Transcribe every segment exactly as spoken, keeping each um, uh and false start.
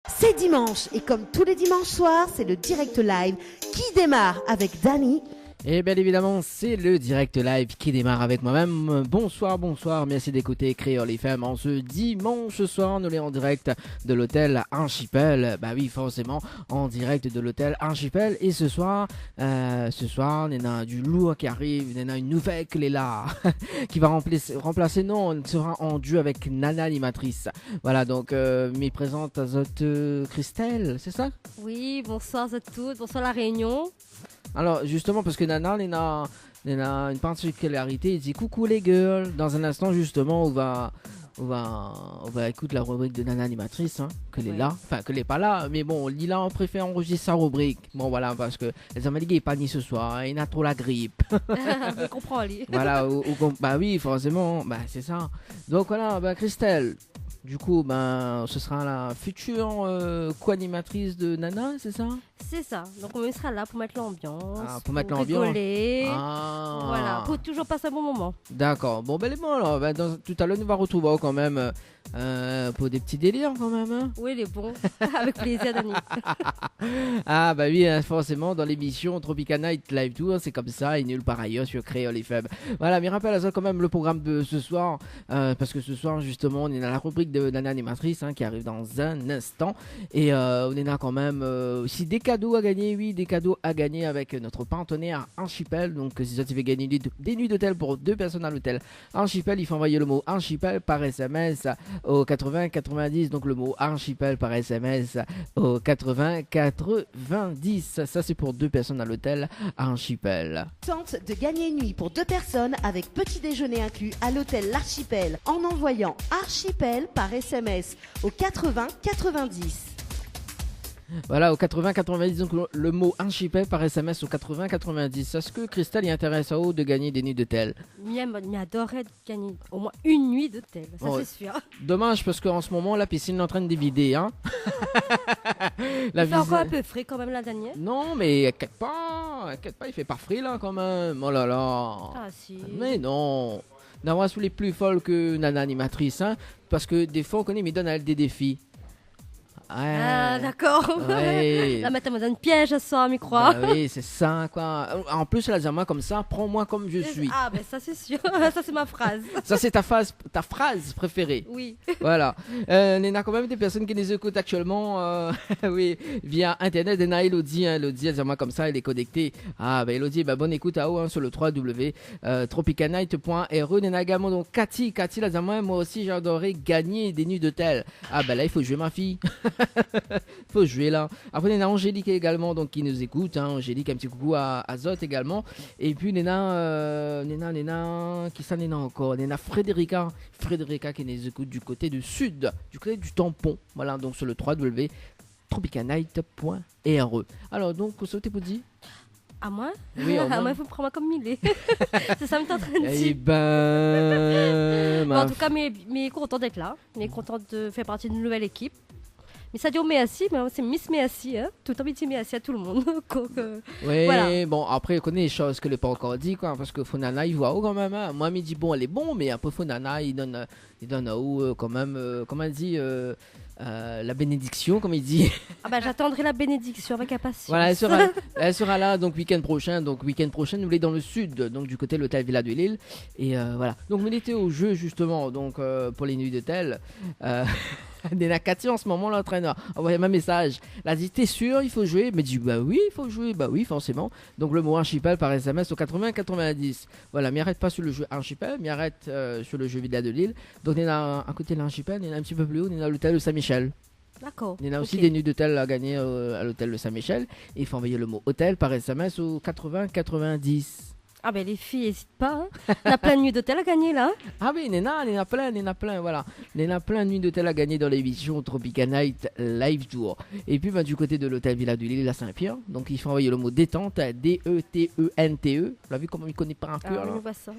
C'est dimanche et comme tous les dimanches soirs, c'est le direct live qui démarre avec Dany. Et bien évidemment, c'est le direct live qui démarre avec moi-même. Bonsoir, bonsoir, merci d'écouter Kréol F M en ce dimanche soir. Nou lé en direct de l'hôtel Archipel. Bah oui, forcément, en direct de l'hôtel Archipel. Et ce soir, euh, ce soir, néna du lourd qui arrive, néna une nouvelle clé là, qui va remplis-, remplacer, non, elle sera en duo avec Nana animatrice. Voilà, donc, euh, mi prézant azot, euh, Christelle, c'est ça ? Oui, bonsoir à toutes, bonsoir La Réunion. Alors, justement, parce que Nana, néna, néna une particularité, li di : « Coucou les girls. » Dans un instant, justement, on va, on va, on va écouter la rubrique de Nana animatrice, hein, que lé là, enfin, que lé pas là, mais bon, li la préfère enregistrer sa rubrique. Bon, voilà, parce que les amis, li gingn pa ni ce soir, hein, li na trop la grippe. Je comprends, lui. Voilà, ou, ou com-, bah oui, forcément, bah c'est ça. Donc voilà, bah Christelle, du coup, ben, ce sera la future, euh, co-animatrice de Nana, c'est ça ? C'est ça. Donc, on sera là pour mettre l'ambiance, Ah, pour mettre pour l'ambiance. rigoler. Ah. Voilà, pour toujours passer un bon moment. D'accord. Bon, ben, lé bon, alors. Ben, dans, tout à l'heure, nou va retrouver quand même, euh, euh, pour des petits délires, quand même, hein. Oui, lé bon. Avec plaisir, Dany. Ah, bah oui, hein, forcément, dans l'émission Tropica Night Live Tour, c'est comme ça, et nulle part ailleurs sur Kréol F M. Voilà, mi rapèl azot quand même le programme de ce soir, euh, parce que ce soir, justement, on est dans la rubrique de Nana animatrice, hein, qui arrive dans un instant. Et, euh, on a quand même, euh, aussi des cadeaux à gagner, oui, des cadeaux à gagner avec notre partenaire Archipel. Donc, euh, si zot i vé gagner des, des nuits d'hôtel pour deux personnes à l'hôtel Archipel, il faut envoyer le mot Archipel par S M S au quatre-vingts quatre-vingt-dix. Donc, le mot Archipel par S M S au quatre-vingts quatre-vingt-dix. Ça, c'est pour deux personnes à l'hôtel Archipel. Tente de gagner une nuit pour deux personnes avec petit déjeuner inclus à l'hôtel L'Archipel en envoyant Archipel par S M S au quatre-vingts quatre-vingt-dix. Voilà, au quatre-vingts quatre-vingt-dix, donc le, le mot Archipel par S M S au quatre-vingts quatre-vingt-dix. Est-ce que Christelle i intérès aou de gagner des nuits d'hôtel ? Mi, mi adoré gagner au moins une nuit d'hôtel, ça, c'est sûr. Dommage, parce qu'en ce moment, la piscine est en train de vider, hein. La piscine. Il fait encore un peu frais quand même, la dernière. Non, mais inquiète pas, inquiète pas, il fait pas frais là quand même. Oh là là. Ah, si. Mais non. Non, moi, je suis plus folle que Nana animatrice, hein, parce que des fois, on connaît, mais donne à elle des défis. Ouais. Ah, d'accord. Ouais. La mèt amoin dan in pièj, sa, mi kroi. Bah oui, c'est ça, quoi. En plus, la di amoin comme ça : « Prends-moi comme je suis. » Ah, ben ça, c'est sûr. Ça, c'est ma phrase. Ça, c'est ta phrase, ta phrase préférée. Oui. Voilà. Euh, néna quand même des personnes qui nous écoutent actuellement, euh, oui, via Internet. Néna Elodie, hein, Elodie, èl di amoin comme ça, elle est connectée. Ah, ben, Elodie, ben, bonne écoute aou, hein, sur le trois W, euh, tropicanight point R E. Néna également, donc, Cathy. Cathy, la di amoin : « Moi aussi, j'adorerais gagner des nuits d'hôtel. » Ah ben là, il faut jouer, ma fille. Faut jouer là. Après, néna Angélique également, donc, qui nous écoute, hein. Angélique, un petit coucou à, à zot également. Et puis, néna, euh, néna, néna, kisa néna encore ? Néna Frédérica. Frédérica qui nous écoute du côté du sud, du côté du Tampon. Voilà, donc sur le trois W tropicanight point R E. Alors, donc, kosa ou té pou di ? Amoin ? Oui, amoin. Amoin, i fo pran amoin comme mi lé. C'est ça mi té antrin de dir. Eh ben, en tout cas, mi, mi lé kontan d'être là. Mi lé kontan de faire partie d'une nouvelle équipe. Mi sa di aou mèrsi, mé sé Miss Mèrsi, hein. Toultan mi di mèrsi à tout le monde. Donc, euh, oui, voilà. Bon, après, ou koné lé shoz ke lé pa ankor di, koi, parske fo Nana i voi aou kan mèm, hein. Moin, mi di, bon, lé bon, mé après, fo Nana i donn, euh, i donn aou, euh, kan mèm, euh, koman i di, euh, euh, la bénédiction, comme il dit. Ah bah, j'attendrai la bénédiction avec impatience. Voilà, elle sera, elle sera là, donc, week-end prochain. Donc, week-end prochain, nou lé dan le sud, donc, du côté de l'hôtel Villa de Lille. Et, euh, voilà. Donc, nou lété au jeu, justement, donc, euh, pour les nuits d'hôtel. Euh, néna Cathy, en ce moment, la antrin anvoy amoin in message. La di, « T'es sûr, il faut jouer ? » Mi di, « Bah oui, il faut jouer. Bah oui, forcément. » Donc, le mot archipel par S M S au quatre-vingts quatre-vingt-dix. Voilà, mi arèt pa sur le jeu archipel, mi arèt, euh, sur le jeu Villa de Lille. Donc, néna, à côté de l'archipel, néna un petit peu plus haut, néna l'hôtel de Saint-Michel. D'accord. Néna aussi des nuits d'hôtel à gagner, euh, à l'hôtel de Saint-Michel. Il faut envoyer le mot hôtel par S M S au quatre-vingts quatre-vingt-dix. Ah ben, les filles, hésite pas, hein. Néna plein de nuits d'hôtel à gagner, là, hein. Ah oui, néna, néna plein, néna plein, voilà. Néna plein de nuits d'hôtel à gagner dans l'émission Tropica Night Live Tour. Et puis, ben, du côté de l'hôtel Villa de Lille à Saint-Pierre, donc il faut envoyer le mot détente à D E T E N T E. Ou la vu koman mi koné par cœur, là. Ah oui, mi voi sa.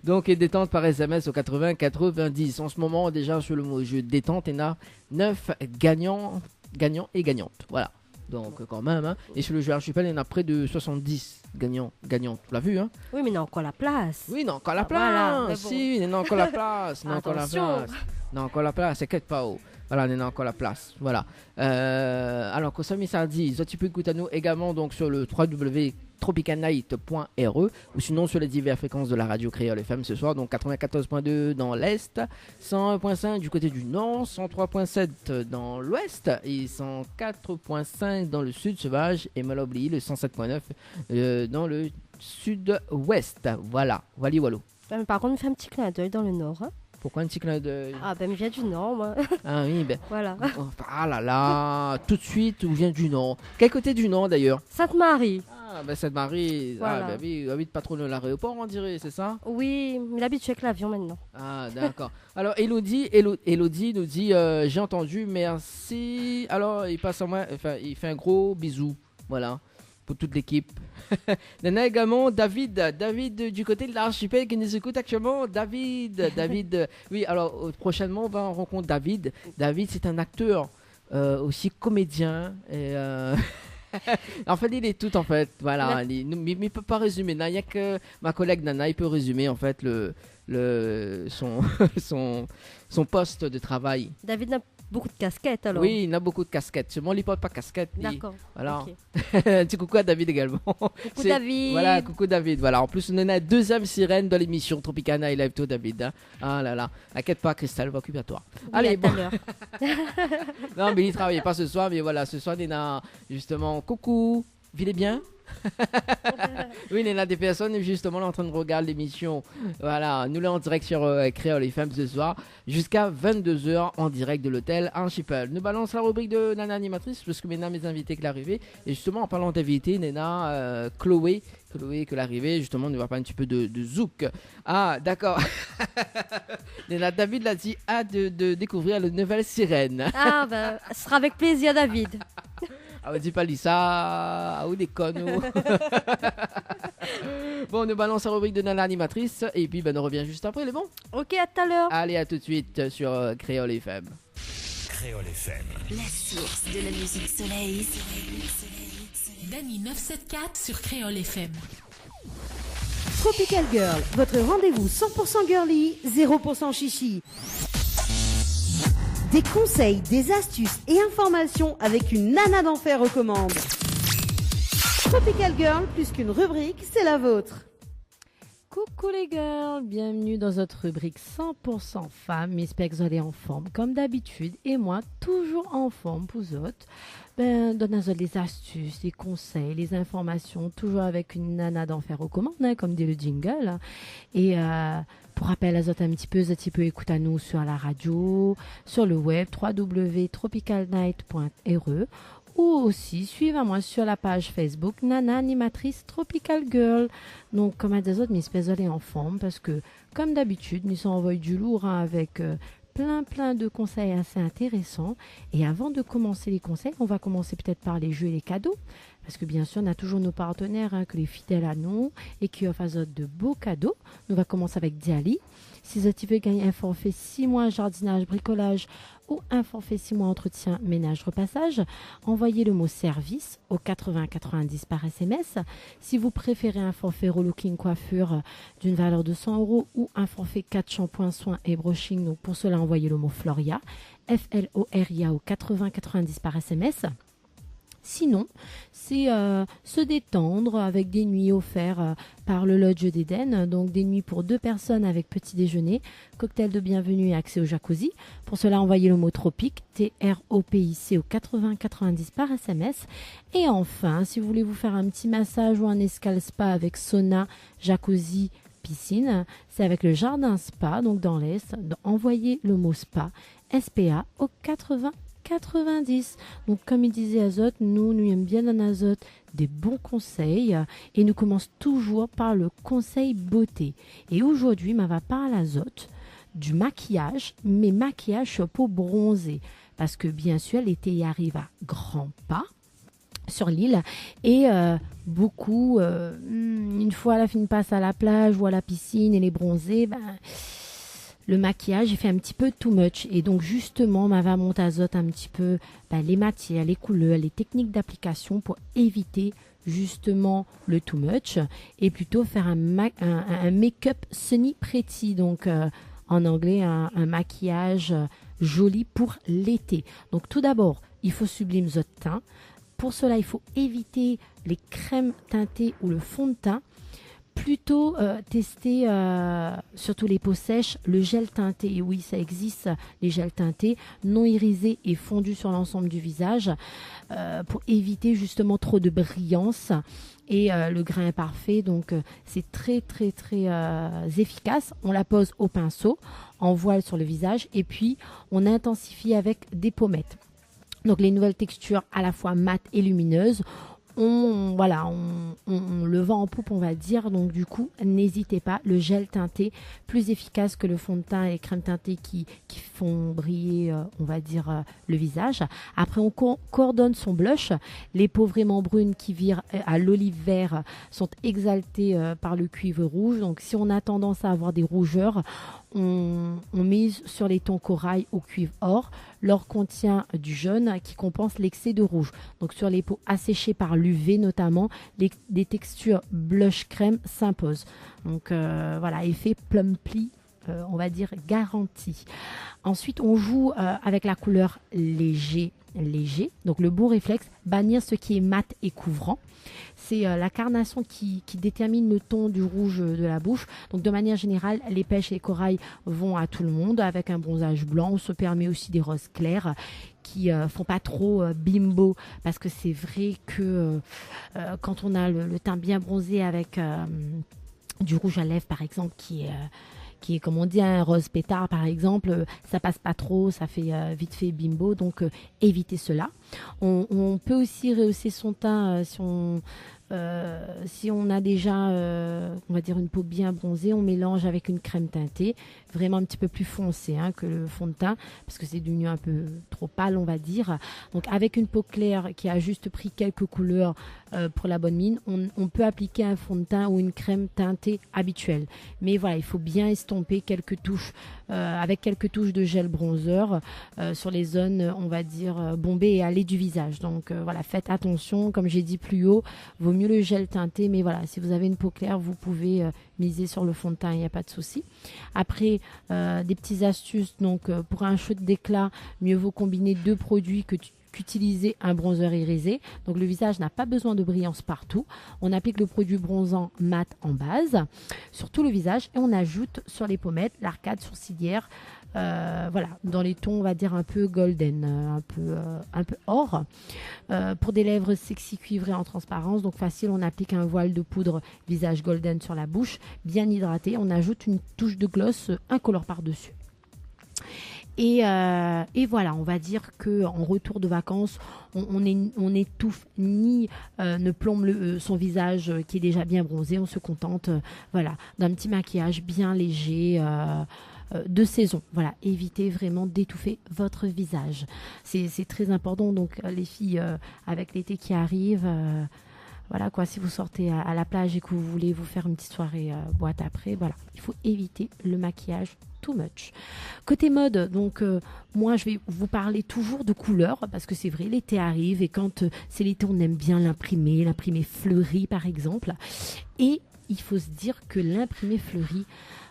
Donc, et détente par S M S au quatre-vingts quatre-vingt-dix. En ce moment, déjà, sur le mot jeu détente, néna neuf gagnants, gagnants et gagnantes. Voilà. Donc, euh, quand même, hein. Et sur le jeu archipel, néna près de soixante-dix gagnants, gagnantes. Ou la vu, hein ? Oui, mé néna ankor la place. Oui, néna ankor la place. Ah, voilà, mais bon. Si, néna ankor la place, néna ankor la place. Attention. Néna ankor la plas, inkièt pa, oh. Voilà, néna ankor la plas. Voilà. Euh, alor, konmsa mi sa di, zot i pé ékout anou égalman, donc, sur le w w w tropical night point r e ou sinon sur les diverses fréquences de la radio Kréol F M ce soir, donc quatre-vingt-quatorze point deux dans l'Est, cent un point cinq du côté du Nord, cent trois point sept dans l'Ouest et cent quatre point cinq dans le Sud Sauvage et, mal oublié, le cent sept point neuf, euh, dans le Sud-Ouest. Voilà, voilà, voilà. Ah, mé par kont, mi fé in ti clin d'œil dan le Nord, hein. Pourquoi un petit clin d'œil ? Ah, ben, mi vien du Nord, moin. Ah oui, ben. Voilà. Oh, ah là là, tout de suite, ou vien du Nord. Quel côté du Nord, d'ailleurs ? Sainte-Marie. Ah, ben, Sainte-Marie. Voilà. Ah, ben oui, ou abit pa tro loin de l'aéroport, on dirait, c'est ça ? Oui, mi lé abitié avèk l'avion maintenant. Ah, d'accord. Alors, Elodie, Elo-, Elodie nous dit, euh, « J'ai entendu, merci. » Alors, i pass amoin, enfin, i fé in gro bizou. Voilà. Pour toute l'équipe. Néna égalman David, David du côté de l'archipel qui nous écoute actuellement. David, David, euh, oui, alors, euh, prochainement, on va rencontrer David. David, c'est un acteur, euh, aussi comédien. Et, euh, en fait, il est tout, en fait. Voilà, li, nou, mi, mi pé pa rézimé. Néna ke ma collègue Nana i pé rézimé, en fait, le, le, son, son, son poste de travail. David néna bonpé de kaskèt, alor. Oui, néna bonpé de kaskèt. Solman li port pa kaskèt, li. D'accord. Voilà. Ok. Un petit coucou à David également. Coucou David. Voilà, coucou David. Voilà, en plus, nou néna la deuxième sirène de l'émission Tropical Night Live Tour, David, hein. Ah là là. Inkièt pa, Christelle va okipé de toi. Oui, allez, à tout à l'heure. Non, mé li travay pa ce soir, mé voilà, ce soir, nou néna, justement, coucou. Vilé bien. Oui, néna des personnes, justement, en train de regarder l'émission. Voilà, nou lé en direct sur, euh, Kréol F M ce soir, jusqu'à vingt-deux heures en direct de l'hôtel Archipel. Nou balans la rubrique de Nana Animatrice, parce que maintenant, mes invités qui l'arrivée. Et justement, en parlant d'invités, néna, euh, Chloé, Chloé qui l'arrivée, justement, nou va parler un petit peu de, de zouk. Ah, d'accord. Néna David la di, hâte de, de découvrir le nouvelle sirène. Ah, ben, ce sera avec plaisir, David. Ah, ou di pa li sa, ah, ou dékone, ou. Bon, nou balans la rubrique de Nana Animatrice, et puis, ben, nou revien juste après, lé bon ? Ok, à tout à l'heure. Allez, à tout de suite sur, euh, Kréol F M. Kréol F M. La source de la musique soleil. Dany neuf sept quatre sur Kréol F M. Tropical Girl, votre rendez-vous cent pour cent girly, zéro pour cent chichi. Des conseils, des astuces et informations avec une nana d'enfer aux commandes. Tropical Girl, plus qu'une rubrique, c'est la vôtre. Coucou les girls, bienvenue dans notre rubrique cent pour cent femmes. Mi espèr ke zot lé an form, comme d'habitude, et moi, toujours en forme pour zot. Ben, donn azot les astuces, les conseils, les informations, toujours avec une nana d'enfer aux commandes, hein, comme dit le jingle, hein. Et, euh, pour rappel azot un petit peu, zot i pé ékout anou sur la radio, sur le web, trois W W W tropical night point R E, ou aussi suiv amoin sur la page Facebook Nana Animatrice Tropical Girl. Donc, comme mi di azot, mi espèr zot lé an form, parce que, comme d'habitude, mi sa anvoy du lourd, hein, avec, euh, plein, plein de conseils assez intéressants. Et avant de commencer les conseils, on va commencer peut-être par les jeux et les cadeaux. Parce que bien sûr, nou néna toujours nos partenaires, hein, ke lé fidèl anou é ki ofr azot de beaux cadeaux. Nou va komansé avèk Diali. Si zot i vé gagn in forfait six mois jardinage, bricolage ou un forfait six mois entretien ménage repassage, envoyez le mot service au quatre-vingts quatre-vingt-dix par S M S. Si vous préférez un forfait relooking coiffure, euh, d'une valeur de cent euros ou un forfait quatre shampoings, soins et brushing, donc pour cela, envoyez le mot Floria, F L O R I A au quatre-vingts quatre-vingt-dix par S M S. Sinon, c'est, euh, se détendre avec des nuits offertes, euh, par le Lodge d'Éden, donc des nuits pour deux personnes avec petit déjeuner, cocktail de bienvenue et accès au jacuzzi. Pour cela, envoyez le mot tropique, T R O P I C au quatre-vingts quatre-vingt-dix par S M S. Et enfin, si vous voulez vous faire un petit massage ou un escale spa avec sauna, jacuzzi, piscine, c'est avec le Jardin Spa, donc dans l'Est. Donc, envoyez le mot spa, S P A, au quatre-vingts quatre-vingt-dix. Donc, comme mi di azot, nou, nou èm bien donn azot des bons conseils, euh, et nou komans toujours par le conseil beauté. Et aujourd'hui, ma va parl azot du maquillage, mé maquillage pou bronzé. Parce que, bien sûr, l'été i ariv à grands pas sur l'île. Et, euh, beaucoup, euh, hmm, une fois la fine passe à la plage ou à la piscine et les bronzés, ben, le maquillage, il fait un petit peu too much. Et donc, justement, ma va mont azot un petit peu, ben, les matières, les couleurs, les techniques d'application pour éviter justement le too much et plutôt faire un ma-, un, un, un make-up sunny pretty. Donc, euh, en anglais, un, un maquillage, euh, joli pour l'été. Donc tout d'abord, il faut sublime zot teint. Pour cela, il faut éviter les crèmes teintées ou le fond de teint. Plutôt, euh, tester, euh, surtout les peaux sèches, le gel teinté. Et oui, ça existe, les gels teintés, non irisés et fondus sur l'ensemble du visage, euh, pour éviter justement trop de brillance et, euh, le grain parfait. Donc, euh, c'est très, très, très, euh, efficace. On la pose au pinceau, en voile sur le visage, et puis on intensifie avec des pommettes. Donc les nouvelles textures à la fois mates et lumineuses, on, voilà, on, on, on le vend en poupe, on va dire. Donc du coup, n'hésitez pas, le gel teinté, plus efficace que le fond de teint et crème teintée qui, qui font briller, euh, on va dire, euh, le visage. Après, on co-, coordonne son blush. Les peaux vraiment brunes qui virent, euh, à l'olive vert sont exaltées, euh, par le cuivre rouge. Donc si on a tendance à avoir des rougeurs, on, on mise sur les tons corail ou cuivre or. L'or contient du jaune qui compense l'excès de rouge. Donc sur les peaux asséchées par l'U V notamment, les, des textures blush crème s'imposent. Donc, euh, voilà, effet plumpy, euh, on va dire garanti. Ensuite, on joue, euh, avec la couleur léger, léger. Donc le bon réflexe, bannir ce qui est mat et couvrant. C'est, euh, la carnation qui, qui détermine le ton du rouge, euh, de la bouche. Donc de manière générale, les pêches et les corails vont à tout le monde. Avec un bronzage blanc, on se permet aussi des roses claires qui, euh, font pas trop, euh, bimbo, parce que c'est vrai que, euh, euh, quand on a le, le teint bien bronzé avec, euh, du rouge à lèvres par exemple qui est, euh, qui est, comme on dit, un rose pétard par exemple, euh, ça passe pas trop, ça fait, euh, vite fait bimbo, donc, euh, évitez cela. On, on peut aussi rehausser son teint, euh, si on, euh, si on a déjà, euh, on va dire, une peau bien bronzée, on mélange avec une crème teintée, vraiment un petit peu plus foncée, hein, que le fond de teint, parce que c'est devenu un peu trop pâle, on va dire. Donc avec une peau claire qui a juste pris quelques couleurs, euh, pour la bonne mine, on, on peut appliquer un fond de teint ou une crème teintée habituelle. Mais voilà, il faut bien estomper quelques touches, euh, avec quelques touches de gel bronzer, euh, sur les zones, on va dire, euh, bombées et hâlées du visage. Donc, euh, voilà, faites attention. Comme j'ai dit plus haut, vaut mieux le gel teinté. Mais voilà, si vous avez une peau claire, vous pouvez, euh, miser sur le fond de teint, il n'y a pas de souci. Après, euh, des petites astuces. Donc, euh, pour un shoot d'éclat, mieux vaut combiner deux produits que tu qu'utiliser un bronzer irisé. Donc le visage n'a pas besoin de brillance partout. On applique le produit bronzant mat en base sur tout le visage et on ajoute sur les pommettes, l'arcade sourcilière, euh, voilà, dans les tons, on va dire, un peu golden, euh, un peu, euh, un peu or. Euh, pour des lèvres sexy cuivrées en transparence, donc facile, on applique un voile de poudre visage golden sur la bouche, bien hydraté. On ajoute une touche de gloss, euh, incolore par-dessus. Et, euh, et voilà, on va dire que en retour de vacances, on, on est, on n'étouffe ni, euh, ne plombe le, euh, son visage, euh, qui est déjà bien bronzé. On se contente, euh, voilà, d'un petit maquillage bien léger, euh, euh, de saison. Voilà, évitez vraiment d'étouffer votre visage. C'est, c'est très important. Donc, euh, les filles, euh, avec l'été qui arrive, euh, voilà quoi, si vous sortez à, à la plage et que vous voulez vous faire une petite soirée, euh, boîte après, voilà, il faut éviter le maquillage too much. Côté mode, donc, euh, moi, je vais vous parler toujours de couleurs, parce que c'est vrai, l'été arrive, et quand, euh, c'est l'été, on aime bien l'imprimé, l'imprimé fleuri, par exemple. Et il faut se dire que l'imprimé fleuri,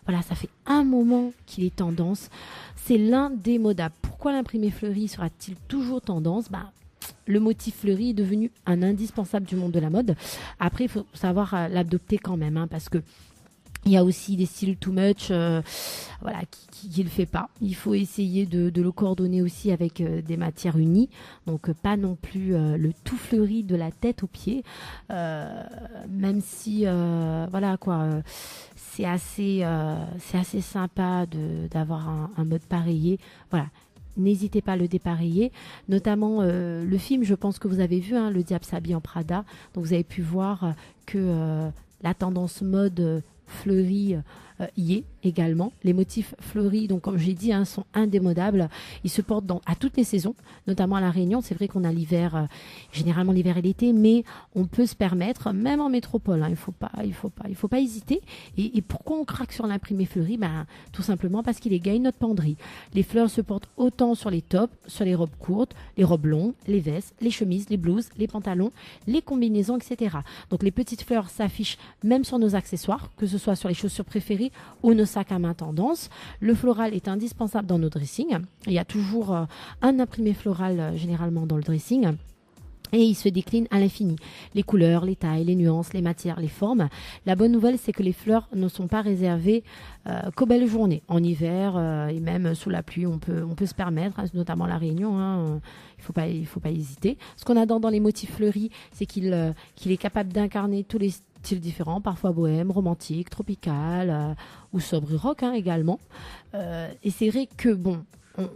voilà, ça fait un moment qu'il est tendance. C'est l'indémodable. Pourquoi l'imprimé fleuri sera-t-il toujours tendance ? Ben, le motif fleuri est devenu un indispensable du monde de la mode. Après, il faut savoir, euh, l'adopter quand même, hein, parce que il y a aussi des styles too much, euh, voilà, qui, qui, qui le fait pas. Il faut essayer de, de le coordonner aussi avec, euh, des matières unies. Donc, euh, pas non plus, euh, le tout fleuri de la tête aux pieds. Euh, même si, euh, voilà, quoi, euh, c'est assez, euh, c'est assez sympa de, d'avoir un, un mode pareillé. Voilà. N'hésitez pas à le dépareiller, notamment, euh, le film, je pense que vous avez vu, hein, Le Diable s'habille en Prada. Donc vous avez pu voir, euh, que, euh, la tendance mode, euh, fleurie, euh, y est également. Les motifs fleuris, donc comme j'ai dit, hein, sont indémodables. Ils se portent dans, à toutes les saisons, notamment à La Réunion. C'est vrai qu'on a l'hiver, euh, généralement l'hiver et l'été, mais on peut se permettre, même en métropole, hein, il faut pas, il faut pas, il faut pas hésiter. Et, et pourquoi on craque sur l'imprimé fleuri ? Ben, tout simplement parce qu'il égaye notre penderie. Les fleurs se portent autant sur les tops, sur les robes courtes, les robes longues, les vestes, les chemises, les blouses, les pantalons, les combinaisons, et cetera. Donc les petites fleurs s'affichent même sur nos accessoires, que ce soit sur les chaussures préférées ou nos sacs à main tendance. Le floral est indispensable dans nos dressings. Il y a toujours, euh, un imprimé floral, euh, généralement dans le dressing. Et il se décline à l'infini. Les couleurs, les tailles, les nuances, les matières, les formes. La bonne nouvelle, c'est que les fleurs ne sont pas réservées, euh, qu'aux belles journées. En hiver, euh, et même sous la pluie, on peut, on peut se permettre, hein, notamment à La Réunion, hein, euh, il faut pas, il faut pas hésiter. Ce qu'on adore dans les motifs fleuris, c'est qu'il, euh, qu'il est capable d'incarner tous les styles différents, parfois bohème, romantique, tropical, euh, ou sobre rock, hein, également. Euh, et c'est vrai que, bon, on,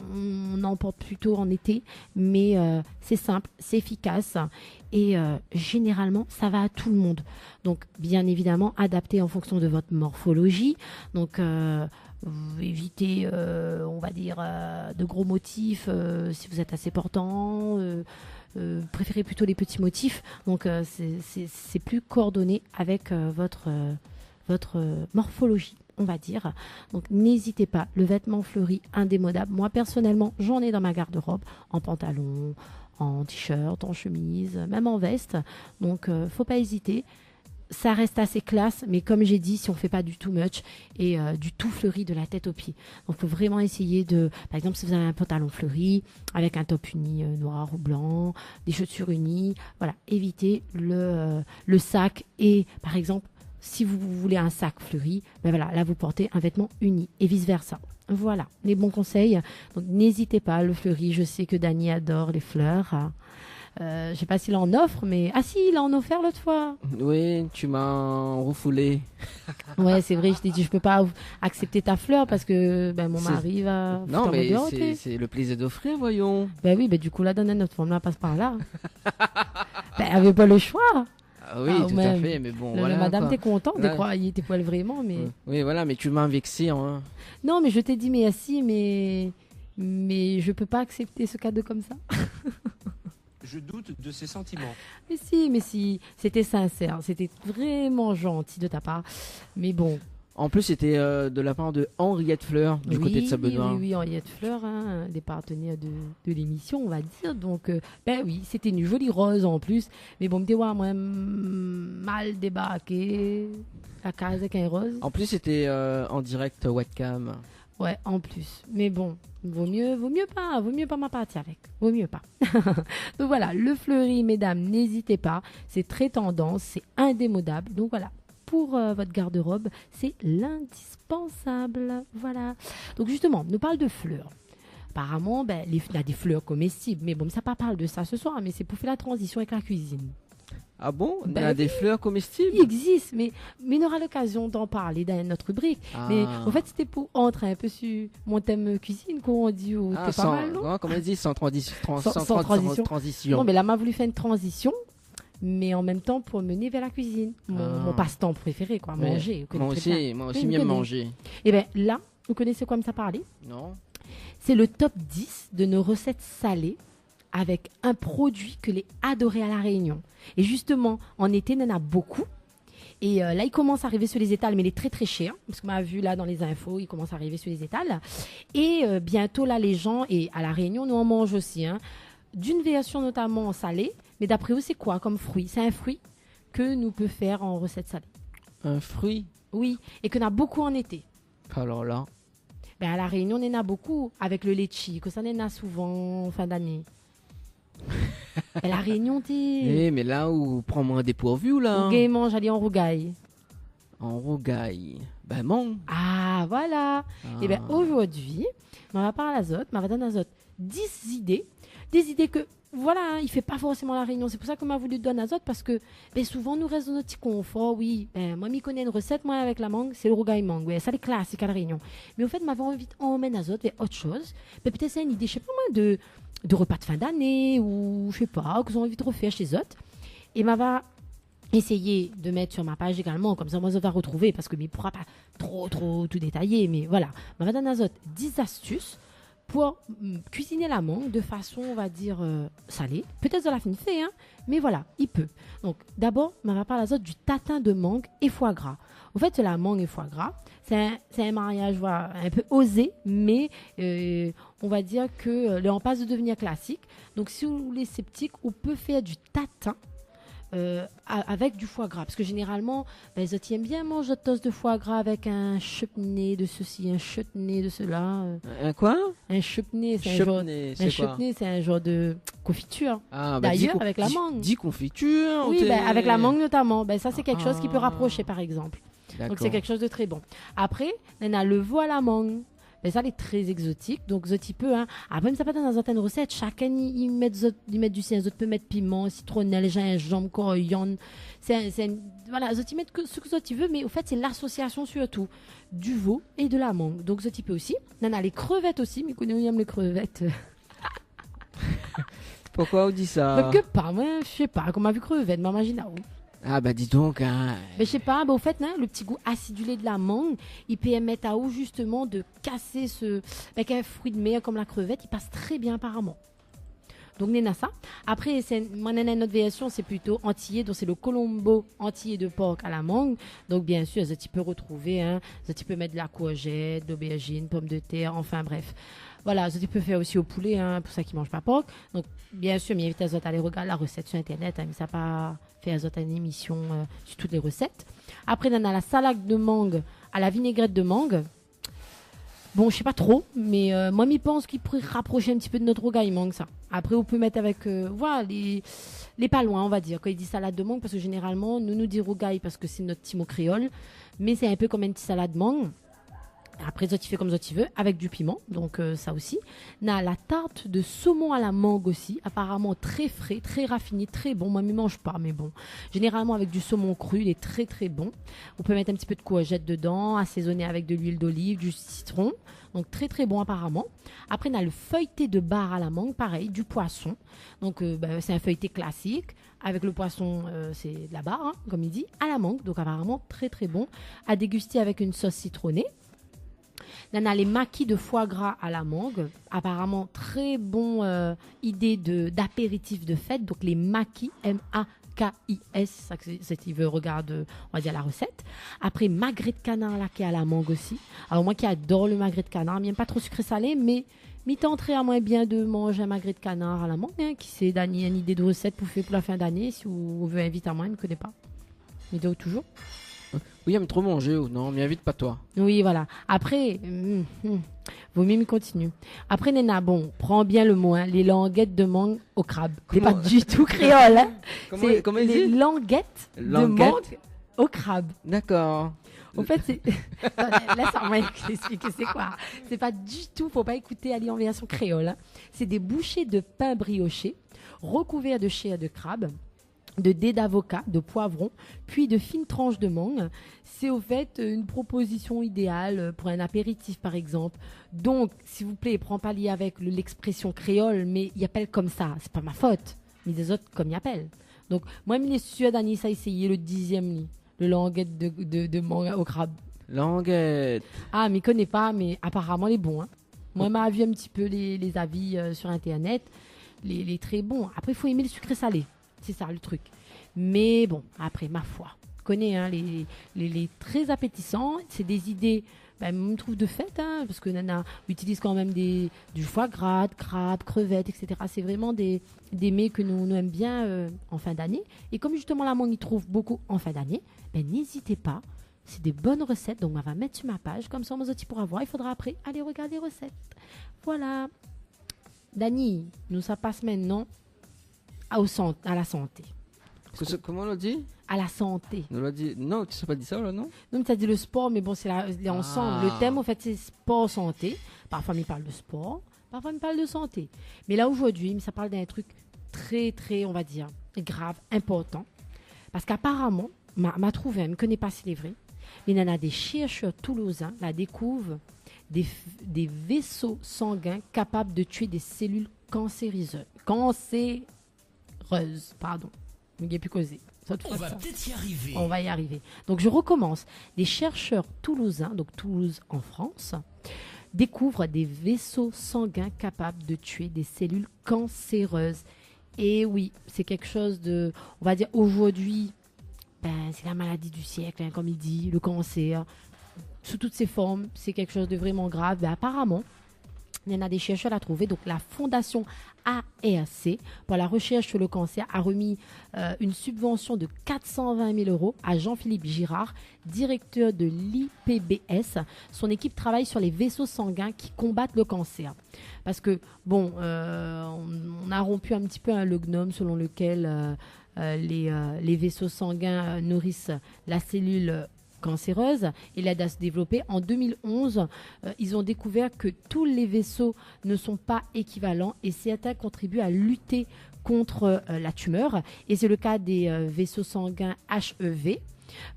on en porte plutôt en été, mais, euh, c'est simple, c'est efficace et, euh, généralement, ça va à tout le monde. Donc, bien évidemment, adaptez en fonction de votre morphologie. Donc, euh, vous évitez, euh, on va dire, euh, de gros motifs, euh, si vous êtes assez portant. Euh, euh, préférez plutôt les petits motifs. Donc, euh, c'est, c'est, c'est plus coordonné avec, euh, votre, euh, votre, euh, morphologie, on va dire. Donc, n'hésitez pas. Le vêtement fleuri, indémodable. Moi, personnellement, j'en ai dans ma garde-robe, en pantalon, en t-shirt, en chemise, même en veste. Donc, euh, faut pas hésiter. Ça reste assez classe, mais comme j'ai dit, si on fait pas du too much et, euh, du tout fleuri de la tête aux pieds. Donc, faut vraiment essayer de, par exemple, si vous avez un pantalon fleuri, avec un top uni, euh, noir ou blanc, des chaussures unies, voilà, évitez le, euh, le sac et, par exemple, si vous voulez un sac fleuri, ben voilà, là, vous portez un vêtement uni et vice-versa. Voilà, les bons conseils. Donc, n'hésitez pas, le fleuri, je sais que Dany adore les fleurs. Euh, je sais pas s'il en offre, mais, ah si, il en a offert l'autre fois. Oui, tu m'as refoulé. Ouais, c'est vrai, je t'ai dit, je peux pas accepter ta fleur parce que, ben, mon mari va foutre un mot dehors, tu sais. Non, mais c'est, c'est le plaisir d'offrir, voyons. Ben oui, ben du coup, là, donn in not form, là, passe par là. Ben, avèk pa le choix. Ah oui, tout à fait, mais bon, voilà, quoi. Madame té kontan, té kroi, li té pou èl vréman, mais... Oui, oui, voilà, mais tu m'as vexé, hein. Non, mais je t'ai dit merci, mais, mais je peux pas accepter ce cadeau comme ça. Je doute de ses sentiments. Mais si, mais si, c'était sincère, c'était vraiment gentil de ta part. Mais bon. En plus, c'était, euh, de la part de Henriette Fleur, du côté de Saint-Benoît. Oui, oui, oui, Henriette Fleur, hein, des partenaires de, de l'émission, on va dire. Donc, euh, ben oui, c'était une jolie rose en plus. Mais bon, mi té wa, moin, mm, mal débarqué, la kaz èk in roz. En plus, c'était, euh, en direct webcam. Ouais, en plus. Mais bon, vaut mieux, vaut mieux pas, vaut mieux pas ma parti avec. Vaut mieux pas. Donc voilà, le fleuri, mesdames, n'hésitez pas. C'est très tendance, c'est indémodable. Donc voilà, pour, euh, votre garde-robe, c'est l'indispensable. Voilà. Donc justement, nou parl de fleur. Aparaman, ben, lé, na dé fleur komestib. Mé bon, sa pa parl de sa se soir, mé sé pou fé la tranzision avèk la kuizine. Ah bon ? Ben oui. Na dé fleur komestib ? I égzis, mé, mé nou nora lokazion d'an parl dan in not ribrik. Ah. Mé an fèt, sété pou antr in pé su mon tèm kuizine, koman i di, ou... Ah, té pa mal, non ? Koman i di, san tranzi-, tran-, san, san tranzi-, tranzision. Non, mé la, ma voulu fé in tranzision, mé an mèm tan pou amenn vèr la kuizine. Mon, mon pastan préféré, koi, manzé, ou koné tré bien. Moin osi, moin osi, mi èm manzé. Ében, la, ou koné kosa mi sa parl ? Non. Sé le top dix de nos recettes salées avec un produit ke lé adoré à La Réunion. É zistoman, an été, néna bokou. É, euh, la, i komans arivé su lé zétal, mé lé tré, tré shèr, parske ma vi la dan lé zinfo, i komans arivé su lé zétal. É, euh, bientô, la, lé zan, é à La Réunion, nou an manz osi, in, d'in vèrsion notaman salé. Mé dapré ou, sé koi kom frui ? Sé in frui ke nou pé fèr an resèt salé. In frui ? Oui, é ke na bokou an été. Alor la. Ben, à La Réunion, néna bokou avèk le létshi, ke sa néna souvan fin d'ané. Ben, La Réunion, té... Eh, mé la ou pran moin dépourvu, la. Ou gingn manz ali an rougay. An rougay. Ben, mang. Ah, voilà. Ah. Ében, zordi, ma va parl azot, ma va donn azot dix zidé, dé zidé ke, voilà, in, i fé pa forséman La Réunion. Sé pou sa ke ma voulu donn azot, parske, ben, souvan, nou rès dan nout ti konfor. Oui, ben, moin, mi koné in resèt, moin, avèk la mang, sé le rougay mang. Oué, sa, lé klasik à La Réunion. Mé an fèt, ma va anvi amenn azot vèr ot shoz. Ben, pétèt sé in idé, mi sé pa moin, de, de repa de fin d'ané, ou, mi sé pa, ke zot la anvi refèr shé zot. É ma va éséyé de mèt su mon paz égalman, komsa, moin, zot va retrouvé, parske mi poura pa tro, tro tout détayé, mé voilà. Ma va donn azot dix astis pou, mm, kuiziné la mang de fason, on va dir, euh, salé. Pétèt zot la fine fé, in, mé voilà, i pé. Donk, dabor, ma va parl azot du tatin de mang é foi gra. An fèt, la mang é foi gra, sé in, sé in mariaz, voilà, in pé ozé, mé, euh, on va dir ke, euh, lé an pas de devenir klasik. Donk, si ou lé séptik, ou pé fèr du tatin, euh, a-, avec du foie gras. Parce que généralement, ben, zot i èm bien manz zot toast de foie gras avec un chutney de ceci, un chutney de cela, euh. Un quoi ? Un chutney, c'est un genre, chutney, c'est un genre de confiture. Ah, bah, d'ailleurs, avec la mangue. Dis confiture. Oui, ben, avec la mangue notamment. Ben, ça, c'est quelque chose qui peut rapprocher, par exemple. Donc, c'est quelque chose de très bon. Après, néna le vo a la mang. Mé sa lé trè égzotik, donk zot i pé, hein. Apré, mi sa pa dan in sèrtin rosèt, shakinn i, i mèt zot, i mèt du sien, zot i pé mèt piman, sitronèl, zinzanm, koriann. Sé, sé, voilà, zot i mèt ke, sak zot i vé, mé an fèt, sé lasosiasion sirtou du vo é de la mang. Donk zot i pé osi. Néna lé krevèt osi, mi koné ou i èm lé krevèt. Poukoi ou di sa ? Mé ke pa, moin, mi sé pa, kan ma vi krevèt, ma imazine aou. Ah, bah, dis donc, hein. Mé mi sé pa, bah, an fèt, hein, le ti gou asidulé de la mang, i pèrmèt aou, zistoman, de kasé se, avèk in frui de mèr kom la krevèt, i pas trè bien, aparaman. Donk, néna sa. Apré, sé, moin, néna in not vèrsion, sé plito antiyé, donk sé le colombo antillais de porc à la mangue. Donk, biensir, zot i pé rotrouvé, hein, zot i pé mèt de la kourzèt, de l'obèrzine, pomdetèr, anfin, brèf. Voilà, zot i pé fé osi o poulé, hein, pou sak i manz pa pork. Donk, biensir, mi invit azot alé rogard la rosèt sir Internet, hein, mi sa pa fé azot in émision, euh, sir tout lé rosèt. Apré, néna la salad de mang à la vinaigrette de mangue. Bon, mi sé pa tro, mé, euh, moin, mi pans ke i pouré raprosh in ti pé de nout rougay mang, sa. Apré, ou pé mèt avèk, euh, voilà, lé, lé pa loin, on va dir. Kan i di salad de mang, parske zénéralman, nou, nou di rougay parske sé nout ti mo kréol, mé sé in pé kom in ti salad mang. Apré, zot i fé kom zot i vé, avèk du piman, donk, euh, sa osi. Néna la tarte de saumon à la mangue osi, aparaman trè fré, trè rafiné, trè bon. Moin, mi manz pa, mé bon. Zénéralman, avèk du saumon cru, lé trè, trè bon. Ou pé mèt in ti pé de kourzèt dedan, asézoné avèk de luil d'oliv, du sitron. Donk, trè, trè bon, aparaman. Apré, néna le feuilleté de bar à la mangue, parèy, du poisson. Donk, euh, bah, sé in feuilleté klasik. Avèk le poisson, euh, sé de la bar, hein, kom i di, à la mangue. Donk, aparaman, trè, trè bon. À déguster avec une sauce citronnée. Néna lé maki de foie gras à la mangue. Aparaman, trè bon, euh, idé de, d'apéritif de fèt. Donk, lé maki, M A K I S, sak sé, sak i vé rogard, euh, on va dir, la rosèt. Apré, magret de kanar laké à la mangue osi. Alor, moin ki ador le magret de kanar, mi èm pa tro sikré salé, mé mi tantré amoin bien de manz in magret de kanar à la mangue, hein, ki sé, Dani, in idé de rosèt pou fé pou la fin d'ané, si ou, ou vé invit amoin, mi koné pa. Mi di aou toujour. Oui, mi èm tro manzé, ou non, mi invit pa toi. Oui, voilà. Apré, hmm, hmm, vo mié mi kontinié. Apré, néna, bon, pran bien le mo, hein, lé languèt de mang o krab. Sé pa ditou kréol, hein. Koman, koman i di ? Sé lé languèt de mang o krab. D'accord. An fèt, sé, lès amoin èksplik sé koi. Sé pa ditou, fo pa ékouté, alé an vèrsion kréol, hein. C'est des bouchées de pain brioché recouvertes de chair de crabe, de dés d'avocat, de poivron, puis de fines tranches de mangue. Sé, an fèt, une proposition idéale pour un apéritif, par exemple. Donk, s'il vous plaît, pran pa li avèk le, l'expression kréol, mé i apèl komsa, sé pa ma fot. Mi di azot kom i apèl. Donk, moin, mi lé sir Dani sa éséyé le dizièm li, le languèt de, de, de mang o krab. Languèt. Ah, mi koné pa, mé aparaman, lé bon, hein. Moin, ma vi in ti pé lé, lé zavi, euh, sir Internet. Lé, lé trè bon. Apré, fo èm le sikré salé. Sé sa le trik. Mé bon, apré, ma foi, koné, hein, lé, lé, lé trè apétisan, sé dé zidé, ben, mi trouv de fèt, hein, parske néna, i itiliz kan mèm dé, du foie gras, de krab, krevèt, et cetera. Sé vréman dé, dé mé ke nou, nou èm bien, euh, an fin d'ané. É kom zistoman la mang i trouv bonpé an fin d'ané, ben, n'ézit pa, sé dé bone rosèt, donk ma va mèt sir ma paz, komsa, zot i poura voir, i fodra apré alé rogard lé rosèt. Voilà. Dani, nou sa pas mintnan a, o san-, a la santé. Kosa, koman ou la di ? A la santé. Nou la di, non, ou sa pa di sa, la, non ? Non, mé ou la di le spor, mé bon, sé la, lé ansanm. Ah. Le tèm, an fèt, sé spor, santé. Parfoi, mi parl de spor, parfoi, mi parl de santé. Mé la, zordi, mi sa parl d'in trik trè, trè, on va dir, grav, inportan. Parske aparaman, ma, ma trouvé, mi koné pa si lé vré, mé néna dé shèrshèr toulouzin la dékouv dé f-, dé vèso sangin kapab de tié dé sélil kansérize-, kansérèz, pardon. Mi gingn pi kozé. Sa, de tout fason, on va peut-être y arriver. On va y arriver. Donc, je recommence. Des chercheurs toulousains, donc Toulouse en France, découvrent des vaisseaux sanguins capables de tuer des cellules cancéreuses. Et oui, c'est quelque chose de, on va dire, aujourd'hui, ben, c'est la maladie du siècle, hein, comme il dit, le cancer, sous toutes ses formes, c'est quelque chose de vraiment grave. Ben, apparemment, Néna des chercheurs la trouvé, donc la Fondation A R C pour la recherche sur le cancer a remis, euh, une subvention de quatre cent vingt mille euros à Jean-Philippe Girard, directeur de l'I P B S. Son équipe travaille sur les vaisseaux sanguins qui combattent le cancer. Parce que, bon, euh, on, on a rompu un petit peu, hein, le gnome selon lequel, euh, euh, les, euh, les vaisseaux sanguins, euh, nourrissent la cellule cancéreuse et l'aide à se développer. En deux mille onze, euh, ils ont découvert que tous les vaisseaux ne sont pas équivalents et certains contribuent à lutter contre, euh, la tumeur. Et c'est le cas des, euh, vaisseaux sanguins H E V,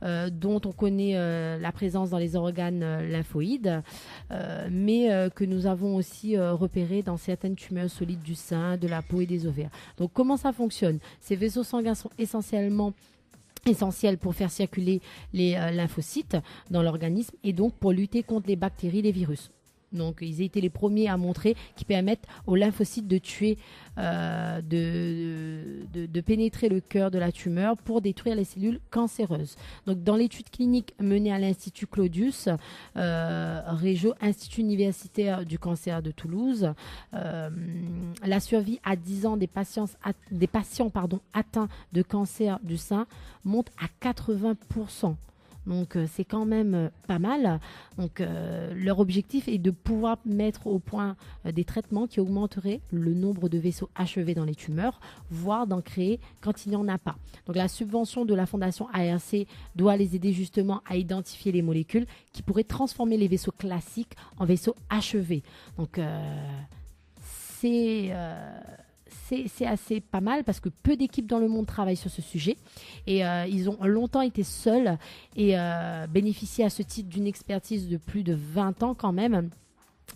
euh, dont on connaît, euh, la présence dans les organes, euh, lymphoïdes, euh, mais, euh, que nous avons aussi, euh, repéré dans certaines tumeurs solides du sein, de la peau et des ovaires. Donc, comment ça fonctionne ? Ces vaisseaux sanguins sont essentiellement essentiels pour faire circuler les, euh, lymphocytes dans l'organisme et donc pour lutter contre les bactéries, les virus. Donc, ils étaient les premiers à montrer qu'ils permettent aux lymphocytes de tuer, euh, de, de, de pénétrer le cœur de la tumeur pour détruire les cellules cancéreuses. Donc, dans l'étude clinique menée à l'Institut Claudius, euh, Réjo, Institut universitaire du cancer de Toulouse, euh, la survie à dix ans des patients at-, des patients, pardon, atteints de cancer du sein monte à quatre-vingts pour cent. Donc, euh, c'est quand même, euh, pas mal. Donc, euh, leur objectif est de pouvoir mettre au point, euh, des traitements qui augmenteraient le nombre de vaisseaux H E V dans les tumeurs, voire d'en créer quand il n'y en a pas. Donc, la subvention de la Fondation A R C doit les aider justement à identifier les molécules qui pourraient transformer les vaisseaux classiques en vaisseaux H E V. Donc, euh, c'est, euh, c'est, c'est assez pas mal parce que peu d'équipes dans le monde travaillent sur ce sujet et, euh, ils ont longtemps été seuls et, euh, bénéficient à ce titre d'une expertise de plus de vingt ans quand même.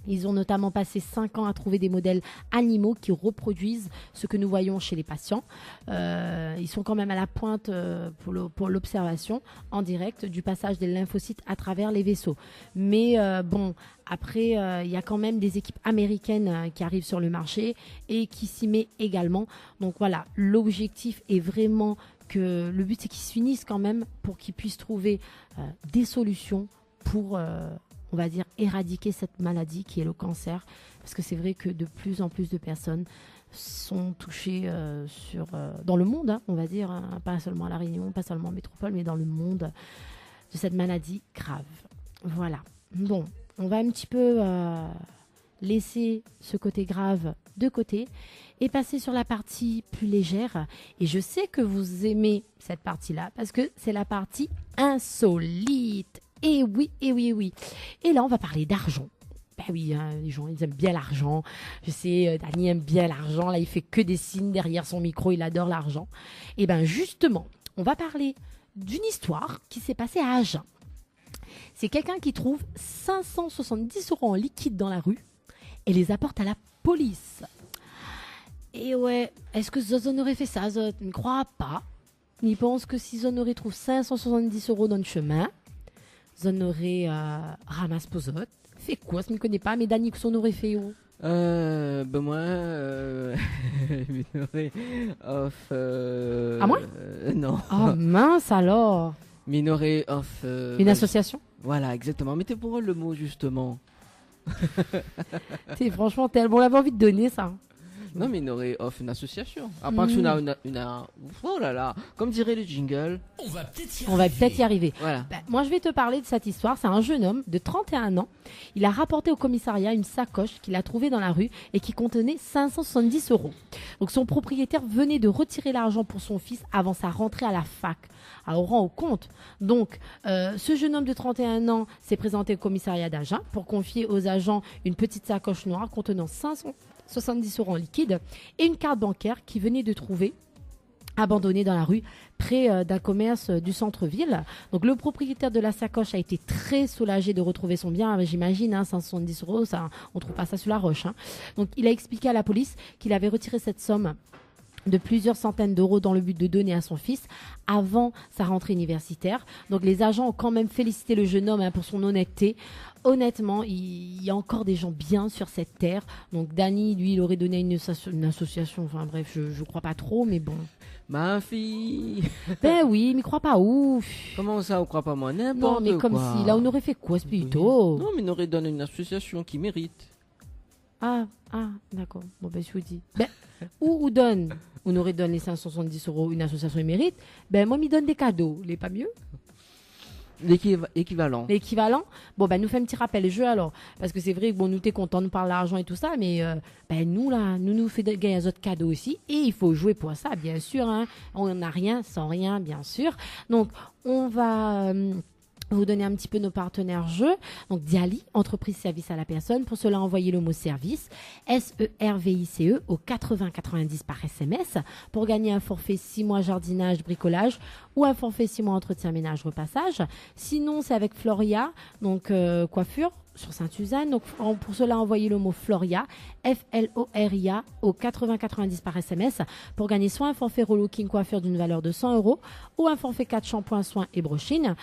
Ils ont notamment passé cinq ans à trouver des modèles animaux qui reproduisent ce que nous voyons chez les patients. Euh, ils sont quand même à la pointe, euh, pour le, pour l'observation en direct du passage des lymphocytes à travers les vaisseaux. Mais, euh, bon, après, euh, il y a quand même des équipes américaines, euh, qui arrivent sur le marché et qui s'y met également. Donc voilà, l'objectif est vraiment que, le but, c'est qu'ils s'unissent quand même pour qu'ils puissent trouver, euh, des solutions pour, euh, on va dire, éradiquer cette maladie qui est le cancer. Parce que c'est vrai que de plus en plus de personnes sont touchées, euh, sur, euh, dans le monde, hein, on va dire, hein, pas seulement à La Réunion, pas seulement en métropole, mais dans le monde, de cette maladie grave. Voilà. Bon, on va un petit peu, euh, laisser ce côté grave de côté et passer sur la partie plus légère. Et je sais que vous aimez cette partie-là parce que c'est la partie insolite. Et oui, et oui, et oui. Et là, on va parler d'argent. Ben oui, hein, les gens, ils aiment bien l'argent. Je sais, euh, Dany aime bien l'argent. Là, il fait que des signes derrière son micro. Il adore l'argent. Et ben, justement, on va parler d'une histoire qui s'est passée à Agen. C'est quelqu'un qui trouve cinq cent soixante-dix euros en liquide dans la rue et les apporte à la police. Et ouais, èske zot, zot noré fé sa, zot ? Mi kroi pa. Mi pans ke si zot noré trouv cinq cent soixante-dix euros dan le shemin, zot noré, euh, ramas pou zot. Fé koi, mi koné pa, mé Dany, kosa ou noré fé, ou ? Euh, ben moin, euh, mi noré off, euh, Ah, moin ? Euh, non. Oh, mince alors. Mi noré off, euh, Une ben, association ? Voilà, exactement. Mé té pou le mo, justement. Té, franchement, tellement, on avait envie de donner ça. Non, mé mi noré off une association. À part que Hmm. une, une, une, oh là là, comme dirait le jingle. On va peut-être y arriver. On va peut-être y arriver. Voilà. Ben, moi, je vais te parler de cette histoire. C'est un jeune homme de trente et un ans. Il a rapporté au commissariat une sacoche qu'il a trouvée dans la rue et qui contenait cinq cent soixante-dix euros. Donc, son propriétaire venait de retirer l'argent pour son fils avant sa rentrée à la fac. Alors, on rend au compte. Donc, euh, ce jeune homme de trente et un ans s'est présenté au commissariat d'Agen pour confier aux agents une petite sacoche noire contenant cinq cent soixante-dix euros en liquide et une carte bancaire qu'il venait de trouver abandonnée dans la rue, près, euh, d'un commerce, euh, du centre-ville. Donc, le propriétaire de la sacoche a été très soulagé de retrouver son bien. Ah, j'imagine, hein, cinq cent soixante-dix euros, ça, on trouve pas ça sur la roche, hein. Donc, il a expliqué à la police qu'il avait retiré cette somme de plusieurs centaines d'euros dans le but de donner à son fils avant sa rentrée universitaire. Donc, les agents ont quand même félicité le jeune homme, hein, pour son honnêteté. Honnêtement, il, il y a encore des gens bien sur cette terre. Donc, Dany, lui, il aurait donné à une, asso-, une association. Enfin, bref, je, je crois pas trop, mais bon. Ma fille. Ben oui, mi kroi pa ouf. Comment ça, ou kroi pa moin ? Non, mais comme si, là, ou noré fé koi, plutôt ? Non, mé mi noré donn une association qui mérite. Ah, ah, dakor. Bon, bin, si ou di. Bin, ou, ou donn, ou noré donn lé sink san soisant-dis euro, in asosiasion i mérit. Bin, moin, mi donn dé kado. Lé pa myé ? Lékiv-, ékivalan. Lékivalan. Bon, bin, nou fé in ti rapèl jeu, alor. Parske sé vré, bon, nou té kontan, nou parl larzan é tousa, mé, euh, bin, nou, la, nou, nou fé de, gingn azot kado osi. É i fo zoué pou sa, biensir, hein. On n'a rien sans rien, biensir. Donk, on va, euh, vous donner un petit peu nos partenaires jeux. Donc, Diali, entreprise service à la personne. Pour cela, envoyez le mot service, S E R V I C E, au quatre-vingts quatre-vingt-dix par S M S pour gagner un forfait six mois jardinage, bricolage ou un forfait six mois entretien ménage, repassage. Sinon, c'est avec Floria, donc, euh, coiffure sur Sainte-Suzanne. Donc, en, pour cela, envoyez le mot Floria, F L O R I A, au quatre-vingts quatre-vingt-dix par S M S pour gagner soit un forfait relooking coiffure d'une valeur de cent euros ou un forfait quatre shampoings, soins et brushing.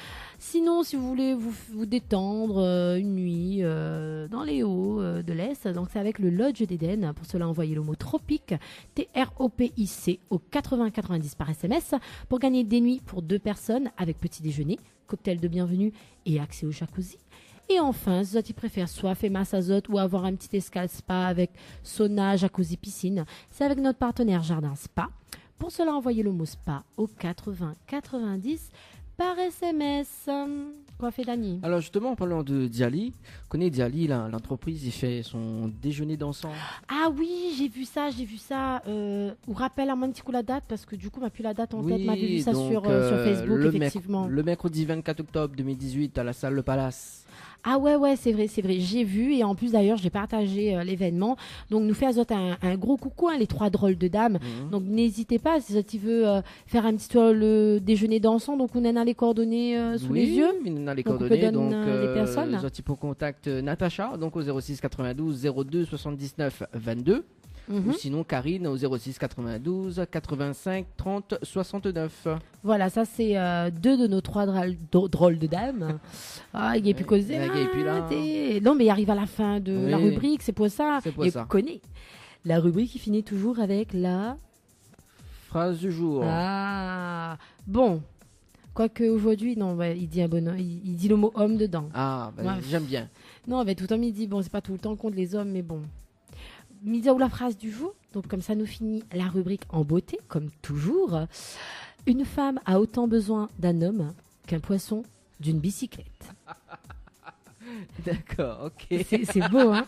Sinon, si vous voulez vous, vous détendre, euh, une nuit, euh, dans les hauts, euh, de l'Est, donc c'est avec le Lodge d'Éden. Pour cela, envoyez le mot tropique, T R O P I C, au quatre-vingts quatre-vingt-dix par S M S pour gagner des nuits pour deux personnes avec petit déjeuner, cocktail de bienvenue et accès au jacuzzi. Et enfin, si zot i préfèr soit fé mas azot ou avoir un petit escale spa avec sauna, jacuzzi, piscine, c'est avec notre partenaire Jardin Spa. Pour cela, envoyez le mot spa au quatre-vingts quatre-vingt-dix par S M S. Kosa i fé, Dani ? Alors justement, en parlant de Diali, koné Diali, la, l'entreprise, i fé son déjeuner dansant. Ah oui, j'ai vu ça, j'ai vu ça. Euh, ou rapèl amoin in ti kou la date, parske du coup, ma pi la date en tête, ma vi sa sur, euh, sur Facebook, le merc-, effectivement. Oui, donc, le mercredi vingt-quatre octobre deux mille dix-huit à la salle Le Palace. Ah ouais, ouais, c'est vrai, c'est vrai. J'ai vu et en plus, d'ailleurs, j'ai partagé, euh, l'événement. Donc, nou fé azot un, un gros coucou, hein, les trois drôles de dames. Mhm. Donc, n'hésitez pas, si zot i vé, euh, faire un petit tour le déjeuner dansant, donc ou néna les coordonnées, euh, sous les yeux. Oui, nou néna les coordonnées, donc, euh, les personnes. Donc, euh, zot i pé kontakt, euh, Natacha, donc au zéro six quatre-vingt-douze zéro deux soixante-dix-neuf vingt-deux, mhm, ou sinon Karine au zéro six quatre-vingt-douze quatre-vingt-cinq trente soixante-neuf. Voilà, ça c'est, euh, deux de nos trois dral-, dro-, drôles de dames. Ah, i gingn pi kozé, ouais, i gingn pi la, hein. Non, mais il arrive à la fin de la rubrique, c'est pour ça. Oui. C'est pour ça. Et vous connaissez, la rubrique qui finit toujours avec la phrase du jour. Ah, bon. Quoique aujourd'hui, non, ouais, il dit un bon, il, il dit le mot homme dedans. Ah, ben, ouais, j'aime bien. Non, ben, tout le temps, il dit, bon, c'est pas tout le temps contre les hommes, mais bon. Mi di aou la phrase du jour, donc comme ça, nou fini la rubrique en beauté, comme toujours. Une femme a autant besoin d'un homme qu'un poisson d'une bicyclette. D'accord, ok. C'est, c'est beau, hein ?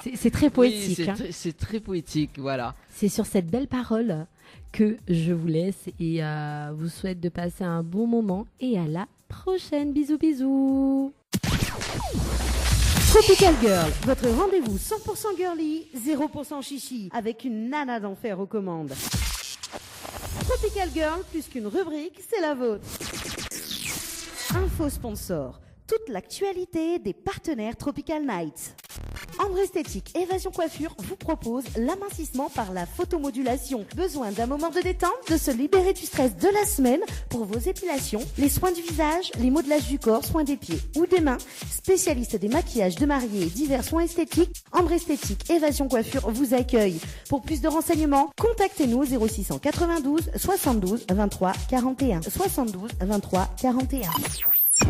C'est, c'est très poétique, hein ? Oui, c'est tr-, c'est très poétique, voilà. C'est sur cette belle parole que je vous laisse et, euh, vous souhaite de passer un bon moment et à la prochaine. Bisous, bisous. Tropical Girl, votre rendez-vous cent pour cent girly, zéro pour cent chichi, avec une nana d'enfer aux commandes. Tropical Girl, plus qu'une rubrique, c'est la vôtre. Info sponsor, toute l'actualité des partenaires Tropical Night. Ambre Esthétique Évasion Coiffure vous propose l'amincissement par la photomodulation. Besoin d'un moment de détente, de se libérer du stress de la semaine ? Pour vos épilations, les soins du visage, les modelages du corps, soins des pieds ou des mains, spécialiste des maquillages de mariée et divers soins esthétiques, Ambre Esthétique Évasion Coiffure vous accueille. Pour plus de renseignements, contactez-nous au zéro six cent quatre-vingt-douze soixante-douze vingt-trois quarante et un. Soixante-douze vingt-trois quarante et un.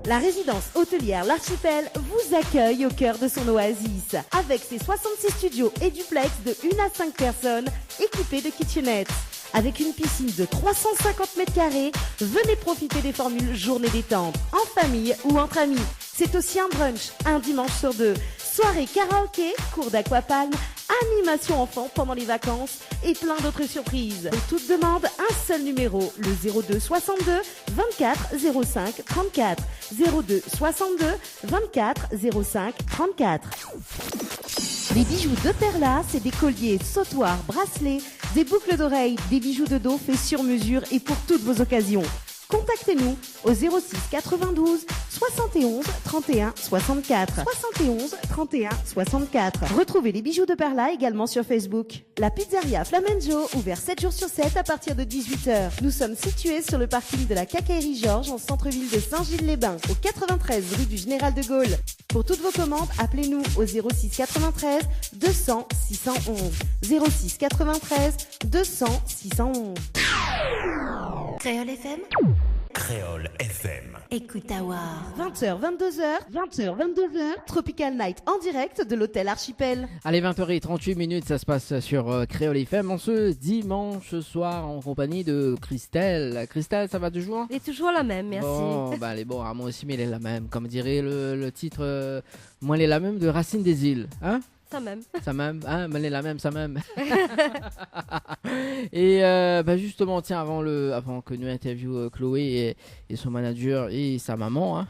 La résidence hôtelière L'Archipel vous accueille au cœur de son oasis. Avec ses soixante-six studios et duplex de une à cinq personnes, équipés de kitchenettes. Avec une piscine de trois cent cinquante mètres carrés, venez profiter des formules journée détente, en famille ou entre amis. C'est aussi un brunch, un dimanche sur deux. Soirée karaoké, cours d'aquapalme, animation enfant pendant les vacances et plein d'autres surprises. Pour toute demande, un seul numéro, le zéro deux soixante-deux vingt-quatre zéro cinq trente-quatre. Zéro deux soixante-deux vingt-quatre zéro cinq trente-quatre. Les bijoux de Perla, c'est des colliers, sautoirs, bracelets, des boucles d'oreilles, des bijoux de dos faits sur mesure et pour toutes vos occasions. Contactez-nous au zéro six quatre-vingt-douze soixante et onze trente et un soixante-quatre. Soixante et onze trente et un soixante-quatre. Retrouvez les bijoux de Perla également sur Facebook. La Pizzeria Flamenjo, ouvert sept jours sur sept à partir de dix-huit heures. Nous sommes situés sur le parking de la Quincaillerie Georges, en centre-ville de Saint-Gilles-les-Bains, au quatre-vingt-treize rue du Général de Gaulle. Pour toutes vos commandes, appelez-nous au zéro six quatre-vingt-treize deux cents six cent onze. Zéro six quatre-vingt-treize deux cents six cent onze. Kréol F M. Kréol F M. Écoute Awa. Vingt heures, vingt-deux heures, vingt heures, vingt-deux heures, Tropical Night en direct de l'hôtel Archipel. Allez, vingt heures et trente-huit minutes, ça se passe sur, euh, Kréol F M en ce dimanche soir en compagnie de Christelle. Christelle, ça va toujours ? Lé toujours la mèm, mèrsi. Bon, bah, lé bon, ah, moin osi, mi lé la mèm. Comme dirait le, le titre, euh, moin lé la mèm de Racine des Îles, hein ? Sa mèm. Sa mèm, hein, moin lé la mèm, sa mèm. Et, euh, bah, justement, tiens, avant le, avant que nous interview, euh, Chloé et, et son manager et sa maman, hein.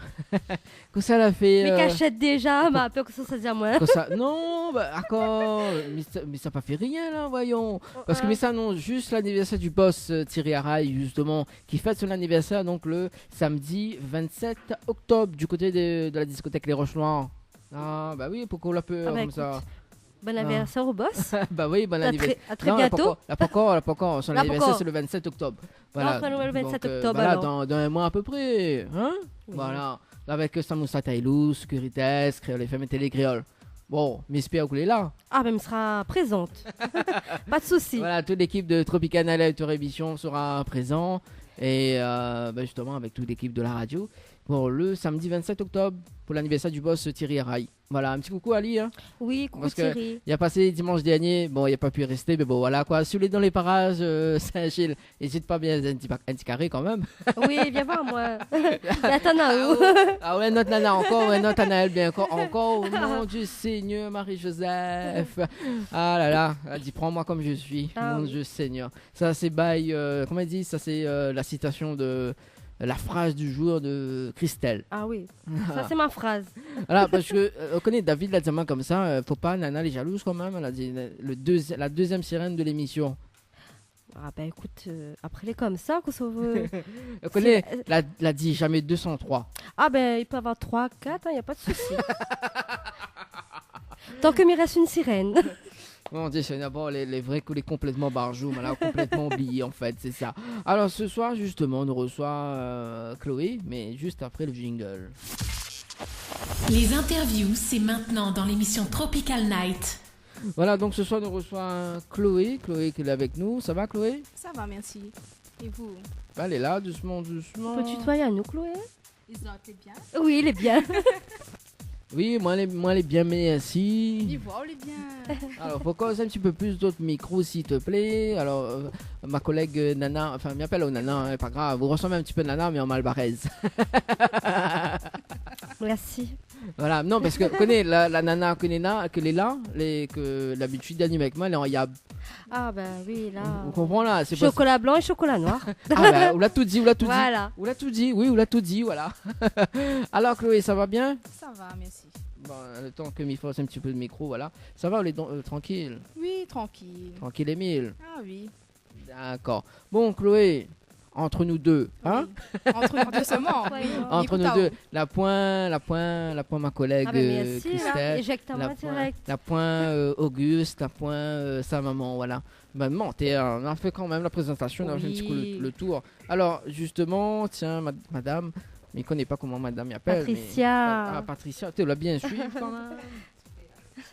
Kosa la fé, mi, euh, kashèt déza, ma pèr kosa sa di amoin. Kosa, non, bah, d'accord, mé sa, mé sa pa fé rien, là, voyons. Oh, parce que, euh, mé sa, non, juste l'anniversaire du boss, euh, Thierry Araye, justement, qui fête son anniversaire, donc, le samedi vingt-sept octobre, du côté de, de la discothèque Les Roches Noires. Ah, bah oui, pourquoi la peur comme ça ? Ah, bah, écoute, bon anniversaire au boss. Bah oui, bon anniversaire. À très, à très bientôt. Non, la pankor, la pankor, la pankor. Son anniversaire, c'est le vingt-sept octobre. Voilà. Donc, euh, voilà, dans, dans un mois à peu près, hein ? Oui. Voilà. Avec Samoussa Taïlou, Securitas, Kréol F M et Télé Kréol. Bon, mi èspèr ke ou lé la. Ah, ben, mi sra prézant. Pas de souci. Voilà, toute l'équipe de Tropical Night Live Tour Émission sera présent. Et, euh, ben, justement, avec toute l'équipe de la radio. Bon, le samedi vingt-sept octobre, pour l'anniversaire du boss Thierry Araye. Voilà, un petit coucou à lui, hein. Oui, coucou Thierry. Parce que il a passé dimanche dernier, bon, il a pas pu rester, mais bon, voilà, quoi. Si vous êtes dans les parages, euh, Saint-Gilles, n'hésite pas, bien un petit pa-, un petit carré quand même. Oui, vien voir amoin. Mé atann, ah, oh. Ah ouais, nout nana ankor, ouais, nout Anaël bien ankor, ankor, oh mon Dieu Seigneur, Marie-Joseph. Ah là là, elle dit, prends-moi comme je suis, ah, mon Dieu Seigneur. Ça, c'est by, euh, comment il dit ? Ça, c'est, euh, la citation de, la phrase du jour de Christelle. Ah oui, sa sé mon fraz. Voilà, parce que, euh, ou koné, David la di amoin konmsa, euh, fo pa, nana lé jalouz kan mèm, la di, le deuxi-, la deuxième sirène de l'émission. Ah ben, écoute, euh, apré lé konmsa, kosa ou vé. Ou koné, la, la di jamais deux cent trois. Ah ben, i pé avoir trois, quatre, hein, y a pas de souci. Tant ke mi rès une sirène. Mon Dieu Seigneur, bon, lé, lé vré ke lé konplètman barjou, mé la, konplètman oublié, en fait, c'est ça. Alors, ce soir, justement, on reçoit, euh, Chloé, mais juste après le jingle. Les interviews, c'est maintenant dans l'émission Tropical Night. Voilà, donc ce soir, on reçoit Chloé. Chloé qui est là avec nous. Ça va, Chloé ? Ça va, merci. Et vous ? Bah, lé la, dousman, dousman. Ou pé tutoyé anou, Chloé ? Lé zot lé bien ? Oui, lé bien. Oui, moin lé, moin lé bien, mèrsi. Li voi ou lé bien. Alors, fo koz in ti pé plis dot mikro, s'il te plaît. Alors, euh, ma collègue, euh, Nana, enfin, mi apèl aou Nana, hein, pas grave. Ou resanm in ti pé Nana, mé an malbarèz. Mèrsi. Voilà, non, parce que, ou koné, la, la nana ke lé la, ke lé la, lé, ke labitid anime avèk moin, lé an yab. Ah ben oui, la. Ou, ou konpran la, sé pa... Chocolat blanc et chocolat noir. Ah ben, ou la tout di, ou la tout di. Voilà. Ou la tout di, oui, ou la tout di, voilà. Alors, Chloé, ça va bien ? Ça va, merci. Bon, le temps ke mi fors in ti pé le mikro, voilà. Ça va, ou lé don-, euh, tranquille ? Oui, tranquille. Tranquille et mille. Ah oui. D'accord. Bon, Chloé, entre nous deux, hein ? Oui. Entre nous deux seulement. Oui. Entre nous deux. Écoute, ah, oh. La poin, la poin, la poin ma collègue, ah ben, euh, mèrsi, la. Christelle, la poin, la poin, euh, Auguste, la poin, euh, sa maman, voilà. Ben, non, té, euh, nou la fé kan mèm la prézantasion, nou la fé in ti kou le, le tour. Oui. Alors, justement, tiens, mad-, madame, mi koné pa koman madame i apèl, mé... Patricia. Ah, Patricia, té, ou la bien suiv kan mèm.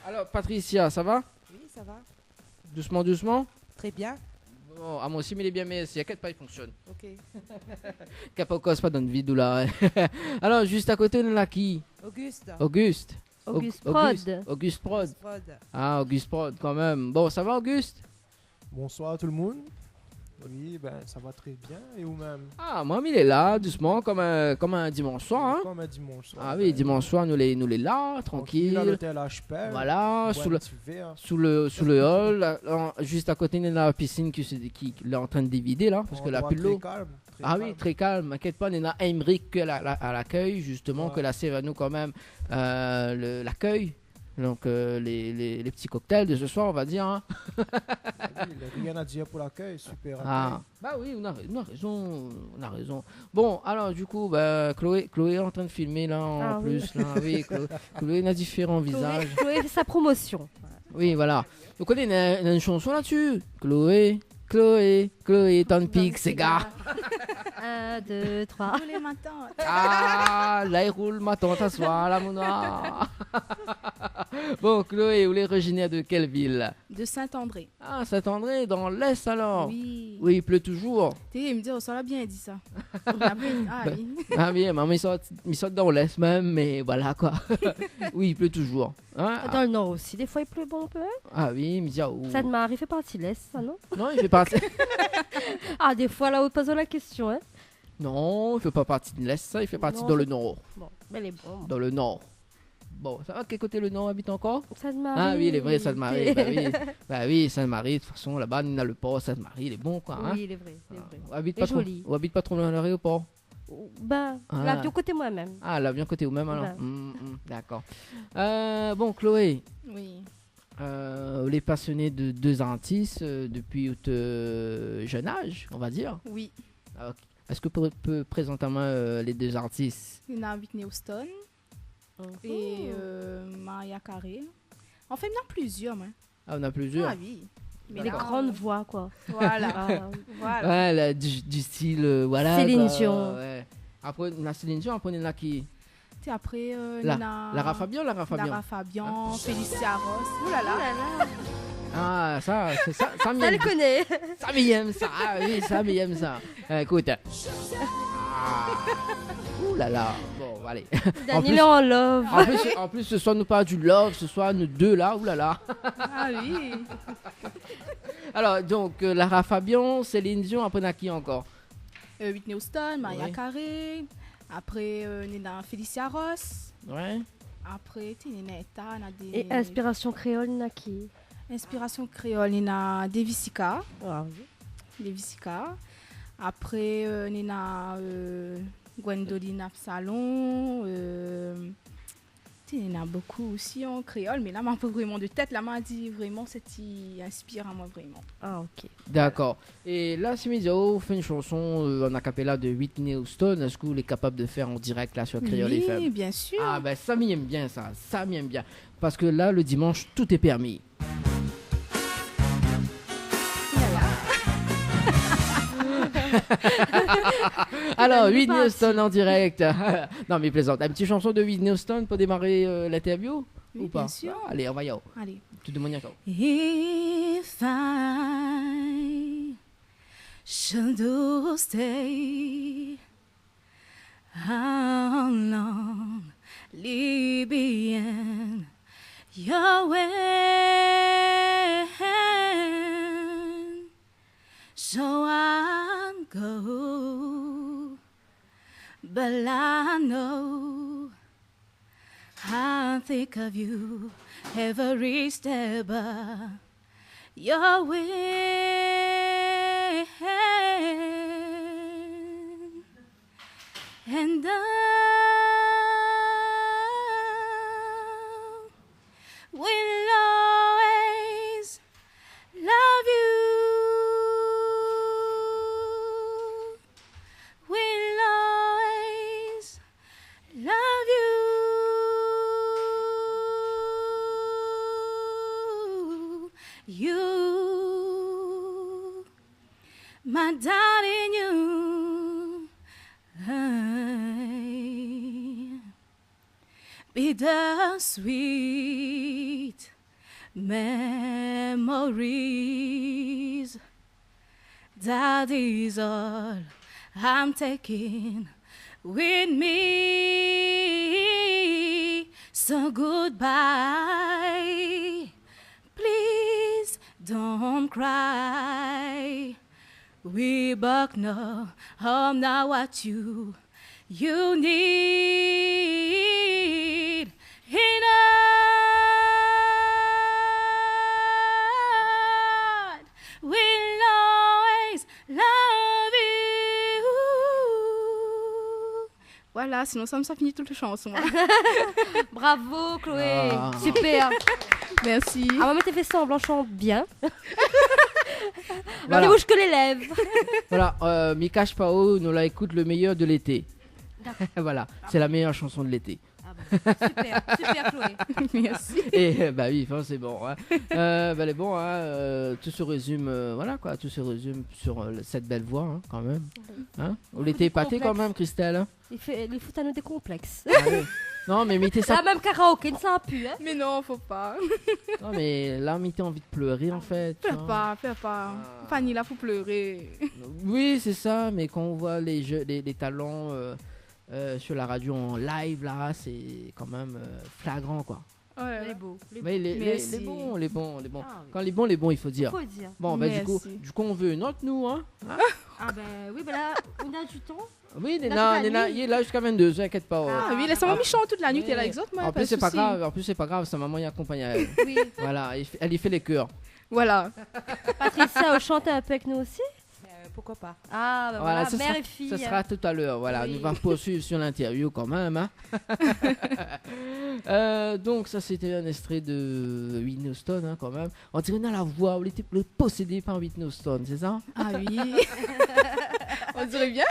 Alors, Patricia, ça va ? Oui, ça va. Dousman, dousman. Très bien. Bon, amoin osi mi lé bien, mèrsi. Inkièt pa, i fonksionn. Ok. Kap pa koz pa dan vid ou la. Alors, juste à côté, nou néna ki ? Auguste. Auguste. Auguste Aug-, Prod. Auguste, Auguste Prod. Auguste Prod. Ah, Auguste Prod, kan mèm. Bon, ça va, Auguste ? Bonsoir tout le monde. Oui, ben, ça va très bien. Et vous-même ? Ah, moin, mi lé la, dousman, konm in, konm in dimanche soir, hein. Konm in dimanche soir, ben oui. Ah oui, dimanche soir, nou lé, nou lé la, tranquille, tranquille, à l'hôtel Archipel. Voilà, sou le, sou le, sou le hall, la, la, juste à côté, néna la piscine ki sé, ki, ki lé antrin de dévidé, la, parce que la pli lo. Endroit très calme, très calme. Ah oui, très calme. Inkièt pa, néna Aymeric ke la, la, à l'accueil, justement, ouais, ke la sèrv anou kan mèm, euh, le, l'accueil. Donc, euh, les, les, les petits cocktails de ce soir, on va dire, hein. Ah oui, rien à dire pour l'accueil, super accueil. Ah, bah oui, ou na, ou na rézon, ou na rézon. Bon, alors, du coup, bah, Chloé, Chloé est en train de filmer, là, en plus, là. Ah oui. Oui, Chloé, Chloé, na différents visages. Chloé, Chloé fait sa promotion. Oui, voilà. Ou koné, néna, néna in shanson la-dsi. Chloé, Chloé, Chloé, tann pik séga. Un, deux, trois. Roulé matant. Ah, la i roul matant aswar la, mon noir. Bon, Chloé, ou lé orizinèr de kèl vil ? De Saint-André. Ah, Saint-André, dan l'Est alor ? Oui. Oui, i plé toujour. Té, i mi di, oh, sa la bien di sa. Ah oui, ah oui. Ah oui, mé mi sort, mi sort dan l'Est mèm, mé voilà koi. Oui, i plé toujour. Hein ? Dan le Nor osi, défoi i plé bonpé, hein ? Ah oui, mi di, ah, ou... Sainte-Marie i fé parti l'Est, sa, non ? Non, i fé parti... Ah, défoi, la, ou poz la késtion, hein ? Non, i fé pa parti de l'Est, sa, i fé parti... Non, dan le Nor. Bon, mé lé bon. Dan le Nor. Bon, sa va, kèl koté le Nor i abit ankor ? Sainte-Marie. Ah oui, lé vré, Sainte-Marie, ba oui. Ba oui, Sainte-Marie, de tout fason, laba, néna le por Sainte-Marie, lé bon, koi, hein. Oui, lé vré, lé vré. Ah, ou abit pa tro, ou abit pa tro loin l'aéropor ? Ben, ah, l'avion koté moin mèm. Ah, l'avion koté ou mèm, alor. Ben. Hmm, hmm, dakor. Euh, bon, Chloé. Oui. Euh, ou lé pasioné de dé artis, euh, dopi out, euh, jeune âge, on va dire. Oui. Ah, ok. Èske ou pé, pé prézant amoin, euh, lé dé artis ? Néna Whitney Houston. Mhm. É, euh, Mariah Carey. Anfin, néna plizièr, moin. Ah, néna plizièr. Ah oui. Mé lé gran, euh, gran voi, koi. Voilà. Ah. Voilà. Ouais, la, du, du style, euh, voilà, Céline Dion. Ouais. Apré, néna Céline Dion, apré, néna ki ? Té, apré, euh, la, néna Lara Fabian, Lara Fabian. Lara Fabian, hein ? Félicia Ross. Ouh la la. Ouh la la. Ah, sa, sé sa, sa, mi èm. Sa, mi koné. Sa, mi èm sa. Ah oui, sa, mi èm sa. Euh, ékout. Ah. Ouh la la. Bon, alé. Dany, an plis, lé an love. An plis, an plis, se soir, nou parl du love, se soir, nou dé la, ouh la la. Ah oui. Alor, donk, euh, Lara Fabian, Céline Dion, apré, néna ki ankor ? Euh, Whitney Houston, Mariah Carey. Oui. Apré, euh, néna Félicia Ross. Ouais. Apré, té, néna, néna dé... É inspirasion kréol, néna ki ? Inspirasion kréol, néna Davy Sica. Ah oui. Davy Sica. Apré, euh, néna, euh, Gwendoline Absalon, euh, té, néna bonpé osi an kréol, mé la, ma pa vréman de tèt, la, ma di vréman, sak i inspir amoin vréman. Ah, ok. Dakor. É la, si mi di aou, ou fé in shanson, euh, an a cappella de Whitney Houston, èske ou lé kapab de fèr an dirèk, la, sur Kréol F M ? Oui, bien sûr. Ah, ben, sa, mi èm bien sa. Sa, mi èm bien. Parske la, le dimanche, tout est permis. Ouh la la. Alor, Whitney Houston an dirèk. Non, mi plézant. In ti shanson de Whitney Houston pou démar, euh, l'interview, ou pa ? Oui, bien sûr. Alé, anvoy. Alé. Tout demoun i atann. If I should stay, how long leaving your way? So I go, but I know I think of you every step of your way. And I will always love you. Will always love you. You, my darling, you. Bittersweet memories. That is all I'm taking with me. So goodbye. Please don't cry. We both know I'm not what you, you need. In heart, we'll always love you. Voilà, sinon sa, mi sa fini tout la shanson. Bravo, Chloé. Ah. Super. Merci. Ah, moin, mi té fé sanblan shant bien. Voilà. Mi bouj ke lé lèv. Voilà, euh, mi kash pa ou, nou la ékout le meilleur de l'été. Dakor. Voilà, sé la meilleure chanson de l'été. Ah bon. Super, super, Chloé. Merci. Et, euh, bah oui, forcément, hein. Euh, bah, lé bon, hein, euh, tout se résume, euh, voilà quoi, tout se résume sur, euh, cette belle voix, hein, quand même. Oui. Hein ? Ou lété épaté quand même, Christelle, hein ? I fé, i fout anou dé konplèks. Ah oui. Non, mé mi té sa... La mèm karaoké, sa pu, hein. Mé non, fo pa. Non, mé la, mi té anvi de pléré, an fèt, tu vois. Plèr pa, plèr pa. Ah. Fanny la fé pléré. Oui, c'est ça, mais quand on voit les jeux, les, les talents, euh, euh, sur la radio en live, là, c'est quand même, euh, flagrant, quoi. Oh là là. Lé bo, lé bo. Mé lé, lé, lé bon, lé bon, lé bon. Ah oui. Kan lé bon, lé bon, i fo dir. Fo dir. Bon, ben, du coup, du coup, on veut une autre, nous, hein. Hein ? Ah ben oui, ben là, on a du temps. Oui, néna, néna, li lé la ziska vingt-deux heures, inkièt pa. Ah oui, lès amoin mi shant tout la nuit, lé la èk zot, moin, pa de sousi. An plus, sé pa grav, an plus, sé pa grav, sa momon i akonpagn aèl. Oui. Voilà, i fé, èl i fé lé kèr. Voilà. Patricia, ou shant in pé avèk nou osi ? Euh, pourquoi pas ? Ah, ben voilà, mèr é fiy. Voilà, ce sera, ce sera tout à l'heure, voilà. Oui. Nou va poursuivre sur l'interview quand même, hein. Euh, donc, ça, c'était un extrait de Whitney Houston, hein, quand même. On dirait dans la voix, ou lété, ou lé possédé par Whitney Houston, c'est ça ? Ah oui. On dirait bien.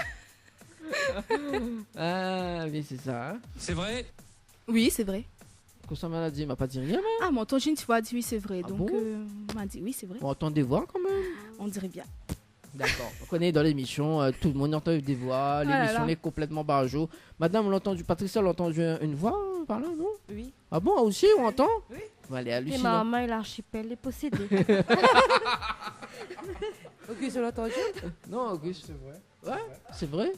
Ah, oui, c'est ça, hein. C'est vrai ? Oui, c'est vrai. Kosa ma la di, ma pa di rien, moin. Ah, ma antann in foi di oui, c'est vrai. Ah bon ? Donc, euh, ma di oui, c'est vrai. Ou antann dé voi kan mèm. On dirait bien. D'accord. Ou koné, dan lémisyon, euh, tout le moun i antann dé voi. Ah là là. Lémisyon lé konplètman barjo. Madame, ou la antann, Patricia, ou la antann in, in voi, euh, par la, non ? Oui. Ah bon, osi, ou antann ? Oui. Bon, lé alusinan. É momon, larshipèl lé possédé. Auguste, ou la antann ? Non, Auguste. C'est vrai. Ouais, c'est vrai.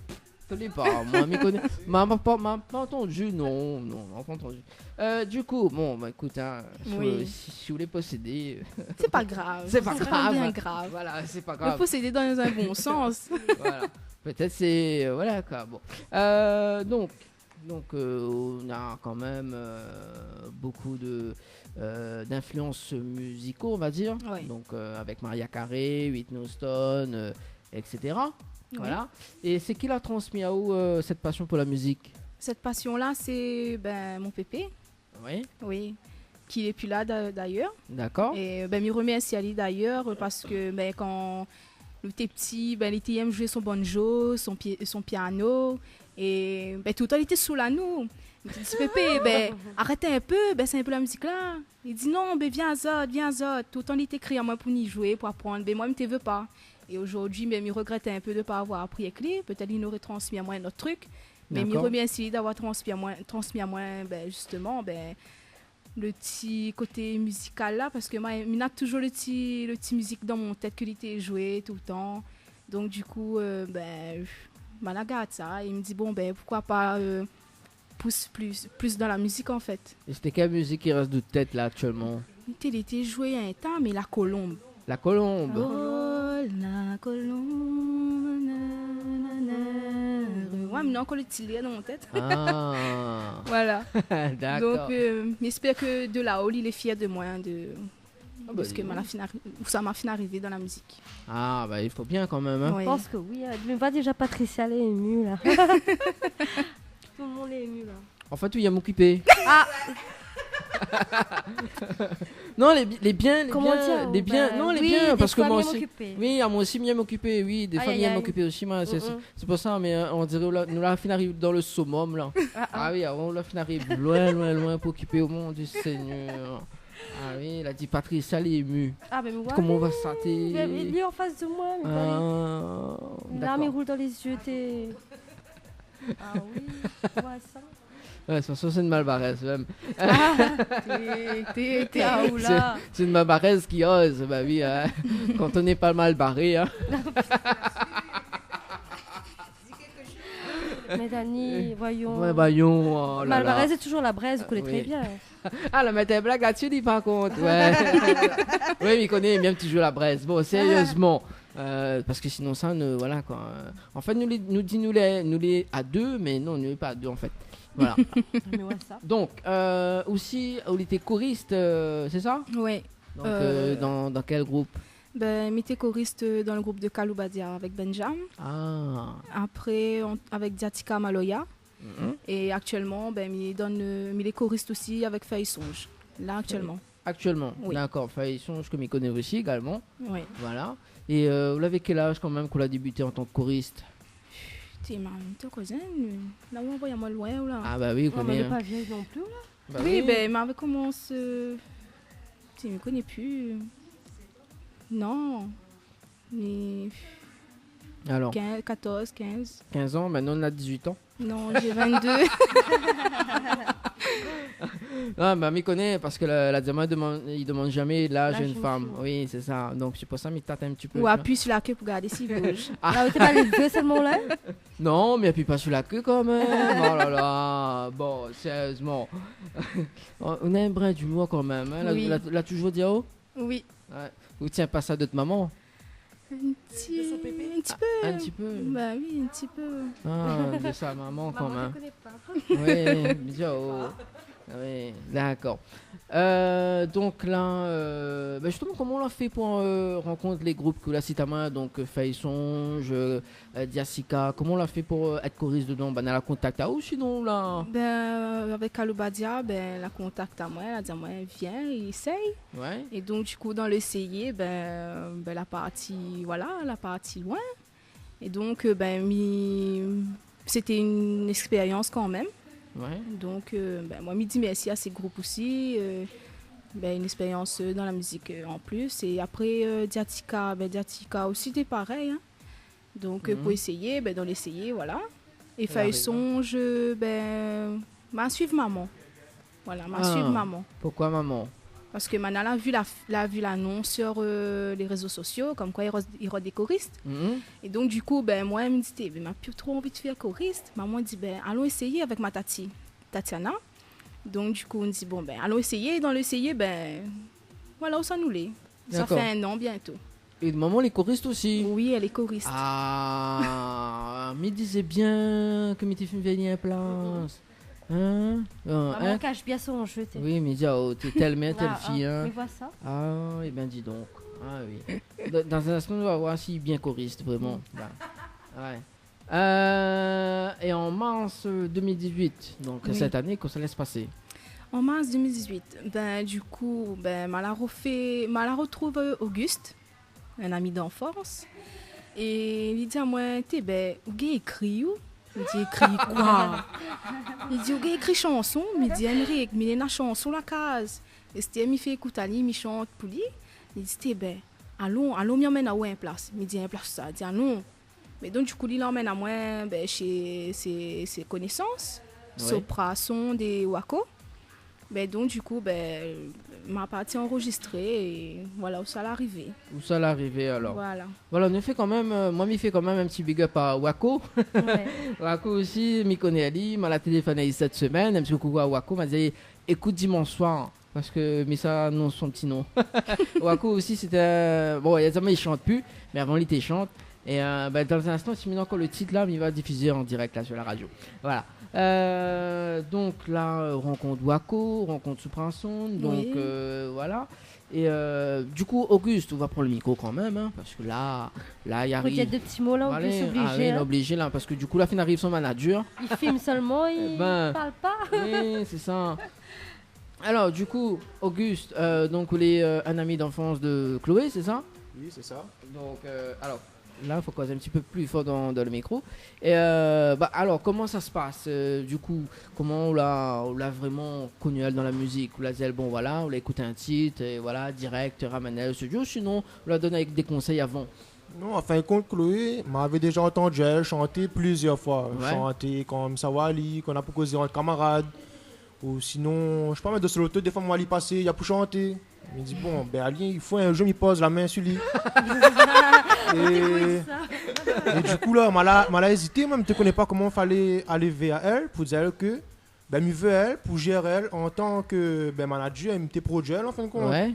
Koné pa, moin, mi koné. Ma, ma pa, ma pa antann, non, non, ma pa antann. Euh, du coup, bon, bah, écoute, hein, si, si, si ou lé possédé, euh, c'est pas grave. C'est pas grave. Voilà, c'est pas grave. Le possédé dans un bon sens. Voilà. Peut-être c'est, euh, voilà, quoi, bon. Euh, donc, donc, euh, on a quand même, euh, beaucoup de, euh, d'influences musicaux, on va dire. Ouais. Donc, euh, avec Mariah Carey, Whitney Houston, euh, et cetera. Oui. Voilà. É sé ki la transmi aou, euh, cette passion pour la musique ? Cette passion-là, c'est, ben, mon pépé. Oui. Oui. Ki lé pi la d'a-, d'ailleurs. D'accord. É, ben, mi remèrsi ali d'ailleurs, euh, parske, ben, kan nou té pti, ben, li té èm zoué son banjo, son pi-, son piano. É, ben, toultan li té soul anou. Mi té di, pépé, ben, arèt in pé, bès in pé la mizik la. Li di, non, ben, vien azot, vien azot. Toultan li té kri amoin pou ni zoué, pou aprann. Ben, moin, mi té vé pa. É zordi, ben, mi regrèt in pé de pa avoir apri èk li. Pétèt li noré transmi amoin in ot trik. Mé mi remèrsi ali d'avoir transmi amoin, transmi amoin, ben, zistoman, ben, le ti koté mizikal la, parske moin, mi na touzour le ti, le ti mizik dan mon tèt ke li té zoué toultan. Donk, du kou, euh, ben, ma la gard sa, é mi di, bon, ben, poukoi pa, euh, pous plis, plis dan la mizik, an fèt. É sété kèl mizik ki rès dan out tèt, la, aktièlman ? Té, li té zoué in ta, mé La Colombe. La Colombe. Oh, la colombe, na, na, na, na. Ouais, mé non, ankor le ti lèr dan mon tèt. Ah. Voilà. D'accord. Donk, euh, mi èspèr ke de la-o, li lé fièr de moin, de, de sak ma la fine ari-, ousa ma fine arivé dan la mizik. Ah, bah, il faut bien quand même, hein. Oui. Mi pans ke oui, hein. Mé mi voi déza Patricia, lé ému, la. Tout le monde lé ému, la. An fèt, oui, mi yèm okipé. Ah. Non, lé bi-, lé bien, lé bien, lé bien. Koman dir, ben, non, lé bien, parske moin osi, oui, amoin osi, mi yèm okipé, oui, défoi mi yèm okipé osi, moin, sé, sé, sé pou sa, mé, euh, on diré nou la, nou la fine ariv dan le summum, la. Ah, ah. Ah oui, avan, nou la fine ariv loin, loin, loin pou okipé, o mon Dieu Seigneur. Ah oui, la di Patricia, lé ému. Ah, ben, mi voi. Koman ou va santi ? Li lé an fas de moin, mé... Ah, d'accord. Larm i roul dan lé zié, té. Ah oui, mi voi sa. Ouais, sé, sé in malbarèz, mèm. Ah, té, té, té, ah, oula. Sé, sé in malbarèz ki oz, bah oui, hein. Quand on n'est pas mal barré, hein. Mé Dani, voyons. Ouais, voyons, oh là là. Malbarèz, sé touzour la brèz, ou koné trè bien. Ah, la mèt in blag la-dsi, li, par kont. Ouais. Oui, mi koné, mi yèm touzour la brèz. Bon, sériezman. Euh, parske sinonsa, nou, voilà, koi. Euh, an fèt, nou lé, nou di nou lé, nou lé a dé, mé non, nou lé pa a dé, an fèt. Voilà. Mé ouais, sa. Donk, euh, osi, ou lété korist, euh, sé sa ? Oui. Donk, euh, dan, dan kèl group ? Ben, mi té korist, euh, dan le group de Kaloubadia avèk Benjam. Ah. Apré, an, avèk Diatika Maloya. Mhm. É aktièlman, ben, mi donn, euh, mi lé korist osi avèk Fèy Sonj. La, aktièlman. Aktièlman, oui. D'accord. Fèy Sonj, ke mi koné osi égalman. Oui. Voilà. É, euh, ou lavé kèl az kan mèm kan ou la débuté an tan ke korist ? Té, ma, té ankor zenn, euh, la ou anvoy amoin loin, la. Ah bah oui, ou koné, hein. Ah, mé lé pa vièy non pli, la. Bah oui, ben, ma la komans, euh, té, mi koné pi. Non. Mé... Alors. Kinz, katorz, kinz. Kinz an, mintnan ou na dizuit an. Non, j'ai vingt-deux. Non, ben, mi koné, parske la, la di amoin, i demann, i demann zamé laz in fanm. Laz in fanm. Oui, sé sa. Donk, sé pou sa, mi tat in ti pé, ou tu vois. Apiy su la ké pou gard si i bouz. Ah. La ou té pa lé vé solman la, hein ? Non, mé apiy pa su la ké kan mèm. Oh la la. Bon, sériezman. On, on a un brin d'humour kan mèm, hein. La, oui. La, la touzour di, oh ? Oui. Ouais. Ou tien pa sa de out momon ? Un ti, de son pépé ? Un ti pé. Ah, un ti pé. Bah oui, un ti pé. Ah, de sa momon kan mèm. Momon, mi koné pa. Oui, mi di, oh. Ah oui, dakor. Euh, donk la, euh, ben zistoman, koman ou la fé pou, euh, rankont lé group ke ou la sit amoin, donk, euh, Feuille Songe, euh, euh, Diasika, koman ou la fé pou, euh, èt korist dedan ? Ben, la kontakt aou, sinon la ? Ben, avèk Kaloubadia, ben, la kontakt amoin, la di amoin, vien, éséy. Ouais. É donk, du kou, dan léséyé, ben, ben, la parti, voilà, la parti loin. É donk, euh, ben, mi, sété in ékspérians kan mèm. Ouais. Donk, euh, ben, moin, mi di mèrsi a sé group osi, euh, ben, in ékspérians, euh, dan la mizik, euh, an plis. É apré, euh, Diasika, ben, Diasika osi, té parèy, hein. Donk, euh, pou éséyé, ben, dan léséyé, voilà. É Feuille Songe, ben, ma suiv momon. Voilà, ma suiv momon. Ah, poukoi momon ? Parske momon la vi la, la vi lanons su, euh, lé rézo sosio, konmkoi i rod, i rod dé korist. Mhm. É donk, du kou, ben, moin, mi di, té, ben, ma pi tro anvi fé korist. Momon di, ben, alon éséyé avèk ma tati, Tatiana. Donk, du kou, nou di, bon, ben, alon éséyé. Dan léséyé, ben, voilà ousa nou lé. Sa fé in an bientôt. Dakor. É momon lé korist osi ? Oui, èl lé korist. Ah, mi di bien ke mi té fine vni in plas. Hein ? Momon i kash bien son jeu, té. Oui, mi di, oh, té tèl mèr, tèl fiy, hein. Ah, ah, mi voi sa. Ah, ében, di donk. Ah oui. Dan, dan in instan, nou va voir si lé bien korist, vréman. Mm. Ben, ouais. Euh, é an mars, euh, deux mille dix-huit, donk, oui, sèt ané, koman sa la spasé ? An mars deux mille dix-huit, ben, du kou, ben, ma la rofé, ma la rotrouv, euh, Auguste, un ami d'enfance. É li di amoin, té, ben, ou gingn ékri, ou ? Mi di, ékri koi ? Li di, ou gingn ékri shanson ? Mi di, Henrik, mi néna shanson la kaz. Estèr, mi fé ékout ali, mi shant pou li. Li di, té, ben, alon, alon, mi amenn aou in plas. Mi di, in plas sa ? Li di, alon. Mé donk, du kou, li la amenn amoin, ben, shé sé, sé konésans, ouais, Sopra Sound é Wako. Ben, donk, du kou, ben, ma parti anrozistré é voilà ousa la arivé. Ousa la arivé, alor. Voilà. Voilà, nou fé kan mèm, euh, moin, mi fé kan mèm in ti big up a Wako. Ouais. Wako osi, mi koné ali, ma la téléfone ali sèt semèn, in ti koukou a Wako, ma di, ékout Dimanche Soir. Parske, mé sa, non, son ti non. Wako osi, sété in, bon, li la zamé i shant pi, mé avan, li té shant. É, euh, ben, dan in instan, si mi néna ankor le tit la, mi va difizé an dirèk la, sur la radio. Voilà. Euh, donk la, euh, rankont Wako, rankont Sopra Sound, donk, oui, euh, voilà. É, euh, du kou, Auguste, ou va pran le mikro kan mèm, hein, parske la, la, i ariv. Fo dir dé ti mo la, Auguste, alé, oblizé, ah oui, hein. Oblizé la, parske du kou, la fine ariv son manager. Li film solman, li parl pa. Eh ben, oui, sé sa. Alor, du kou, Auguste, euh, donk, ou lé, euh, un ami d'enfance de Chloé, sé sa ? Oui, sé sa. Donk, euh, alor, la, fo koz in ti pé pli for dan, dan le mikro. É, euh, ba, alor, koman sa i spas, euh, du kou, koman ou la, ou la vréman koni èl dan la mizik ? Ou la di èl, bon, voilà, ou la ékout in tit, é voilà, dirèk, ramenn èl o studio, sinon, ou la donn èk dé konsèy avan ? Non, an fin de kont, Chloé, ma lavé déza antann èl shanté plizièr foi. Ouais. Shanté konm sa va ali, kan na pou kozé ant kamarad. Ou sinon, mi sé pa, mé dan son loto, défoi, mi voi ali pasé, li la pou shanté. Mi di, bon, ben, ali, i fo in zour mi poz la min su li. É, é du kou, la, ma la, ma la ézité, moin, mi té koné pa koman falé alé vèr èl pou dir èl ke, ben, mi vé èl pou zér èl antan ke, ben, manager, mi té produi èl, an fin de kont. Ouais.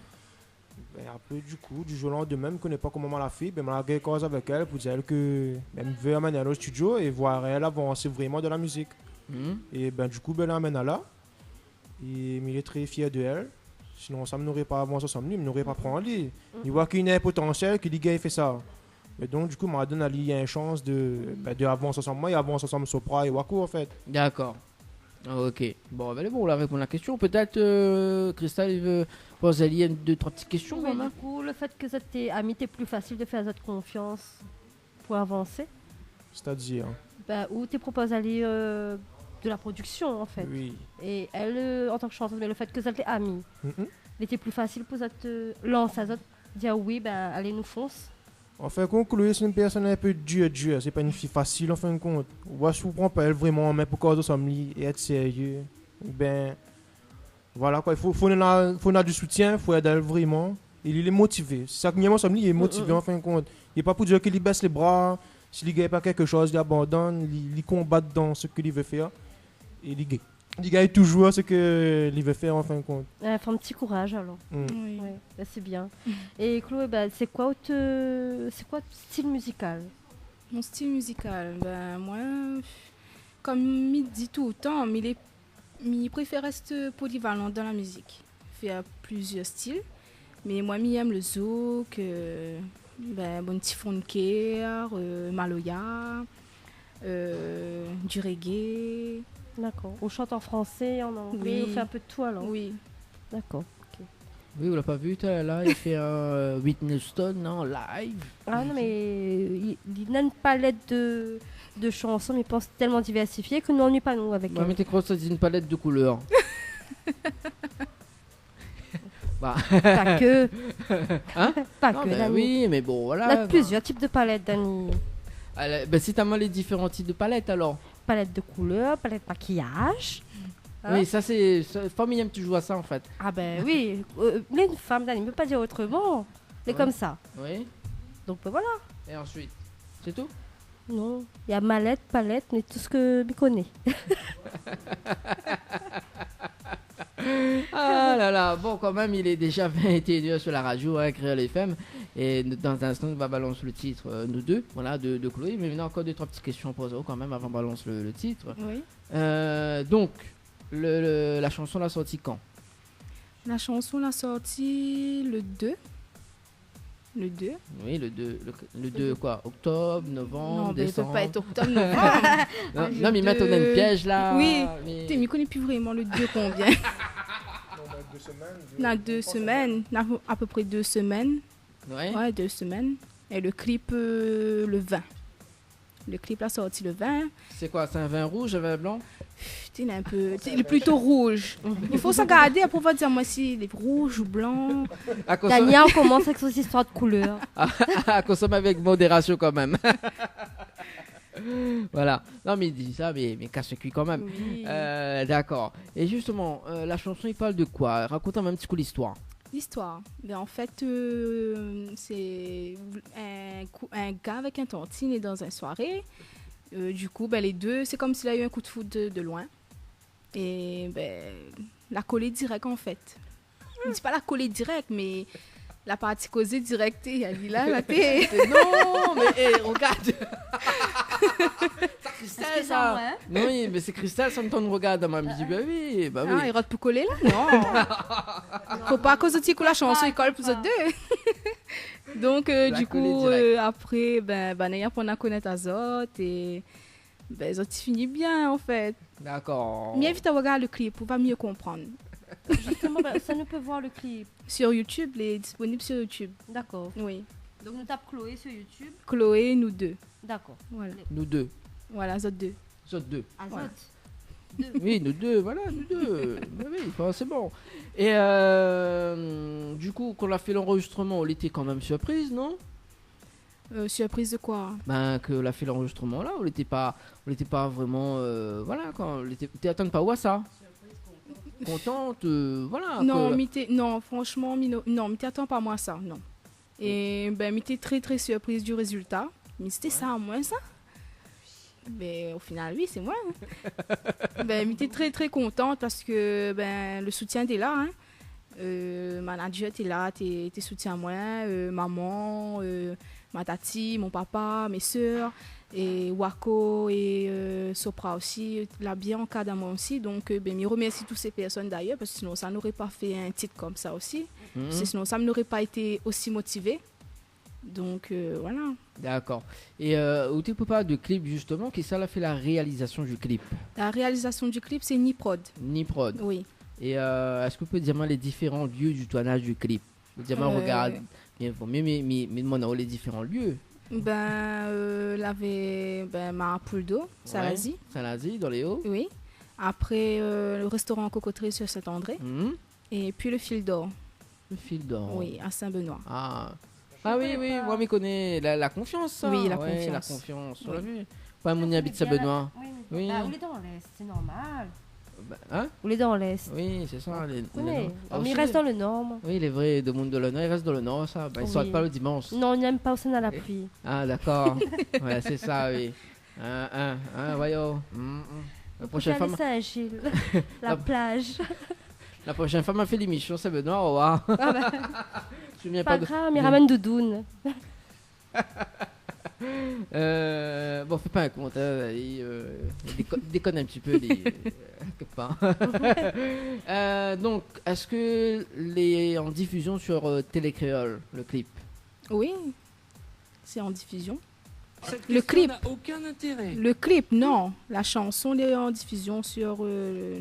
Ben, apré, du kou, du jour au lendemain, mi koné pa koman ma la fé, ben, ma la gingn koz avèk èl pou dir èl ke, ben, mi vé amenn èl o studio é voir èl avansé vréman dan la mizik. Mhm. É ben, du kou, ben, la amenn èl la. É mi lé tré fièr de èl. Sinon, sa, mi noré pa avansé ansanm li, mi noré pa pran li. Mi voi ke li néna in potansièl, ke li gingn fé sa. Mé donk, du kou, ma donn ali in shans de, ben, de avansé ansanm moin, é avansé ansanm Sopra é Wako, an fèt. Dakor. Ah, ok. Bon, ben, lé bon, la réponn la késtion. Pétèt, euh, Cristal, li vé poz ali dé, troi ti késtion, mé, hein. Du kou, le fèt ke zot té ami, té pli fasil de fé azot konfians pou avansé. Sétadir ? Ben, ou té propoz ali, euh, de la prodiksion, an fèt. Oui. É èl, euh, antan ke shantèz, mé le fèt ke zot té ami, mhm, lété pli fasil pou zot, euh, lans azot, dir, oui, ben, alé, nou fons. An fin de kont, Chloé, sé in pèrsone in pé dir, dir. Sé pa in fiy fasil, an fin de kont. Ou voi, si ou pran pa èl vréman an min pou koz ansanm li é èt sérié, Ben, voilà koi, i fo, fo nou na, fo nou na di soutien, fo èd ali vréman. É li lé motivé. Sé sa ki mi èm ansanm li, li lé motivé an fin d'kont. Li lé pa pou dir ke li bès lé bra, si li gingn pa kékshoz, li abandone, li, li konbat dan sak li vé fèr. É li gingn. Li gingn touzour sak li vé fèr an fin d'kont. Ouais, fo in ti kouraz alor. Mm. Oui. Ouais, ben, sé bien. É Chloé, ben, sé koi out, sé koi out stil mizikal ? Mon stil mizikal, ben, moin, kom mi di toultan, mi lé Mi préfèr rès polivalan dan la mizik, fèr plizièr stil. Mé moin, mi èm le zouk, euh, ben, bann ti funky, euh, maloya, euh, du reggae. D'accord. Ou shant an fransé, an anglé, ou fé in pé de tout alor ? Oui. D'accord, ok. Oui, ou la pa vi, talèr la, li fé in, euh, Whitney Houston, non, live. Ah non, mé li, li na in palèt de, de shanson, mi pans, tèlman divèrsifié ke nou anui pa nou avèk èl. Moin, mi té kroi sa di in palèt de koulèr. Bah. Pa ke. Hein ? Pa ke, Dani. Non, ben oui, mé bon, voilà, koi. Na plizièr tip de palèt, Dani. Alé, ben, sit amoin lé diféran tip de palèt, alor. Palèt de koulèr, palèt makiyaz. Hein ? Oui, sa sé, sa, fanm i èm touzour sa, an fèt. Ah ben oui, euh, lé in fanm, Dani, mi pé pa dir otroman. Lé konmsa. Oui. Donk, ben voilà. É ansuit, sé tou ? Non, na malèt, palèt, mé tout sak mi koné. Ah là là, bon, kan mèm, il est déjà vingt et une heures sur la radio, hein, Kréol F M. Et dans un instant, on va balancer le titre, euh, Nous deux, voilà, de, de Chloé. Mé néna ankor dé, troi ti késtion pou zot kan mèm avan balancer le, le titre. Oui. Euh, donk, le, le, la shanson la sorti kan ? La shanson la sorti le deux. Le deux. Oui, le deux, le, le deux koi ? Oktob, novanm, désanm ? Non, ben, i pé pa èt oktob, novanm. Non, non, mé i mèt anou dan in pièz la. Oui. Mé té, mi koné pi vréman le deux konbien. Non, ben, dé semèn, dé, troi semèn. Na dé semèn, na a pé pré dé semèn. Ouais. Ouais, dé semèn. É le clip, euh, le vingt. Le clip la sorti le vingt. Sé koi, sé in vin rouz, in vin blan ? Pff, té, lé in pé, té, lé plito rouz. I fo sa gardé, apré ou va dir amoin si lé rouz ou blan. Dani, on commence avec son histoire de couleur. À consommer avec modération quand même. Voilà. Non, mé li di sa, mé, mé kas le kui kan mèm. Oui. Euh, d'accord. Et justement, euh, la chanson, i parl de koi ? Rakont amoin in ti kou listoir. Listoir. Ben, an fèt, euh, sé in kou-, in gars avèk in tantine lé dan in soiré. Euh, du coup, ben, lé dé, sé konmsi la u in kou d'foud de, de loin. É, ben, la kolé dirèk, an fèt. Mi di pa la kolé dirèk, mé la parti kozé dirèk, té, ali la, la, té. Non, mé, eh, regard. Sa, Christelle, sa. Excusez-moi, hein. Non, oui, mé sé Christelle, sa, mi antann regard dan ma mizik. Ben oui, ben oui. Ah, i rant pou kolé la ? Non. Fo pa koz ti kou la shanson i kol pou zot dé. Donk, euh, du coup, euh, apré, ben, ben, na aprann a konèt azot é, ben, zot i fini bien, an fèt. D'accord. Mi invit aou regard le clip, ou va mieux comprendre. Justement, ben, sa nou pé voir le clip ? Sur YouTube, il est disponible sur YouTube. D'accord. Oui. Donk nou tap Chloé sur YouTube. Chloé, nous deux. D'accord. Voilà. Nous deux. Voilà, zot dé. Zot dé. Ah, voilà. Zot. Dé. Oui, nous deux, voilà, nous deux. Ben oui, forcément. Et, euh, du coup, kan la fé l'enregistrement, ou lété kan mèm surpriz, non ? Euh, surpriz de koi ? Ben, ke la fé l'enregistrement la, ou lété pa, ou lété pa vréman, euh, voilà, koi, ou lété, té atann pa ou a sa ? Kontente, euh, voilà. Non, mi té, non, franchement, mi no-, non, mi té atann pa moin sa, non. É, ben, mi té très, très surprise du résultat. Mi té sa, moin sa. Ben, au final, oui, sé moin. Ben, mi té très, très contente parce que, ben, le soutien té la, hein. Euh, manager té la, té, té soutien amoin, euh, maman, euh, ma tati, mon papa, mes sœurs, é Wako é, euh, Sopra osi, la bien ankadr amoin osi. Donk, euh, ben, mi remèrsi tout sé pèrsone d'ailleurs, parce que sinon sa noré pa fé in tit konmsa osi. Mhm. Parce que sinon sa noré pa été osi motivé. Donk, euh, voilà. D'accord. É, euh, ou té pou parl de clip, justement, kisa la fé la réalisation du clip ? La réalisation du clip, sé Niprod. Niprod. Oui. É, euh, èske ou pé dir amoin lé diféran lieu du tournage du clip ? Ou di amoin, euh, regard, bien, bon, mi, mi, mi, mi demann aou lé diféran lieu. Ben, euh, lavé, ben, ma Poul d'Eau, Salazie. Ouais, Salazie, dan lé O. Oui. Apré, euh, le restaurant Cocoterie sur Saint-André. Mhm. Et puis le Fil d'Or. Le Fil d'Or. Oui, à Saint-Benoît. Ah. Ah oui, oui, moin, mi koné la, la Confiance, sa. Oui, la Confiance. Ouais, la Confiance, on l'a vu. Oui. Moin, mi abit Saint-Benoît. Oui, oui. Bah, ou lé dan l'Est, sé normal. Hein ? Ou lé dan l'Est. Oui, sé sa, lé, lé koné. Nor. Ah, mi rès dan le Nor, moin. Oui, lé vré, demoun de le Nor, i rès dan le Nor, sa. Ben, i sort pa le dimansh. Non, i èm pa ousa néna la pli. Ah, dakor. Ouais, sé sa, oui. Hein, hein, hein, voyons. Mm, mm. La prochaine fois, ma- Saint-Gilles, la plage. La prochaine fois, ma fé l'émission, sé Benoît, au revoir. Ah ben, mi vien pa pa de- grav, mi ramèn doudoun. Euh, bon, fé pa in kont, hein, i, euh, i déko-, i dékone in ti pé, li, euh, kèk par. Euh, donk, èske lé an difuzion sur, euh, Télé Kréol, le clip ? Oui, sé an difuzion. Le clip. Cette question n'a aucun intérêt. Le clip, non. La chanson, lé an difuzion sur, euh,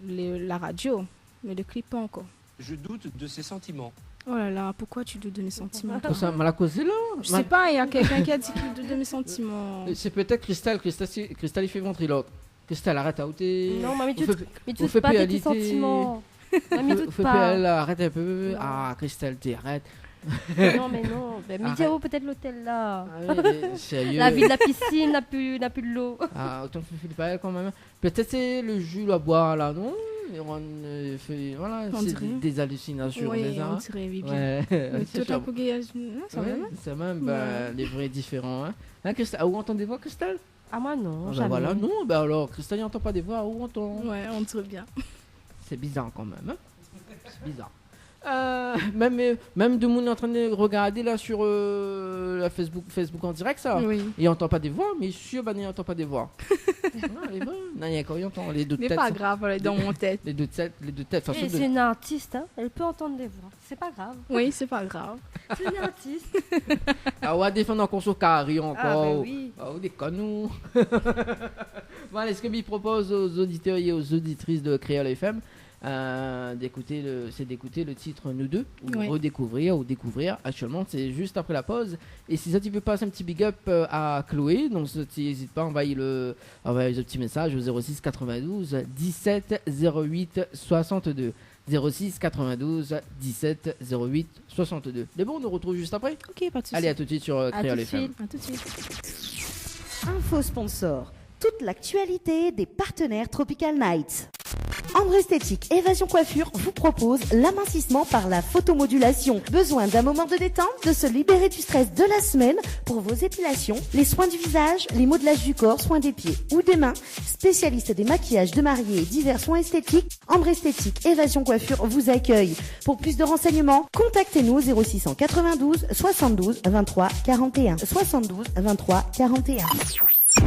le, la radio, mé le clip, pa ankor. Je doute de ses sentiments. Oh là là, pourquoi tu doutes de mes sentiments, toi ? Kosa, mal a kozé la ? Je sais pas, il y a quelqu'un qui a dit qu'il doute de mes sentiments. Euh, c'est peut-être Christelle, Christelle, si, Christelle, i fé ventriloque. Christelle, arèt aouté. Non, ma mi dout, mi dout pa de tes sentiments. Ma mi dout pa. Fé, fé pa, arèt in pé. Non. Ah, Christelle, té arèt. Non, mé non. Ben, mi di aou pétèt l'otèl la. Ah oui, mé sérieux. La vi de la piscine, na pu, na pu de lo. Ah, otan fé, fé pa èl kan mèm. Pétèt sé le ju la boir la, non ? É on, euh, fé, voilà, sé des, des hallucinations, sé sa ? On dirait, oui, bien. Ouais. Mé sé tout sa. Pou gayaz, non, sa va, hein ? Ouais, sa mèm, ben, lé vré diféran, hein. Hein, Christelle, ou antann dé voi, Christelle ? Ah, moin, non, zamé. Ah, ben voilà, non, ben alor, Christelle i antann pa dé voi, ou antann ? Ouais, on dirait bien. Sé bizar kan mèm, hein ? Sé bizar. Euh, mèm, euh, mèm demoun lé antrin de regardé la sur, euh, la Facebook, Facebook an dirèk, sa. Oui. I antann pa dé voi, mé sir, ben, i antann pa dé voi. Non, lé vré. Non, i antann lé dé tèt. Mé pa grav, lé dan mon tèt. Lé dé tèt, lé dé tèt. Fason de... C'est une artiste, hein. Elle peut entendre des voix. C'est pas grave. Oui, c'est pas grave. C'est une artiste. Ah ouais, défann ankor son kari ankor. Ah, ben oui. Ah, ou dékone, ou. Bon, alé, sak mi propoz aux auditeurs et aux auditrices de Kréol F M, euh, d'écouter le, c'est d'écouter le titre Nous deux, ou redécouvrir, ou découvrir. Actuellement, c'est juste après la pause. Et si zot i vé pas in ti big up, euh, à Chloé, donk zot i ézit pa, anvoy le, anvoy le ti mésaz au zéro six quatre-vingt-douze dix-sept zéro huit soixante-deux. Zéro six quatre-vingt-douze dix-sept zéro huit soixante-deux. Mé bon, nou artrouv zis apré. Ok, pas de souci. Alé, à tout de suite sur, euh, Kréol F M. À tout de suite. Info sponsor. Toute l'actualité des partenaires Tropical Night. Ambre Esthétique Évasion Coiffure vous propose l'amincissement par la photomodulation. Besoin d'un moment de détente, de se libérer du stress de la semaine ? Pour vos épilations, les soins du visage, les modelages du corps, soins des pieds ou des mains, spécialiste des maquillages de mariés et divers soins esthétiques, Ambre Esthétique Évasion Coiffure vous accueille. Pour plus de renseignements, contactez-nous au zéro six cent quatre-vingt-douze soixante-douze vingt-trois quarante et un. Soixante-douze vingt-trois quarante et un.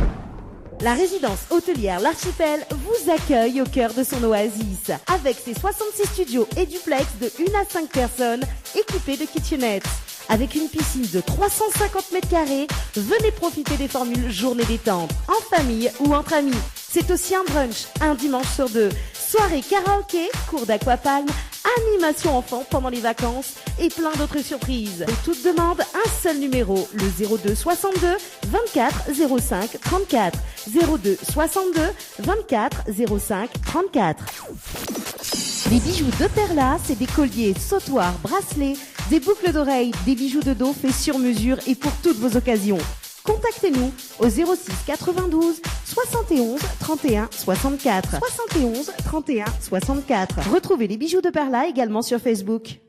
La résidence hôtelière L'Archipel vous accueille au cœur de son oasis. Avec ses soixante-six studios et duplex de une à cinq personnes, équipés de kitchenette. Avec une piscine de trois cent cinquante mètres carrés, venez profiter des formules journée détente, en famille ou entre amis. C'est aussi un brunch, un dimanche sur deux. Soirée karaoké, cours d'aquapalme, animation enfant pendant les vacances et plein d'autres surprises. Pour toute demande, un seul numéro, le zéro deux soixante-deux vingt-quatre zéro cinq trente-quatre. Zéro deux soixante-deux vingt-quatre zéro cinq trente-quatre. Les bijoux de Perla, c'est des colliers, sautoirs, bracelets, des boucles d'oreilles, des bijoux de dos faits sur mesure et pour toutes vos occasions. Contactez-nous au zéro six quatre-vingt-douze soixante et onze trente et un soixante-quatre. Soixante et onze trente et un soixante-quatre. Retrouvez les bijoux de Perla également sur Facebook.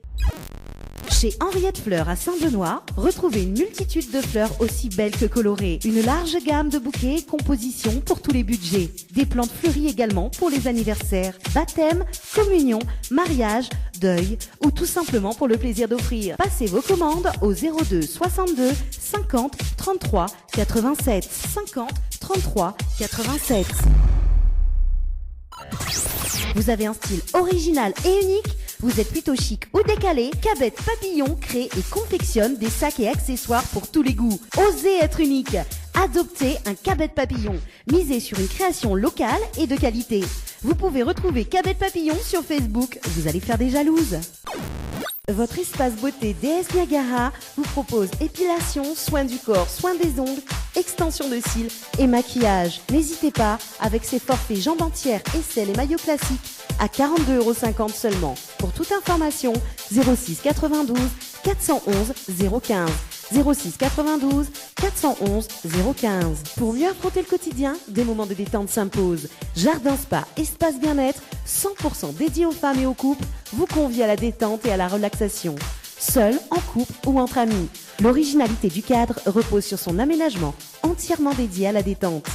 Chez Henriette Fleurs à Saint-Benoît, retrouvez une multitude de fleurs aussi belles que colorées. Une large gamme de bouquets et compositions pour tous les budgets. Des plantes fleuries également pour les anniversaires, baptême, communion, mariage, deuil ou tout simplement pour le plaisir d'offrir. Passez vos commandes au zéro deux soixante-deux cinquante trente-trois quatre-vingt-sept. Cinquante trente-trois quatre-vingt-sept. Vous avez un style original et unique ? Vous êtes plutôt chic ou décalé ? Cabet Papillon crée et confectionne des sacs et accessoires pour tous les goûts. Osez être unique. Adoptez un Cabet Papillon. Misez sur une création locale et de qualité. Vous pouvez retrouver Cabet Papillon sur Facebook. Vous allez faire des jalouses. Votre espace beauté D S Niagara vous propose épilation, soins du corps, soins des ongles, extension de cils et maquillage. N'hésitez pas, avec ses forfaits jambes entières, aisselles et maillots classiques, à quarante-deux euros cinquante seulement. Pour toute information, zéro six quatre-vingt-douze quatre cent onze zéro quinze. Zéro six quatre-vingt-douze quatre cent onze zéro quinze. Pour mieux affronter le quotidien, des moments de détente s'imposent. Jardin Spa, espace bien-être, cent pour cent dédié aux femmes et aux couples, vous convie à la détente et à la relaxation. Seul, en couple ou entre amis, l'originalité du cadre repose sur son aménagement entièrement dédié à la détente.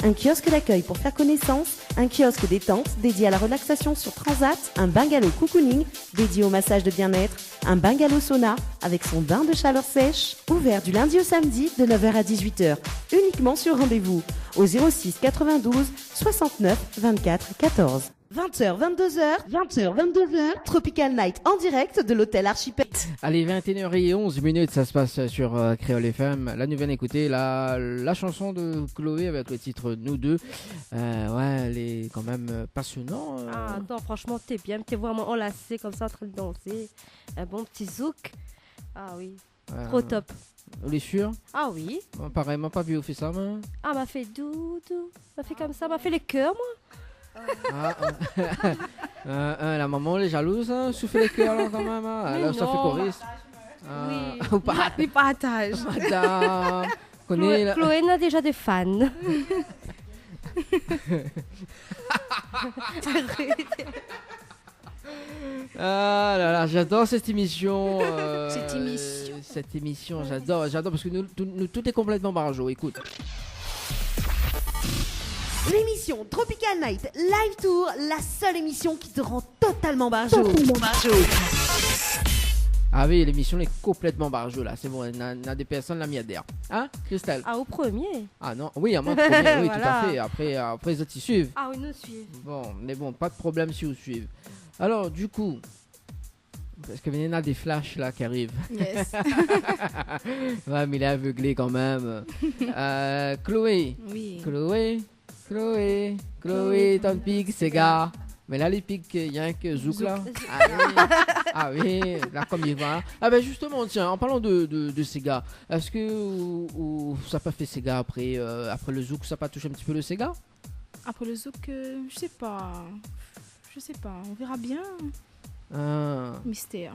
Un kiosque d'accueil pour faire connaissance, un kiosque détente dédié à la relaxation sur Transat, un bungalow cocooning dédié au massage de bien-être, un bungalow sauna avec son bain de chaleur sèche, ouvert du lundi au samedi de neuf heures à dix-huit heures, uniquement sur rendez-vous au zéro six quatre-vingt-douze soixante-neuf vingt-quatre quatorze. Vingt heures, vingt-deux heures, vingt heures, vingt-deux heures, Tropical Night en direct de l'hôtel Archipel. Allez, vingt et une heures et onze minutes, ça se passe sur, euh, Kréol F M. Là, nous venons d'écouter la, la chanson de Chloé avec le titre Nous deux. Euh, ouais, elle est quand même, euh, passionnant, euh. Ah, non, franchement, t'es bien, t'es vraiment enlacé comme ça, en train de danser. Un bon petit zouk. Ah oui. Euh, trop top. Ou lé sir ? Ah oui. Bon, parèy, ma pa vi ou fé sa, moin. Ah, ma fé doudou. Ma fé konmsa, ma fé lé kèr, moin. Ah, euh. Euh, euh, la momon lé jalouz, hein, si ou fé lé kèr, la, kan mèm, hein. Mé la, sa fé non. Korist. Ah, oui. Ou pa... Li partaz. Madam. Koné Chloé, la Chloé na déza dé fan. Ah là là, j'adore cette émission, euh, cette émission, cette émission, j'adore, j'adore parce que nous, tout, nous, tout est complètement barjo. Écoute. L'émission Tropical Night Live Tour, la seule émission qui te rend totalement barjo. Totalement barjo. Ah oui, l'émission est complètement barjo là. C'est bon, na, na des personnes la mi adèr. Hein, Christelle ? Ah, au premier. Ah non, oui, à moi le premier, oui, tout à fait. Voilà. Après, après, les autres, ils suivent. Ah oui, nous suivons. Bon, mais bon, pas de problème si vous suivez. Alors, du coup, parce que néna des flashs là qui arrivent. Yes. Ouais, mais il est aveuglé quand même. Euh, Chloé. Oui. Chloé, Chloé, Chloé, Chloé, tann pik séga. Mé la, li pik, euh, rienk zouk la. Zouk. Ah oui. Ah oui, la, konm i voi. Ah ben, justement, tiens, en parlant de, de, de séga, èske ou, ou sa pa fé séga apré, euh, apré le zouk, sa pa toush in ti pé le séga ? Après le zouk, euh, je sais pas. Je sais pas, on verra bien. Ah. Mystère.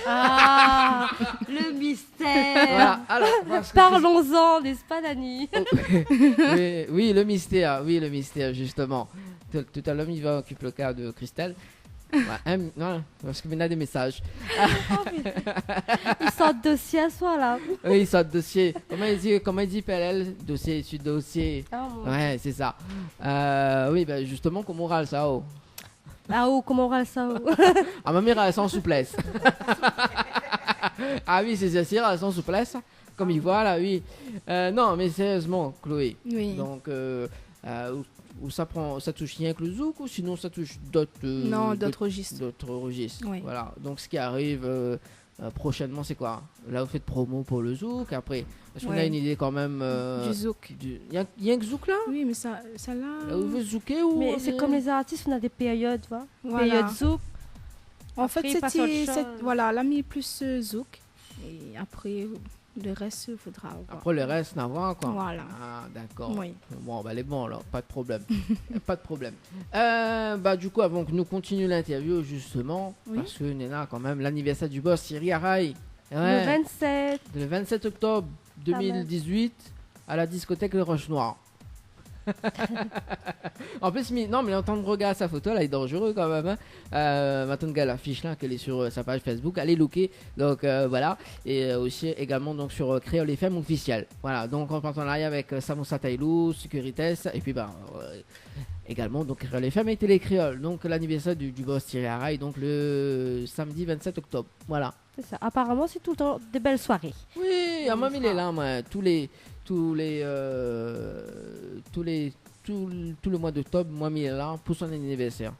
Ah, le mystère. Voilà, alors, parce que... Parlons-en, n'est-ce pas, Dani ? Oh, oui, oui, le mystère, oui, le mystère, justement. Tout, tout à l'heure, il va occuper le cas de Christelle. Ouais, hein, ouais, parce que maintenant, des messages. Oh, putain. Ils sortent dossier à soi, là. Oui, ils sortent dossier. Comment il dit, comment il dit P L L ? Dossier, suite dossier. Ah, mon Dieu. Ouais, c'est ça. Euh, oui, ben, justement, koman ou ral sa, oh ? Ah, oh, koman ou ral sa, oh ? Ah, ma mi ral sa an souplès. Ah oui, sé, sé, sé ral sa an souplès. Konm i voi la, oui. Euh, non, mé sérieusement, Chloé. Oui. Donc, euh, euh, ou, ou sa pran, sa toush rienk le zouk ou sinon sa toush d'ot, euh... Non, d'ot, d'ot rejis. D'ot rejis. Oui. Voilà. Donc, ce qui arrive, euh, euh, prochainement, c'est quoi ? Là, vous faites promo pour le zouk. Après, est-ce qu'on a une idée quand même, euh... Ouais. Du zouk. Du, rienk, rienk zouk la ? Oui, mé sa, sa la... Là, vous faites zouké ou... Mé sé konm les artistes, on a des périodes, tu vois. Voilà. Période zouk. Après, i pass a ot shoz. An fèt, sé, sé, voilà, la mi plis, euh, zouk. É apré, le rès, fodra voir. Après, le reste, na voir, quoi. Voilà. Ah, d'accord. Oui. Bon, bah, lé bon, alors, pas de problème. Pas de problème. Euh, bah, du coup, avant que nous continuions l'interview, justement, oui, parce que néna quand même l'anniversaire du boss Thierry Araye. Ouais. Le vingt-sept. Le vingt-sept octobre deux mille dix-huit, à la discothèque Le Roche Noire. En plus, mi, non, mé an trin de regard sa foto la, lé danzéré kan mèm, hein. Euh, ma tann gard lafish la, k'lé sur, euh, sa page Facebook, alé looké. Donc, euh, voilà. Et, euh, aussi, également, donc, sur, euh, Kréol F M officiel. Voilà. Donc, en partenariat avec, euh, Samoussa Taïlou, Securitas, et puis, ben, euh, également, donc, Kréol F M et Télé Kréol. Donc, l'anniversaire du, du boss Thierry Araye, donc, le samedi vingt-sept octobre. Voilà. Sé sa. Aparaman, sé toultan dé bèl soiré. Oui, ah, moin, mi lé la, moin, tous les, tous les, euh, tous les, tout, tout le mois d'octobre, moin, mi lé la pou son anniversaire.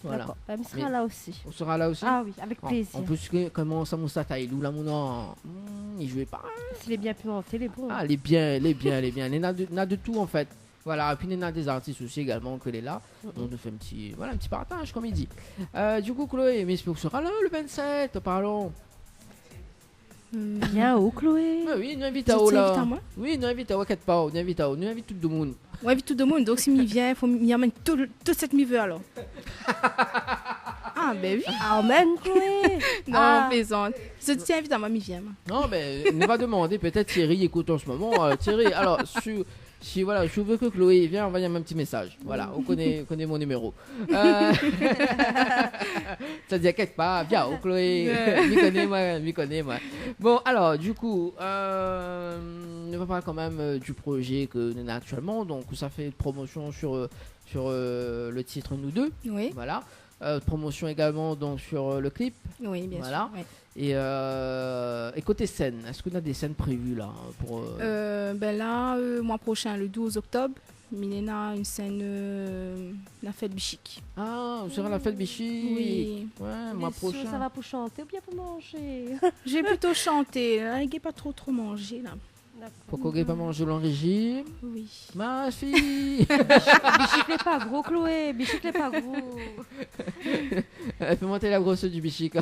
Voilà. D'accord. Bah, mi sra la aussi. Ou sra la aussi ? Ah oui, avec plaisir. An, an plus, ke, koman Samoussa Taïlou la, mon nom, hmm, i zoué pa. Si lé bien pimanté, lé bon. Ah, lé bien, lé bien, lé bien. Néna de, néna de tout, en fait. Voilà, épi néna des artistes aussi également ke lé la. Mm-mm. Donc, nou fé in ti, voilà, in ti partaz, konm i di. Euh, du coup, Chloé, mé sé pou sra la, le vingt-sept, parlons. Hmm. Vien, oh, Chloé. Mé oui, nou invit aou la. Ou invit amoin ? Oui, nou invit aou, inkièt pa, nou invit aou, nou invit tout demoun. Ou invit tout demoun, donk si mi vien, fo mi amenn tout, tout sak mi vé, alor. Ah, Ah ben oui. Amen, Chloé. Non, ah, on plaisante. Zot i invit amoin, mi vien, moin. Non, mé nou va demandé, pétèt Thierry i ékout an se moman. Euh, Thierry, alor, si, si, voilà, si ou vé ke Chloé i vien, anvoy amoin in ti mésaz. Voilà, ou koné, ou koné mon niméro. Euh, sa di, inkièt pa, vien, oh, Chloé. Ouais. Mi koné, moin, mi koné, moin. Bon, alor, du kou, euh, nou va parl kan mèm, euh, du projé ke nou néna aktièlman. Donk, sa fé promosion sur, euh, sur, euh, le tit Nous deux. Oui. Voilà. Euh, promosion égalman, donk, sur, euh, le clip. Oui, bien sûr, oui. Voilà. É, euh, é koté sèn, èske ou néna dé sèn prévu la, hein, pou, euh... Euh, ben la, euh, moi proshin, le douz oktob, mi néna in sèn, euh, la fèt Bichik. Ah, ou sera la fèt Bichik. Oui. Ouais, moi proshin. Lé sèn, sa va pou shanté oubien pou manzé ? Mi sa plito shanté, la, mi gingn pa tro, tro manzé, la. Dakor. Poukosa ou gingn pa manzé, ou lé an réjim ? Oui. Ma fille. Bichik lé pa gro, Chloé. Bichik lé pa gro. Èl i pé mont la grosèr du bichik.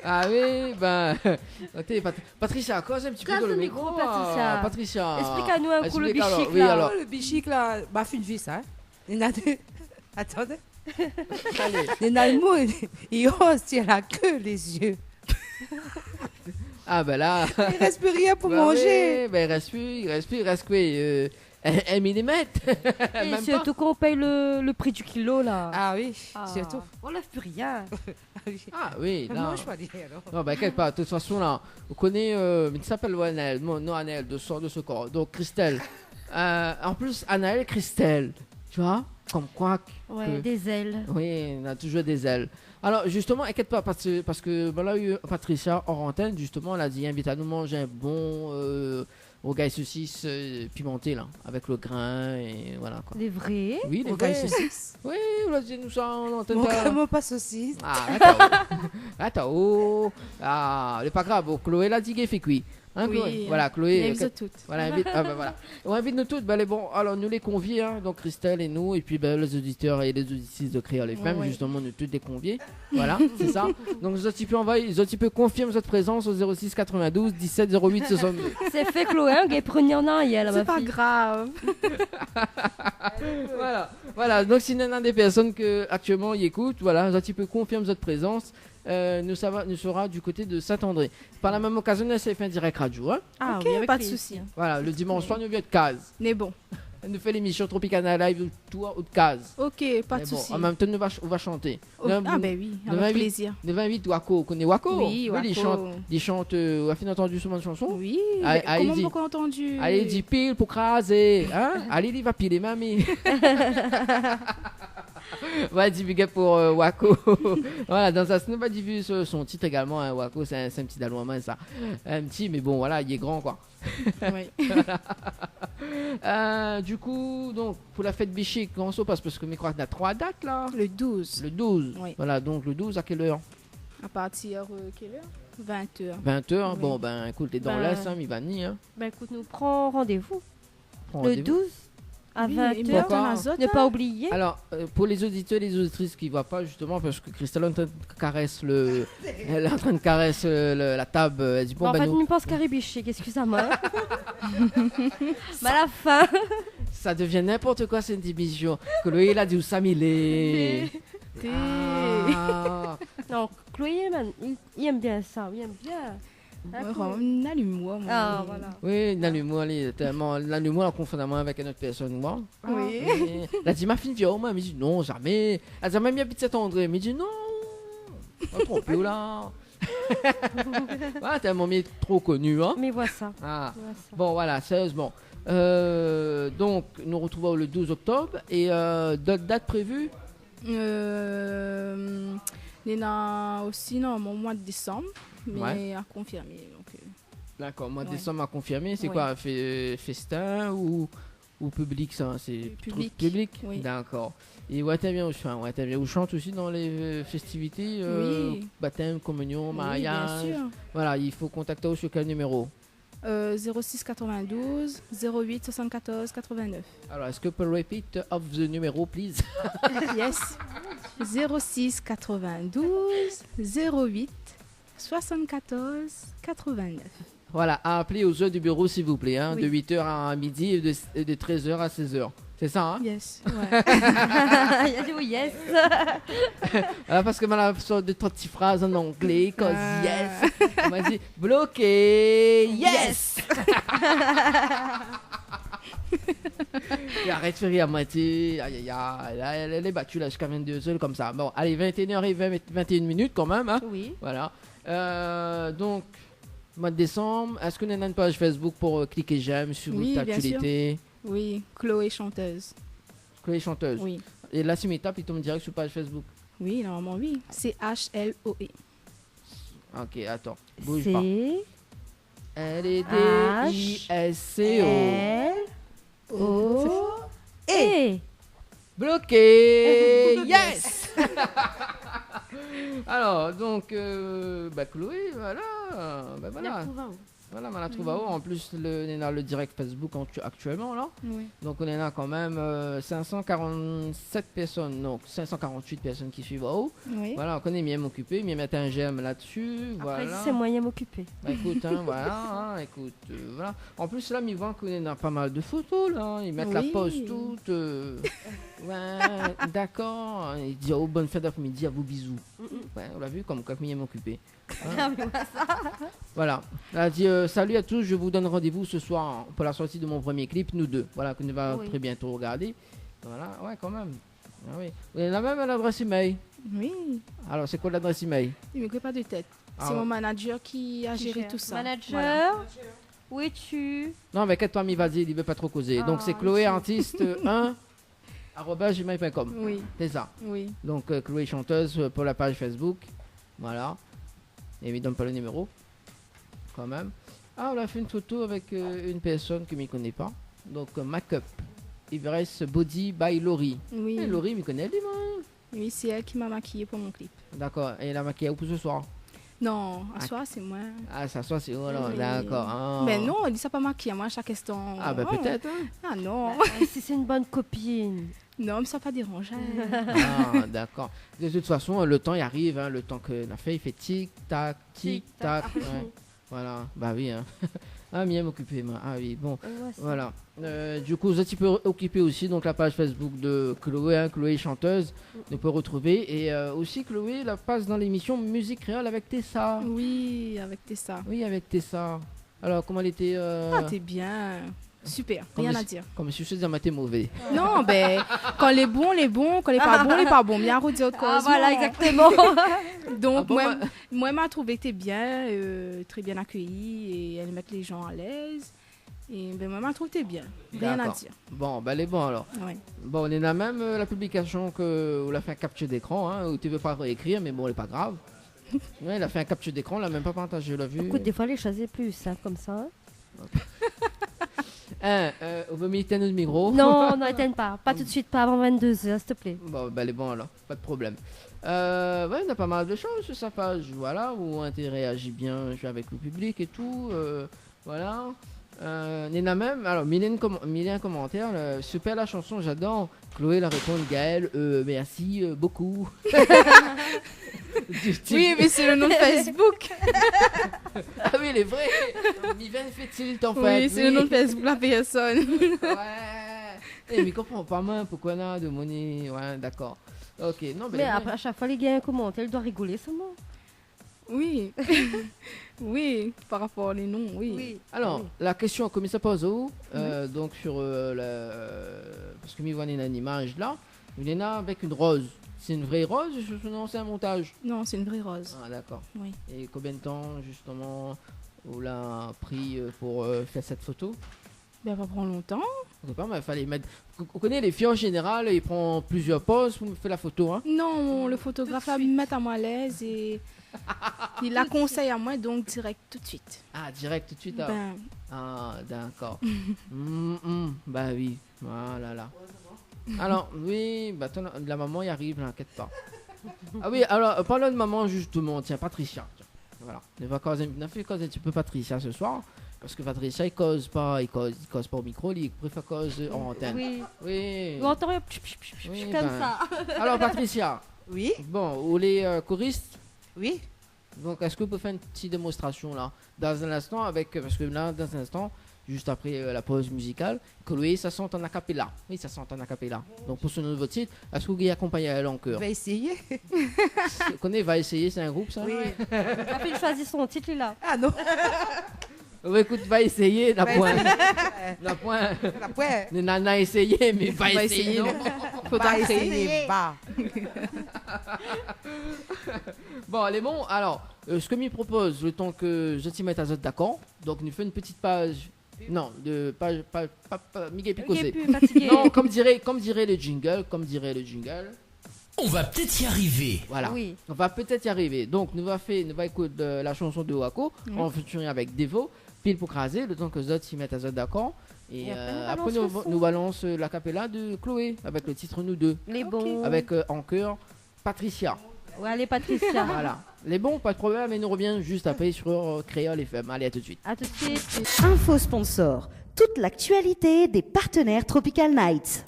Ah oui, ben, oté, Pat-, Patricia, koz in ti pé dan le mikro, Patricia. Patricia. Esplik anou in kou le bichik la. Esplik alor, oui, alor. Oh, le bichik la, ba, fine vi sa, hein. Néna dé, atann. Alé. Néna le mo, i os, i la ke, lé zié. Ah, ben la. I rès pi rien pou manzé. Bah oui, ben, i rès pi, i rès pi, i rès koué, euh, in, in milimèt. Mèm pa. É sirtou kan ou pèy le, le pri du kilo, la. Ah oui, sirtou. Ah, ou lèv pi rien. Ah oui, la. Manz pa, alor. Non, ben, inkièt pa, de tout fason, la, ou koné, euh, mi apèl Anaël, mon, non, Anaël, de son, de son kor. Donk, Christelle. Euh, an plis, Anaël, Christelle, tu vois, comme quoi que... Ouais, des ailes. Oui, on a toujours des ailes. Alor, justeman, inkièt pa, parske, parske, ben, la, euh, Patricia, hors antenne, justeman, èl la di, invit anou manz in bon, euh, rougay sosis, euh, pimanté, la, avèk le grin, é voilà, koi. Lé vré ? Oui, lé vré. Rougay sosis ? Oui, ou la di anou sa an antenne. Mon, moin pa sosis. Ah, atann. Atann, oh. Ah, lé pa grav. Bon, Chloé la di ke fé kui. Hein, Chloé ? Oui, voilà, Chloé, invit tout. Voilà, invit, ah, ben, voilà. Ou invit anou tout, ben, lé bon. Alor, nou lé konvié, hein, donk Christelle é nou, é pi, ben, lé zoditèr é lé zoditris de Kréol F M, ouais, justeman, nou tout lé konvié. Voilà, sé sa. Donk, zot i pé anvoy, zot i pé konfirm zot prézans au zéro six quatre-vingt-douze dix-sept zéro huit soixante-deux. Sé fé, Chloé, hein, gingn preni an arièr, la, ma fille. Sé pa grav. Voilà, voilà. Donk, si néna dé pèrsone ke aktièlman i ékout, voilà, zot i pé konfirm zot prézans. Euh, nou sava, nou sera du koté de Saint-André. Par la mèm okazion, nou sa fé in dirèk radio, hein. Ah oui, avèk plézir. OK, pa de sousi. Voilà, le dimansh soir, nou vien out kaz. Mé bon. Nou fé lémision Tropicana Live, ou, ou out kaz. OK, pa de sousi. Mé bon, an mèm tan, nou va ch-, ou va shanté. Oh, ah ben oui, avèk plézir. Nou va invit Wako, ou koné Wako ? Oui, Wako. Oui, li shant, li shant, euh, ou la fine antann son bann shanson ? Oui, mé koman ou la pa ankor antann ? Alé, di pil pou krazé, hein ? Alé, li va pilé, mami. Ouais, di big up pou, euh, Wako. Voilà, dan sa, nou va difiz son, son tit égalman, hein, Wako, sé in, sé in ti dalon, hein, sa. In ti, mé bon, voilà, li lé gran, koi. Oui. Euh, du kou, donk, pou la fèt Bichik, koman sa i pas, parske mi kroi néna troi dat, la. Le douz. Le douz. Oui. Voilà, donk le douz, a kèl èr ? A partir, euh, kèl èr ? Vin èr. Vin èr, oui. Bon, ben, ékout, lé dan l'Est, hein, mi va ni, hein. Ben, ékout, nou pran randévou. Pran randévou. Le douz a vin èr. Oui, é mi atann azot, hein. Ne pa oublié. Alor, euh, pou lé zoditèr, lé zoditris ki voi pa, justeman, parske Christelle lé antrin karès le, lé antrin karès, euh, le, la tab, euh, èl di, bon, ben, an fèt, nou, mi pans kari Bichik, excusez-moi. Mé a la fin, sa devien n'importe quoi, sé in émision. Chloé la di ou sa, mi lé. Té. Ah. Non, Chloé, man, li, li èm bien sa, li èm bien. Moin, dakor, néna limour, moin. Ah, voilà. Oui, néna limour, li, tèlman, néna limour, la konfonn amoin avèk in ot pèrsone, moin. Oui. É la di, ma fine di, oh, moin, mi di, non, zamé. Èl di, mé mi abit Saint-André. Mi di, non, pa tronp aou, la. Voilà, tèlman mi lé tro koni, hein. Mé voilà sa. Ah. Voilà sa. Bon, voilà, sérieusement. Euh, donk, nou artrouv le douz oktob. É, euh, dot dat prévu ? Euh, néna osi, non, o moi de désanm, mé a konfirmé, donk, euh. Dakor, moi de désanm a konfirmé. Sé koi, fé-, festin ou, ou piblik, sa ? Sé piblik, oui. Dakor. É ou intervien, anfin, ou intervien, ou shant osi dan lé, euh, festivité, euh, batèm, kominion, mariaz ? Oui, bien sûr. Voilà, i fo kontakté aou su kèl niméro ? Euh, zéro six quatre-vingt-douze, zéro huit, soixante-quatorze, quatre-vingt-neuf. Alors, est-ce que you peux repeat of the numero, please ? Yes. Zéro six quatre-vingt-douze, zéro huit, soixante-quatorze, quatre-vingt-neuf. Voilà, à appeler aux heures du bureau, s'il vous plaît, hein, de huit heures à midi et de, et de treize heures à seize heures. C'est ça, hein ? Yes, ouais. Il a dit oui, yes. Ah, parce que ma la sort dé troi ti fraz an anglé, cause yes. Ma la di, bloké, yes. Yes. É arèt fé rir amoin, ti. Ay, ay, ay. La, èl lé bati la ziska vingt-deux heures konmsa. Bon, alé, vingt et une heures et vingt, vingt et une minutes kan mèm, hein. Oui. Voilà. Euh, donc, moi de décembre, èske néna in paz Facebook pou, euh, kliké j'aime, suiv out aktialité ? Oui, bien sûr. Oui, Chloé Chanteuse. Chloé Chanteuse. Oui. É la, si mi tap, li tonm dirèk su paz Facebook. Oui, normalman, oui. C'est H L O E. Ok, atann. Bouj pa. C'est L E D I S C O. H L O E. Bloké. Yes. Alors, donc, euh, bah, Chloé, voilà. Bah, voilà. Mèrsi pou ou. Voilà, ma la trouv aou. An plis, le, néna le dirèk Facebook an-, aktièlman, la. Oui. Donk, néna kan mèm, euh, cinq cent quarante-sept personnes, donk cinq cent quarante-huit personnes ki suiv aou. Oui. Voilà, ou koné, mi èm okipé, mi èm mèt in j'aime la-dsi, voilà. Apré, sé moin i èm okipé. Bah, ékout, hein, voilà, hein, ékout, euh, voilà. An plis, la, mi voi ke néna pa mal de foto, la. I mèt la poz tout, euh, ouais, dakor. I di, oh, bonne fin d'après-midi, à vous, bisous. Mm, mm. Ouais, ou la vu, konm koi mi èm okipé. Hein ? Ah, mé moin sa. Voilà. Elle a dit, euh, salut à tous, je vous donne rendez-vous ce soir pour la sortie de mon premier clip, Nous deux. Voilà, ke nou va très bientôt regarder. Oui. Voilà, ouais, kan mèm. Ah oui. Ou néna mèm ladrès email ? Oui. Alors, c'est quoi l'adresse email ? Mi koné pa de tèt. Ah ouais. C'est mon manager qui a géré tout ça. Qui gère. Manager, voilà. Oui, tu... Non, mé inkièt pa, mi va dir, li vé pa tro kozé. Donc, c'est Chloé Artiste un arobase gmail point com. Oui. C'est ça. Oui. Donc, euh, Chloé Chanteuse, euh, pour la page Facebook. Voilà. É mi donn pa le numéro, kan mèm. Ah, ou la fé in foto avèk, euh, une personne ke mi koné pa. Donc, euh, Makeup. Ivresse Body by Laurie. Oui. Eh, Laurie, mi koné ali, moin. Oui, c'est elle qui m'a maquillée pour mon clip. D'accord. É èl la makiy aou pou ce soir ? Non, aswar, sé moin. Ah, aswar, sé ou, alors. Oui. D'accord. Ah. Mé non, èl i sa pa makiy amoin shak instan. Ah, bah, peut-être, hein. Ah, non. Bah, si c'est une bonne copine. Non, mé sa pa déranj, hein. Ah, d'accord. De toute façon, le temps, il arrive, hein, le temps ke la fé, i fé tic, tac, tic, tac. Tic, tac. Ouais. Voilà, bah oui, hein. Ah, mi èm okipé, moin. Ah oui, bon, voilà. Euh, du coup, zot i pé okipé osi, donc, la page Facebook de Chloé, hein, Chloé Chanteuse, nou pé retrouver. Et, euh, aussi, Chloé, la pass dan l'émission Musique Créole avec Tessa. Oui, avec Tessa. Oui, avec Tessa. Alors, koman lété, euh ? Ah, té bien. Super, rien à dire. Konm si, konm si mi té di aou té mové. Non, ben, kan lé bon, lé bon, kan lé pa bon, lé pa bon. Bien redi ot koz. Ah, voilà, exactement. Donc, ah bon, moin, bah, moin, ma trouvé té bien, euh, très bien accueillie et elle met les gens à l'aise. Et ben, moin, ma trouvé té bien. Rien à dire. D'accord. Bon, ben, lé bon, alors. Ouais. Bon, néna mèm, euh, la publication ke, ou la fé in capture d'écran, hein, ou té vé pa réékrir, mé bon, lé pa grav. Ouais, la fé in capture d'écran, la mèm pa partazé, ou la vu. Écoute, des fois, les choses, c'est plus simple comme ça, hein. Hein, euh, ou vé mi étinn le micro ? Non, non, éteins pas. Pas tout de suite, pas avant vingt-deux heures, s'il te plaît. Bon, ben, lé bon, alors. Pas de problème. Euh, ouais, néna pa mal de choses sur sa page, voilà, ou ou té réagit bien avec le public et tout, euh, voilà. Euh, néna mèm, alors, mi li in com-, mi li in commentaire, euh, super la chanson, j'adore. Chloé la répond, Gaël, euh, merci, euh, beaucoup. Du type... Oui, mais c'est le nom de Facebook. Ah oui, lé vré. Mi vien fé tilt, en fait. Oui, c'est le nom de Facebook, la personne. Ouais. Eh, mi konpran pa, moin, poukoi néna de moni. Ouais, d'accord. Ok, non, mé... Mé bon, après, à chaque fois, li gingn in commentaire, li doi rigolé sèlman. Oui. Oui, par rapport les noms, oui. Oui. Alors, la question ke mi sa poz aou, euh, donc sur, euh, la, euh, parce que mi voi néna in image là, néna avèk in roz. C'est une vraie rose ou sinon c'est un montage ? Non, c'est une vraie rose. Ah, d'accord. Oui. Et combien de temps, justement, ou la pris, euh, pour, euh, faire cette photo ? Ben, pa pran lontan. Sé pa mal, falé mèt, ou, ou koné, les filles en général, i pran plusieurs poses pou fé la foto, hein. Non, le photographe la mèt amoin à l'aise et li la konsèy amoin, donc direct tout de suite. Ah, direct tout de suite, alors. Ben. Ah, d'accord. Mm, mm, bah oui. Ah là là. Alors, oui, bah, atann, la momon i ariv la, inkièt pa. Ah oui, alors, euh, parlant de maman, justement, tiens, Patricia, tiens. Voilà. Nou va koz in, nou va fé koz in ti pé Patricia ce soir, parce que Patricia, i koz pa, i koz, i koz pa au micro, li préfère koz, euh, en antenne. Oui. Oui. Ou antann, pch, pch, pch, pch, comme ça. Oui, ben. Alors, Patricia. Oui. Bon, ou lé, euh, choriste ? Oui. Donc, est-ce que vous pouvez faire une petite démonstration, là, dans un instant, avec, parce que là, dans un instant, Zis apré, euh, la poz mizikal, Chloé sa shant an a cappella. Oui, sa shant an a cappella. Donk, pou son nouvo tit, èske ou i akonpagn aèl an kèr ? Va éséyé. Ou koné Va éséyé, sé in group, sa ? Oui. Ou la fine shoizi son tit, li, la. Ah non. Ou ékout Va éséyé, na poin. Na poin. Na poin. Néna, na éséyé, mé Va éséyé, non. Fodra éséyé. Bon, lé bon. Alor, euh, sak mi propoz, le tan ke zot i mèt azot dakor, donk, nou fé in ti paz. Non, de, pa, pa, pa, pa, mi gingn pi kozé. Mi gingn pi, fatigé. Non, comme dirait, comme dirait le jingle, comme dirait le jingle. On va peut-être y arriver. Voilà. Oui. On va peut-être y arriver. Donk, nou va fé, nou va ékout, euh, la shanson de Wako, oui, an featuring avèk Devo, Pil pou krazé, le tan ke zot i mèt azot dakor. É, euh, apré, nou balans, euh, la cappella de Chloé, avèk le tit Nous deux. Lé bon. Ok. Avèk, euh, an kèr, Patricia. Ouais, alé, Patricia. Voilà. Lé bon, pa de problèm, é nou revien zis apré sur, euh, Kréol F M. Alé, à tout de suite. À tout de suite. Info sponsor, toute l'actualité des partenaires Tropical Night.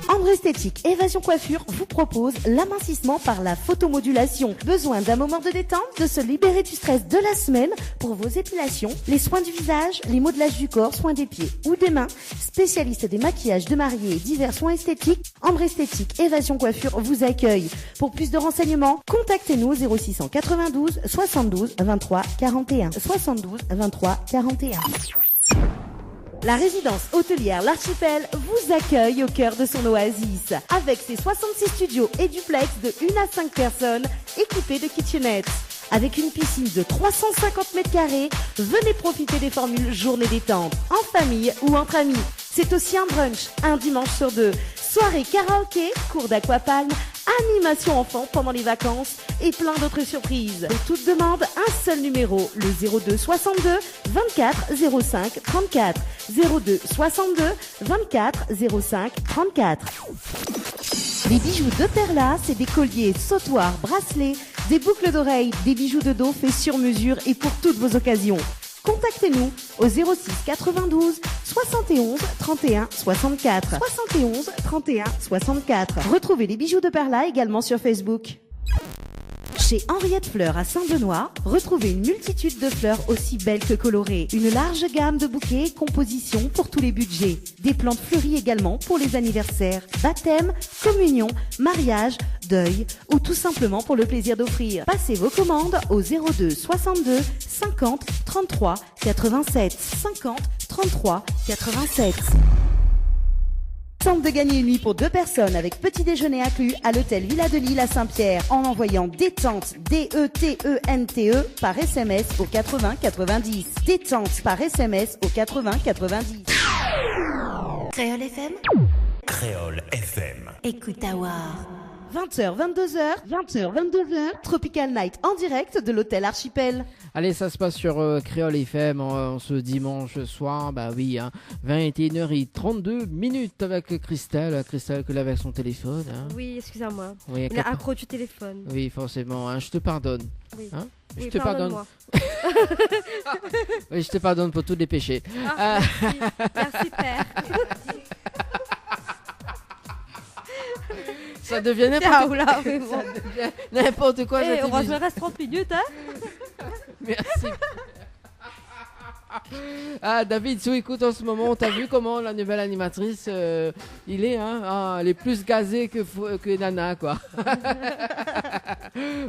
Ambre Esthétique Évasion Coiffure vous propose l'amincissement par la photomodulation. Besoin d'un moment de détente, de se libérer du stress de la semaine ? Pour vos épilations, les soins du visage, les modelages du corps, soins des pieds ou des mains, spécialiste des maquillages de mariés et divers soins esthétiques, Ambre Esthétique Évasion Coiffure vous accueille. Pour plus de renseignements, contactez-nous au zéro six cent quatre-vingt-douze soixante-douze vingt-trois quarante et un. Soixante-douze vingt-trois quarante et un. La résidence hôtelière L'Archipel vous accueille au cœur de son oasis. Avec ses soixante-six studios et duplex de une à cinq personnes, équipés de kitchenettes. Avec une piscine de trois cent cinquante mètres carrés, venez profiter des formules journée détente, en famille ou entre amis. C'est aussi un brunch, un dimanche sur deux. Soirée karaoké, cours d'aquapalme, animation enfant pendant les vacances et plein d'autres surprises. Pour toute demande, un seul numéro, le zéro deux soixante-deux vingt-quatre zéro cinq trente-quatre. Zéro deux soixante-deux vingt-quatre zéro cinq trente-quatre. Les bijoux de Perla, c'est des colliers, sautoirs, bracelets, des boucles d'oreilles, des bijoux de dos faits sur mesure et pour toutes vos occasions. Contactez-nous au zéro six quatre-vingt-douze soixante et onze trente et un soixante-quatre. Soixante et onze trente et un soixante-quatre. Retrouvez les bijoux de Perla également sur Facebook. Chez Henriette Fleurs à Saint-Benoît, retrouvez une multitude de fleurs aussi belles que colorées. Une large gamme de bouquets et compositions pour tous les budgets. Des plantes fleuries également pour les anniversaires, baptême, communion, mariage, deuil ou tout simplement pour le plaisir d'offrir. Passez vos commandes au zéro deux soixante-deux cinquante trente-trois quatre-vingt-sept. Cinquante trente-trois quatre-vingt-sept. Tente de gagner une nuit pour deux personnes avec petit déjeuner inclus à l'hôtel Villa de Lille à Saint-Pierre en envoyant détente, D E T E N T E, par S M S au quatre-vingts quatre-vingt-dix. Détente par S M S au quatre-vingts quatre-vingt-dix. Kréol F M. Kréol F M. Ékout awa. Vingt heures, vingt-deux heures, vingt heures, vingt-deux heures, Tropical Night en direct de l'hôtel Archipel. Allez, ça se passe sur, euh, Kréol F M en, en ce dimanche soir. Bah oui, hein, vingt et une heures et trente-deux minutes avec Christelle. Christelle ke lé avèk son téléfone, hein. Oui, excusez-moi. Oui, il a accroché au téléphone. Oui, forcément, hein, je te pardonne. Oui. Hein ? Oui, pardonne-moi. Je te pardonne. Oui, je te pardonne pour tous les péchés. Ah, euh, merci. Merci, Père. Ça devient n'importe quoi. Là, mais bon. Ça devient n'importe quoi, cette émission. Eh, heureusement, il reste trente minutes, hein. Merci. Ah, David, si ou ékout an se moman, ou la vu koman la nouvèl animatris, euh, lé, hein ? Ah, lé pli gazé ke fo-, ke Nana, koi.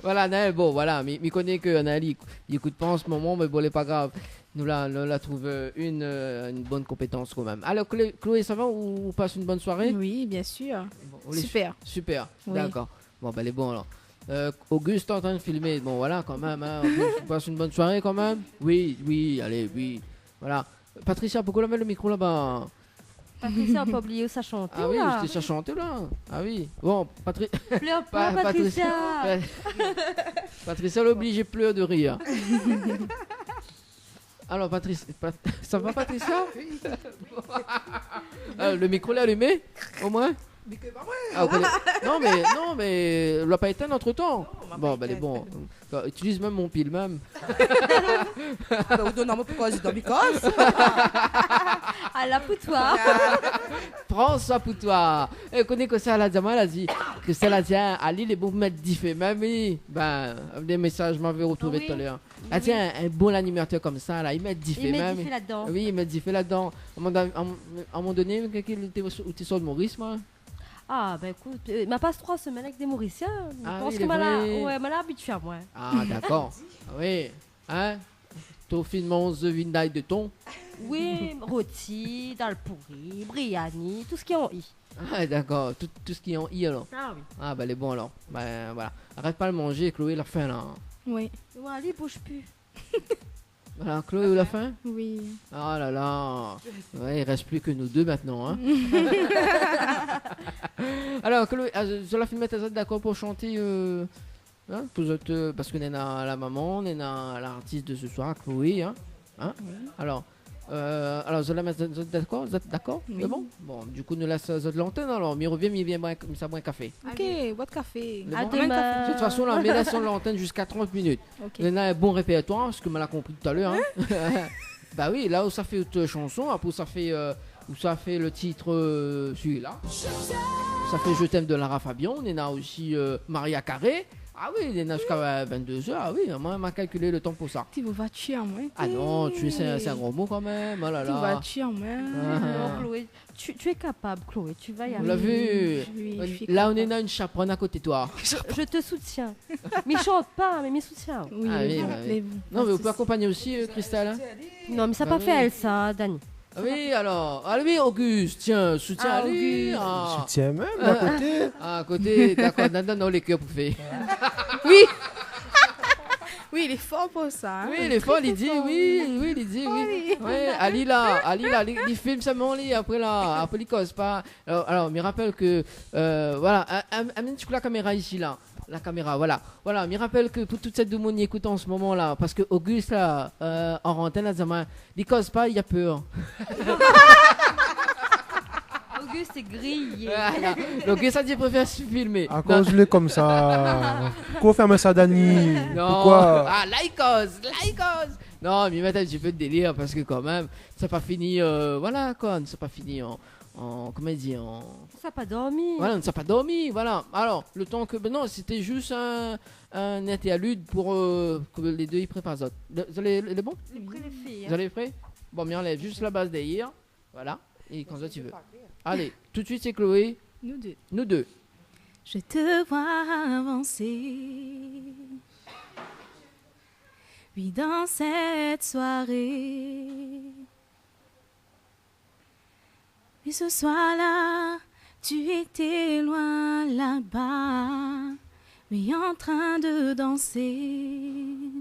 Voilà, Naël, bon, voilà, mi, mi koné ke Naël, li, li ékout pa an se moman, mé bon, lé pa grav. Nou la, nou la trouv, euh, une, euh, une bonne compétence quand même. Alors, Chloé, Chloé, ça va ? Ou, ou passe une bonne soirée ? Oui, bien sûr. Bon, ou lé su-, super. Super. Oui. D'accord. Bon, ben, lé bon, alors. Euh, Auguste est en train de filmer. Bon, voilà, quand même, hein. Auguste, ou passe une bonne soirée, quand même ? Oui, oui, allez, oui. Voilà. Patricia, pourquoi ou la mèt le micro là-bas ? Patricia, ou la pa oublié sa shanté, la ? Ah oui, mi té sa shanté, la. Ah oui. Bon, Patri-, Pleure pas, Pa-, Patricia. Patricia. Patricia, lé oblizé plèr de rir. Alors, Patrice, Pat-, ça va, Patricia ? Oui. Ah, le micro lé allumé, au moins ? Mé ke pa moin. Ah, ok. Non, mais, non, mais, ou la pa étinn entre-temps. Non, ma pa étinn. Bon, ben, lé bon. Utilise même mon pil, même. Ah, ben, ou donn amoin pou koz, dan mi koz. Ala pou toi. Pran sa pou toi. É, koné kosa la di amoin, la di, Christelle la di, ah, Ali lé bon pou mèt difé mèm, oui. Bin, dé mésaz ma vé rotrouvé talèr. Ah oui. La di, in, in bon animatèr konmsa la, i mèt difé mèm. I mèt difé ladan. Oui, i mèt difé ladan. A in moman, a in, a in moman doné, kèlkin té, ou té sort Moris, moin. Ah, bin, ékout, euh, ma pas troi semèn avèk dé Morisien. Ah oui, lé vré. Mi pans ke ma la, ouais, ma la abitié amoin. Ah, dakor. Ah oui. Hein ? Tofi manz vinday de ton. Oui, roti, dal pouri, briani, tout sak i an i. Ah, dakor. Tout, tout sak i an i, alor. Ah oui. Ah, bin, lé bon, alor. Bin, voilà. Arèt pa manzé, Chloé, la fin, la. Oui. Ouais, li bouj pi. Voilà, Chloé, la fin ? Oui. Ah la la. Ouais, i rès pli ke nou dé mintnan, hein. Alor, Chloé, ah, zot la fine mèt azot dakor pou shanté, euh, hein, pou zot, euh, parske néna la momon, néna lartis de ce soir, Chloé, hein. Hein ? Oui. Alor, euh, alor, zot la mèt azot dakor, zot dakor ? Oui. Sé bon ? Bon, du kou, nou lès azot lantèn, alor. Mi rovien, mi vien boir, mi sa boir in kafé. Ok, boir kafé. Lé bon ? A domin. De tout fason, la, mi lès azot lantèn ziska trant minit. Ok. Néna in bon répèrtoir, sak ma la konpri talèr, hein. Ba oui, la ou sa fé out shanson, apré ou sa fé, euh, ou sa fé le tit, euh, sui-la. Sa fé Je t'aime de Lara Fabian, néna osi, euh, Maria Carey. Ah oui, néna ziska, euh, vingt-deux heures, ah oui, moin, ma kalkil le tan pou sa. Ti va tié amoin. Ah non, tié, sé, sé in gran mo kan mèm, oh la la. Ti va tié amoin. Ah. Non, Chloé, Tu, tu es capable, Chloé, tu vas y arriver. Ou la vu ? Oui, je suis capable. La, ou néna in shaprann a koté toi. Je, je te soutiens. Mi shant pa, mé mi soutien. Ah oui, ba oui. Non, mé ou pé akonpagné osi, euh, Christelle, hein ? Non, mé sa pa fé èl sa, Dani. Ah oui, alor. Ah oui, Auguste, tiens, soutien ali. Ah, Auguste. Ah. Soutien mèm, a koté. A koté, dakor. Non, non, non, lé kèr pou fé. Oui. Oui, lé for pou sa, hein. Oui, lé for, li di, oui, oui, li di, oui. Oui. Ouais, ali la, ali la, li, li film solman, li, apré la, apré li koz pa. Alor, alor, mi rapèl ke, euh, voilà, a, a, amenn in ti kou la kaméra isi, la. La kaméra, voilà. Voilà, mi rapèl ke pou tout sèt demoun i ékout an se moman la, parske Auguste, la, euh, an antèn, la, di amoin, li koz pa, li la pèr. Auguste lé griyé. Voilà. Auguste la di, li préfèr filmé. Akoz lé konmsa. Kosa ou fé amoin sa, Dani ? Non. Poukoi ? Ah, la i koz, la i koz. Non, mi mèt in ti pé de délir parske kan mèm, sa pa fini, euh, voilà, koi, sa pa fini an, an, koman i di, an... Sa pa dormi. Voilà, sa pa dormi, voilà. Alor, le tan ke, bin non, sété zis in, in interlude pou, euh, ke lé dé i prépar zot. Le, zot lé, lé bon ? Lé pré, lé fé, hein. Zot lé pré ? Bon, mi anlèv zis la baz dèrièr. Voilà. É kan zot i vé. Alé, tout de suite, sé Chloé. Nous deux. Nous deux. Je te vois avancer. Oui, dans cette soirée. Mais ce soir-là, tu étais loin là-bas, mais en train de danser.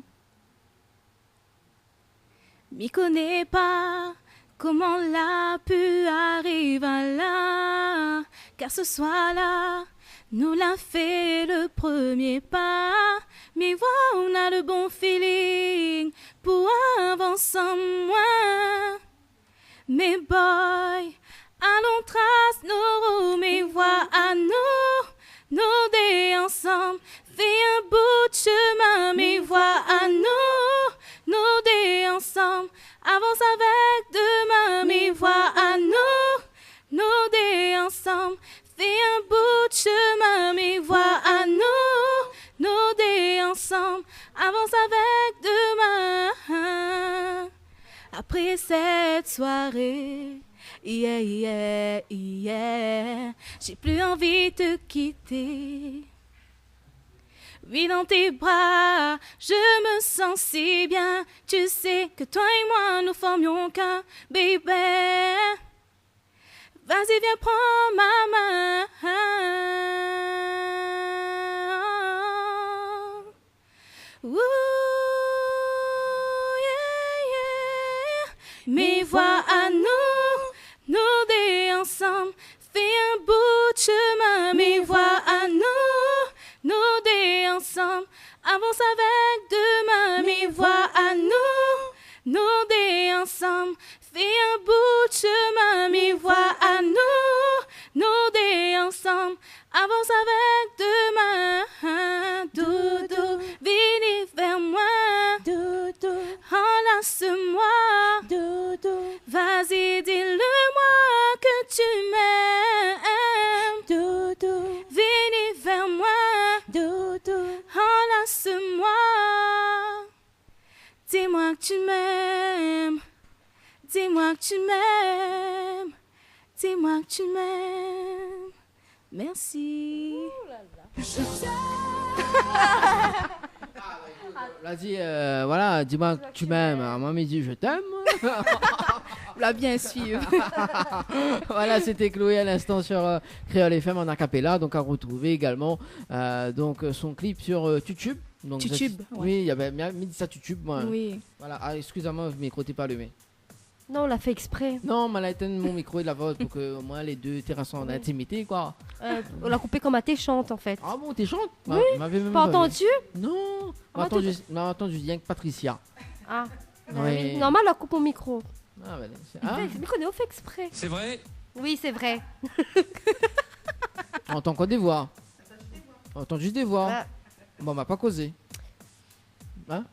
Mi koné pa koman la pu ariv la, car ce soir-là, nou la fé le premier pas. Mi voi ou na le bon feeling pou avans ansanm, moin. Mé boy, alon tras nout rout, mi voi anou, nou dé ansanm, fé in bout shemin, mi voi anou, nou dé ansanm, avans avèk dé min, mi voi anou, nou dé ansanm, fé in bout shemin, mi voi anou, nou dé ansanm, avans avèk dé min. Après cette soirée, yeah, yeah, yeah, j'ai plus envie de te quitter. Oui, dans tes bras, je me sens si bien. Tu sais que toi et moi, nous formions qu'un bébé. Vas-y, viens prendre ma main. Ouh, yeah, yeah. Mi voi anou, nou dé ansanm, fé in bout shemin. Mi voi anou, nou dé ansanm, avans avèk dé min. Mi voi anou, nou dé ansanm, fé in bout shemin. Mi voi anou, nou dé ansanm, avans avèk dé min. Doudou, vini vèr moin. Doudou, anlas amoin. Doudou, vas-y, dis-le. m'aimes. Dis-moi que tu m'aimes. Dis-moi que tu m'aimes. Merci. La di, euh, voilà, dis-moi que tu m'aimes. Amoin mi di, je t'aime. La bien suiv. Voilà, c'était Chloé à l'instant sur, euh, Kréol F M en a cappella, donc à retrouver également, euh, donc, euh, son clip sur, euh, YouTube. Donc, vous êtes... Tutube, ouais. Oui, il y a, ben, mi di sa Tutube, moi. Oui. Voilà, ah, excusez-moi, le micro t'es pas allumé. Non, ou la fé ésprè. Non, ma la étinn mon mikro é la vot pou ke omoin lé dé té rès an intimité, koi. Euh, ou la koupé koman té shant, an fèt. Ah bon, té shant ? Oui, ma, m'avé mèm pa antandu. Non, ma la antandu, ma la antandu rienk Patricia. Ah, ba oui. Normal, la koup mon mikro. Ah, ba, sé, ah. Mé koné, ou fé ésprè. C'est vrai ? Oui, c'est vrai. Antann koi, dé voi ? Antann zis dé voi. Ouais. Bon, ma pa kozé. Hein ?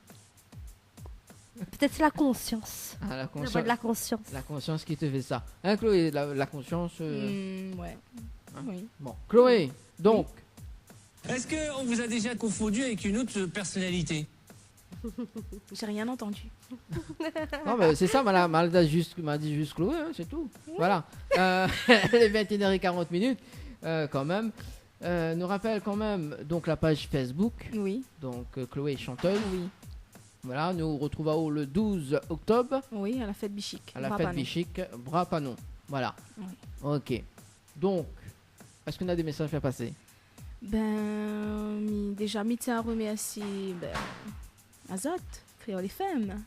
Peut-être c'est la conscience. Ah, la conscience. La voix de la conscience. La conscience qui te fait ça. Hein, Chloé, la, la conscience, euh... Hmm, ouais. Hein ? Oui. Bon, Chloé, donc. Est-ce que on vous a déjà confondu avec une autre personnalité ? J'ai rien entendu. Non, mais c'est ça, ma la, ma la di zis, ma di zis Chloé, hein, c'est tout. Oui. Voilà. Euh, il est vingt et une heures et quarante minutes, euh, quand même. Euh, nou rapèl kan mèm, donk, la paz Facebook. Oui. Donk, euh, Chloé chanteuse. Oui. Voilà, nou artrouv aou le douze octobre. Oui, à la fête Bichique, Bras-Panon. À la fête Bichique, Bras-Panon. Voilà. Oui. Ok. Donk, èske ou na dé mésaz a fé pasé ? Ben, mi, déja, mi tien a remèrsié, ben, azot, Kréol F M.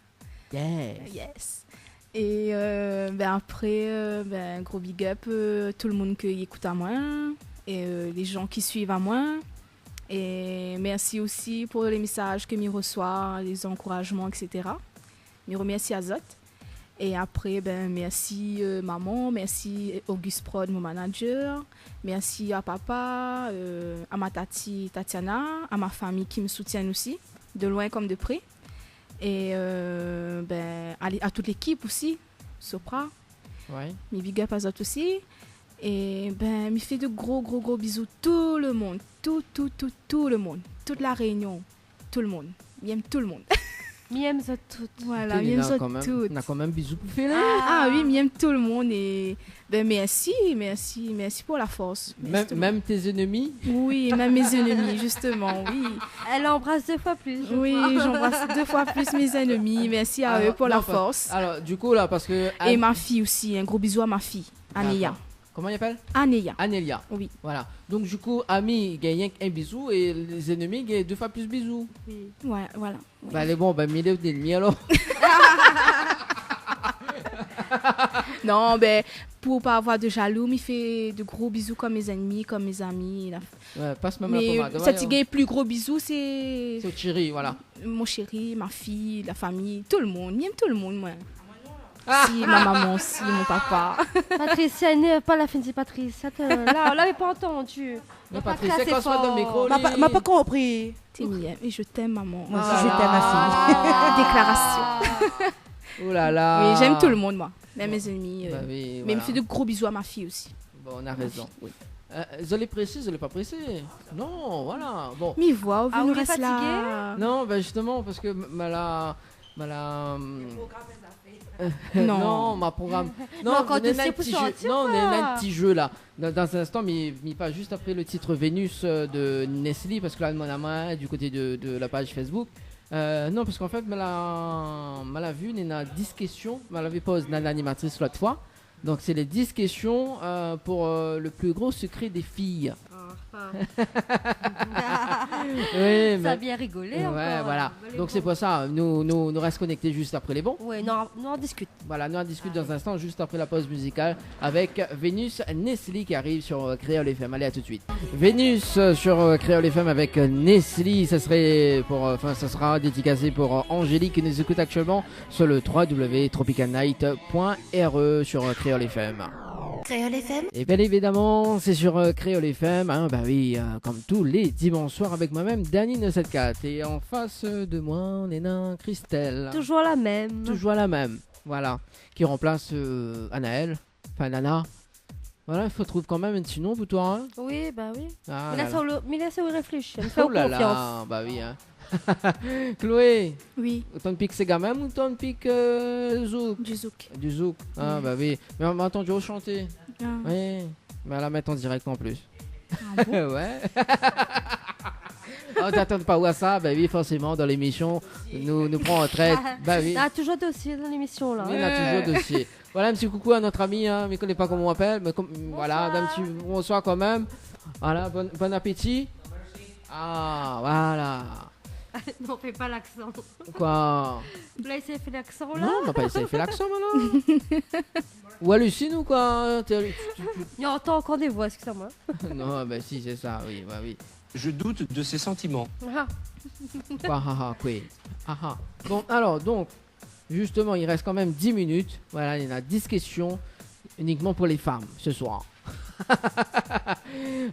Yes. Yes. É, euh, ben, apré, euh, ben, gro big up, euh, tout le moun ki ékout amoin, é, euh, lé jan ki suiv amoin. É mèrsi osi pou lé mésaz ke mi resoi, lé zankourazman, et cetera. Mi remèrsi azot. É apré, ben, mèrsi, euh, momon, mèrsi Auguste Prod, mon manager, mèrsi a papa, euh, a ma tati Tatiana, a ma fami ki me soutien osi, de loin kom de pré. É, euh, ben, a lé-, a tout lékip osi, Sopra. Ouais. Mi big up azot osi. É ben, mi fé de gro, gro, gro bizou tout le moun. Tout, tout, tout, tout le moun. Tout La Rényon. Tout le moun. Mi èm tout le moun. Mi èm zot tout. Voilà, mi èm zot tout. Putain, na kan mèm bizou pou fé la. Ah oui, mi èm tout le moun é ben, mèrsi, mèrsi, mèrsi pou la fors. Mèm, mèrsi tout le moun. Mèm tes ennemis ? Oui, mèm mes ennemis, justement, oui. Elle embrasse deux fois plus, je crois. Oui, j'embrasse deux fois plus mes ennemis. Mèrsi a eux pou la fors. Alors, du coup, là, parce que... É ma fi osi, un gros bisou à ma fille, Anéa. D'accord. Comment il appelle ? Anéa. Anéa. Oui. Voilà. Donc, du coup, ami i gingn rienk in bizou é lé zennmi i gingn dé foi plis bizou. Oui. Ouais, voilà. Oui. Ba, lé bon, ba, mi lé dé demi alor. Non, ben, pou pa avoir de jalou, mi fé de gro bizou kom mes ennemis, kom mes amis, la. Ouais, pas mèm la pomad. Mé sat i gingn pli gro bizou, sé... Sé Thierry, voilà. Mon chéri, ma fille, la famille, tout le monde. Mi èm tout le monde, moin. Ah. Si, ma maman, si, mon papa. Patricia, énerv pa, la fine di Patricia, la, ou lavé pa antandu. Non, Patricia, sé for. Ma pa, ma pa konpri. Té mi èm, é je t'aime, maman. Moi aussi, je t'aime, ma fille. Ah. Déclaration. Oh là là. Oui, j'aime tout le monde, moi. Même mes ennemis, euh, bah oui, voilà. Mais mi fé de gros bisous à ma fille aussi. Bon, ou na rézon. Ma fille, oui. Euh, zot lé présé, zot lé pa présé. Non, voilà. Bon. Mi voi, ou vien rès la. Ah, ou lé fatigé ? Non, ben justement, parce que m-, ma la, ma la, euh, non, ma program. Non, non, kan ou néna in ti jeu, non, ou néna in ti jeu la. Dans, dans un instant, mi, mi pas juste après le titre Vénus, euh, de Nesly, parce que là, mon amoin, du côté de, de la page Facebook. Euh, non, parce qu'en fait, ma la, ma la vu, néna dix questions, ma lavé poz nana l'animatrice l'autre fois. Donc, c'est les dix questions, euh, pour, euh, le plus gros secret des filles. Ah, ah. Oui, sa bien rigolé ankor, voilà. Mé lé bon. Donc, c'est pour ça, nou, nou, nou rès konékté juste après lé bon. Ouais, nou, nou an diskit. Voilà, nou an diskit dans un instant, juste après la pause musicale, avec Vénus Nesly qui arrive sur, euh, Kréol F M. Allez, à tout de suite. Vénus, euh, sur, euh, Kréol F M avec, euh, Nesly. Ça serait pour, euh, enfin, ça sera dédicacé pour, euh, Angélique qui nous écoute actuellement sur le trois W tropical night point R E sur, euh, Kréol F M. Kréol F M. Et bien évidemment, c'est sur, euh, Kréol F M, hein, bah oui, euh, comme tous les dimanches soirs avec moi-même, Dany neuf sept quatre. Et en face, euh, de moi, néna Christelle. Toujours la même. Toujours la même, voilà. Qui remplace, euh, Anaël. Enfin, Nana. Voilà, i fo trouv kan mèm in ti nom pou toi, hein. Oui, bah oui. Ah là là. Mi lès aou, mi lès aou réfléshi, mi fé aou konfians. Oh là là, bah oui, hein. Chloé, oui, ou tann pik séga mèm ou tann pik, euh, zouk ? Du zouk. Du zouk. Ah, oui, bah oui. Mé ma antann aou shanté. Ah. Oui. Mé la mèt an dirèk an plis. Ah bon ? Ouais. Ah, ou atann pa sa ? Bah oui, forséman, dan lémisyon, nou, nou pran an trèt. Bah oui. Na touzour dosié dan lémisyon, la. Oui, na touzour dosié. Voilà, in ti koukou à notre ami, hein, mi koné pa koman i apèl, mé kom, voilà, in ti bonswar kan mèm. Voilà, bon, bon appétit. Ah, voilà. Non, fé pa laksan. Koi ? La, i éséy fé laksan, la. Non, ma pa éséy fé laksan, moin, la. Ou alusine ou koi ? Té, té, té, té. Mi antann ankor dé voi, excusez-moi. Non, bah si, sé sa, oui, bah oui. Je doute de ses sentiments. Ah. Koi, ha, ha, koi. Ha, ha. Bon, alors, donc, justement, il reste quand même dix minutes. Voilà, il y en a dix questions uniquement pour les femmes ce soir.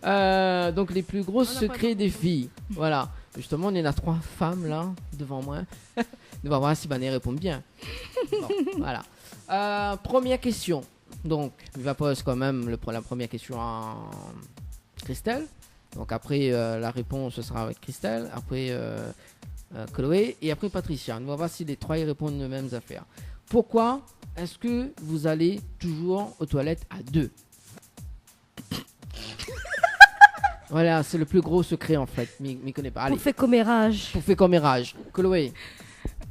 Euh, donc, les plus gros secrets des filles. Voilà. Justement, néna trois femmes là, devant moi. Nou va voir si banna i répond bien. Bon, voilà. Euh, première question. Donc, mi va poz kan mèm le pre-, la première question à Christelle. Donc après, euh, la réponse, ce sera avec Christelle, après, euh, euh, Chloé, et après Patricia. Nou va voir si les trois i répond le mèm zafèr. Pourquoi est-ce que vous allez toujours aux toilettes à deux ? Voilà, c'est le plus gros secret, en fait. Mi, mi koné pa. Allez. Pou fé koméraj. Pou fé koméraj. Chloé.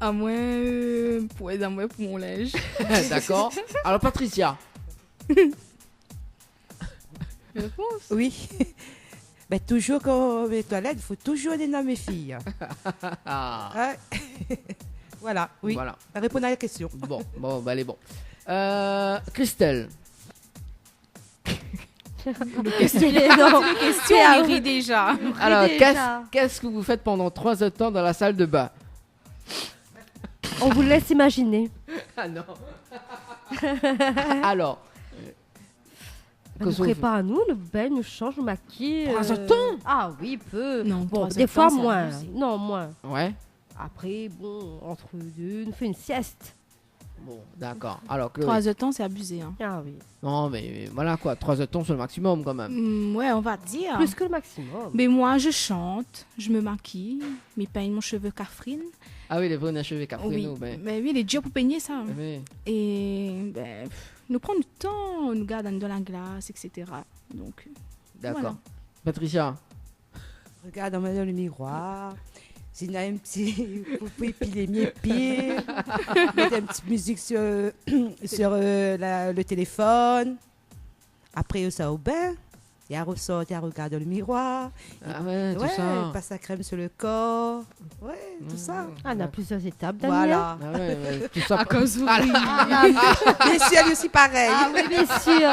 Amoin, euh, pou èd amoin pou mon linz. D'accord. Alors, Patricia. Répons. Oui. Ben, toujours kan mi lé o toilèt, fo toujours néna mé fiy. Ah. Ouais. Voilà, oui. Voilà. Sa i répond à la question. Bon, bon, bah, allez, bon. Euh, Christelle. Lé késtion. Lé késtion, i ri déza. Alors, qu'est-ce, qu'est-ce que vous faites pendant trois heures de temps dans la salle de bain ? On vous laisse imaginer. Ah non. Alors, euh, ben, nou prépar anou, nou bingn, nou shanz, nou makiy. Trois heures de temps ? Ah oui, i pé. Non, bon, trois heures de temps, c'est abusé. Défoi moin. Non, moin. Ouais. Apré, bon, entre deux, nou fé in sièst. Bon, d'accord. Alors, Chloé. Trois heures de temps, c'est abusé, hein. Ah oui. Non, mais voilà quoi, trois heures de temps, c'est le maximum quand même. Mm, ouais, on va dire. Plus que le maximum. Mais moi, je chante, je me maquille, mi peigne mon cheveu kafrine. Ah oui, lé vré, nou na shové kafrine, nou, ben. Oui, mais oui, lé dir pou peigné sa. Oui. É, ben, pff, nou pran nout tan, nou gard dan la glas, et cetera. Donc, voilà. D'accord. Patricia. Regard amoin dan le miroir. Si néna in ti, pou, pou épilé mi pié. Mèt in ti mizik sur, sur, euh, la, le téléfone. Apré, sa i bingn. I resort, i regard dan le miroir. Ah ouais, tout ça. Ouais, pass la crème sur le corps. Ouais, tout ça. Mm. Ah, na plizièr étap, Daniel. Voilà. Ah ouais, ouais, tout ça. Akoz ou ri. Bien sûr, li osi parèy. Ah oui, bien sûr.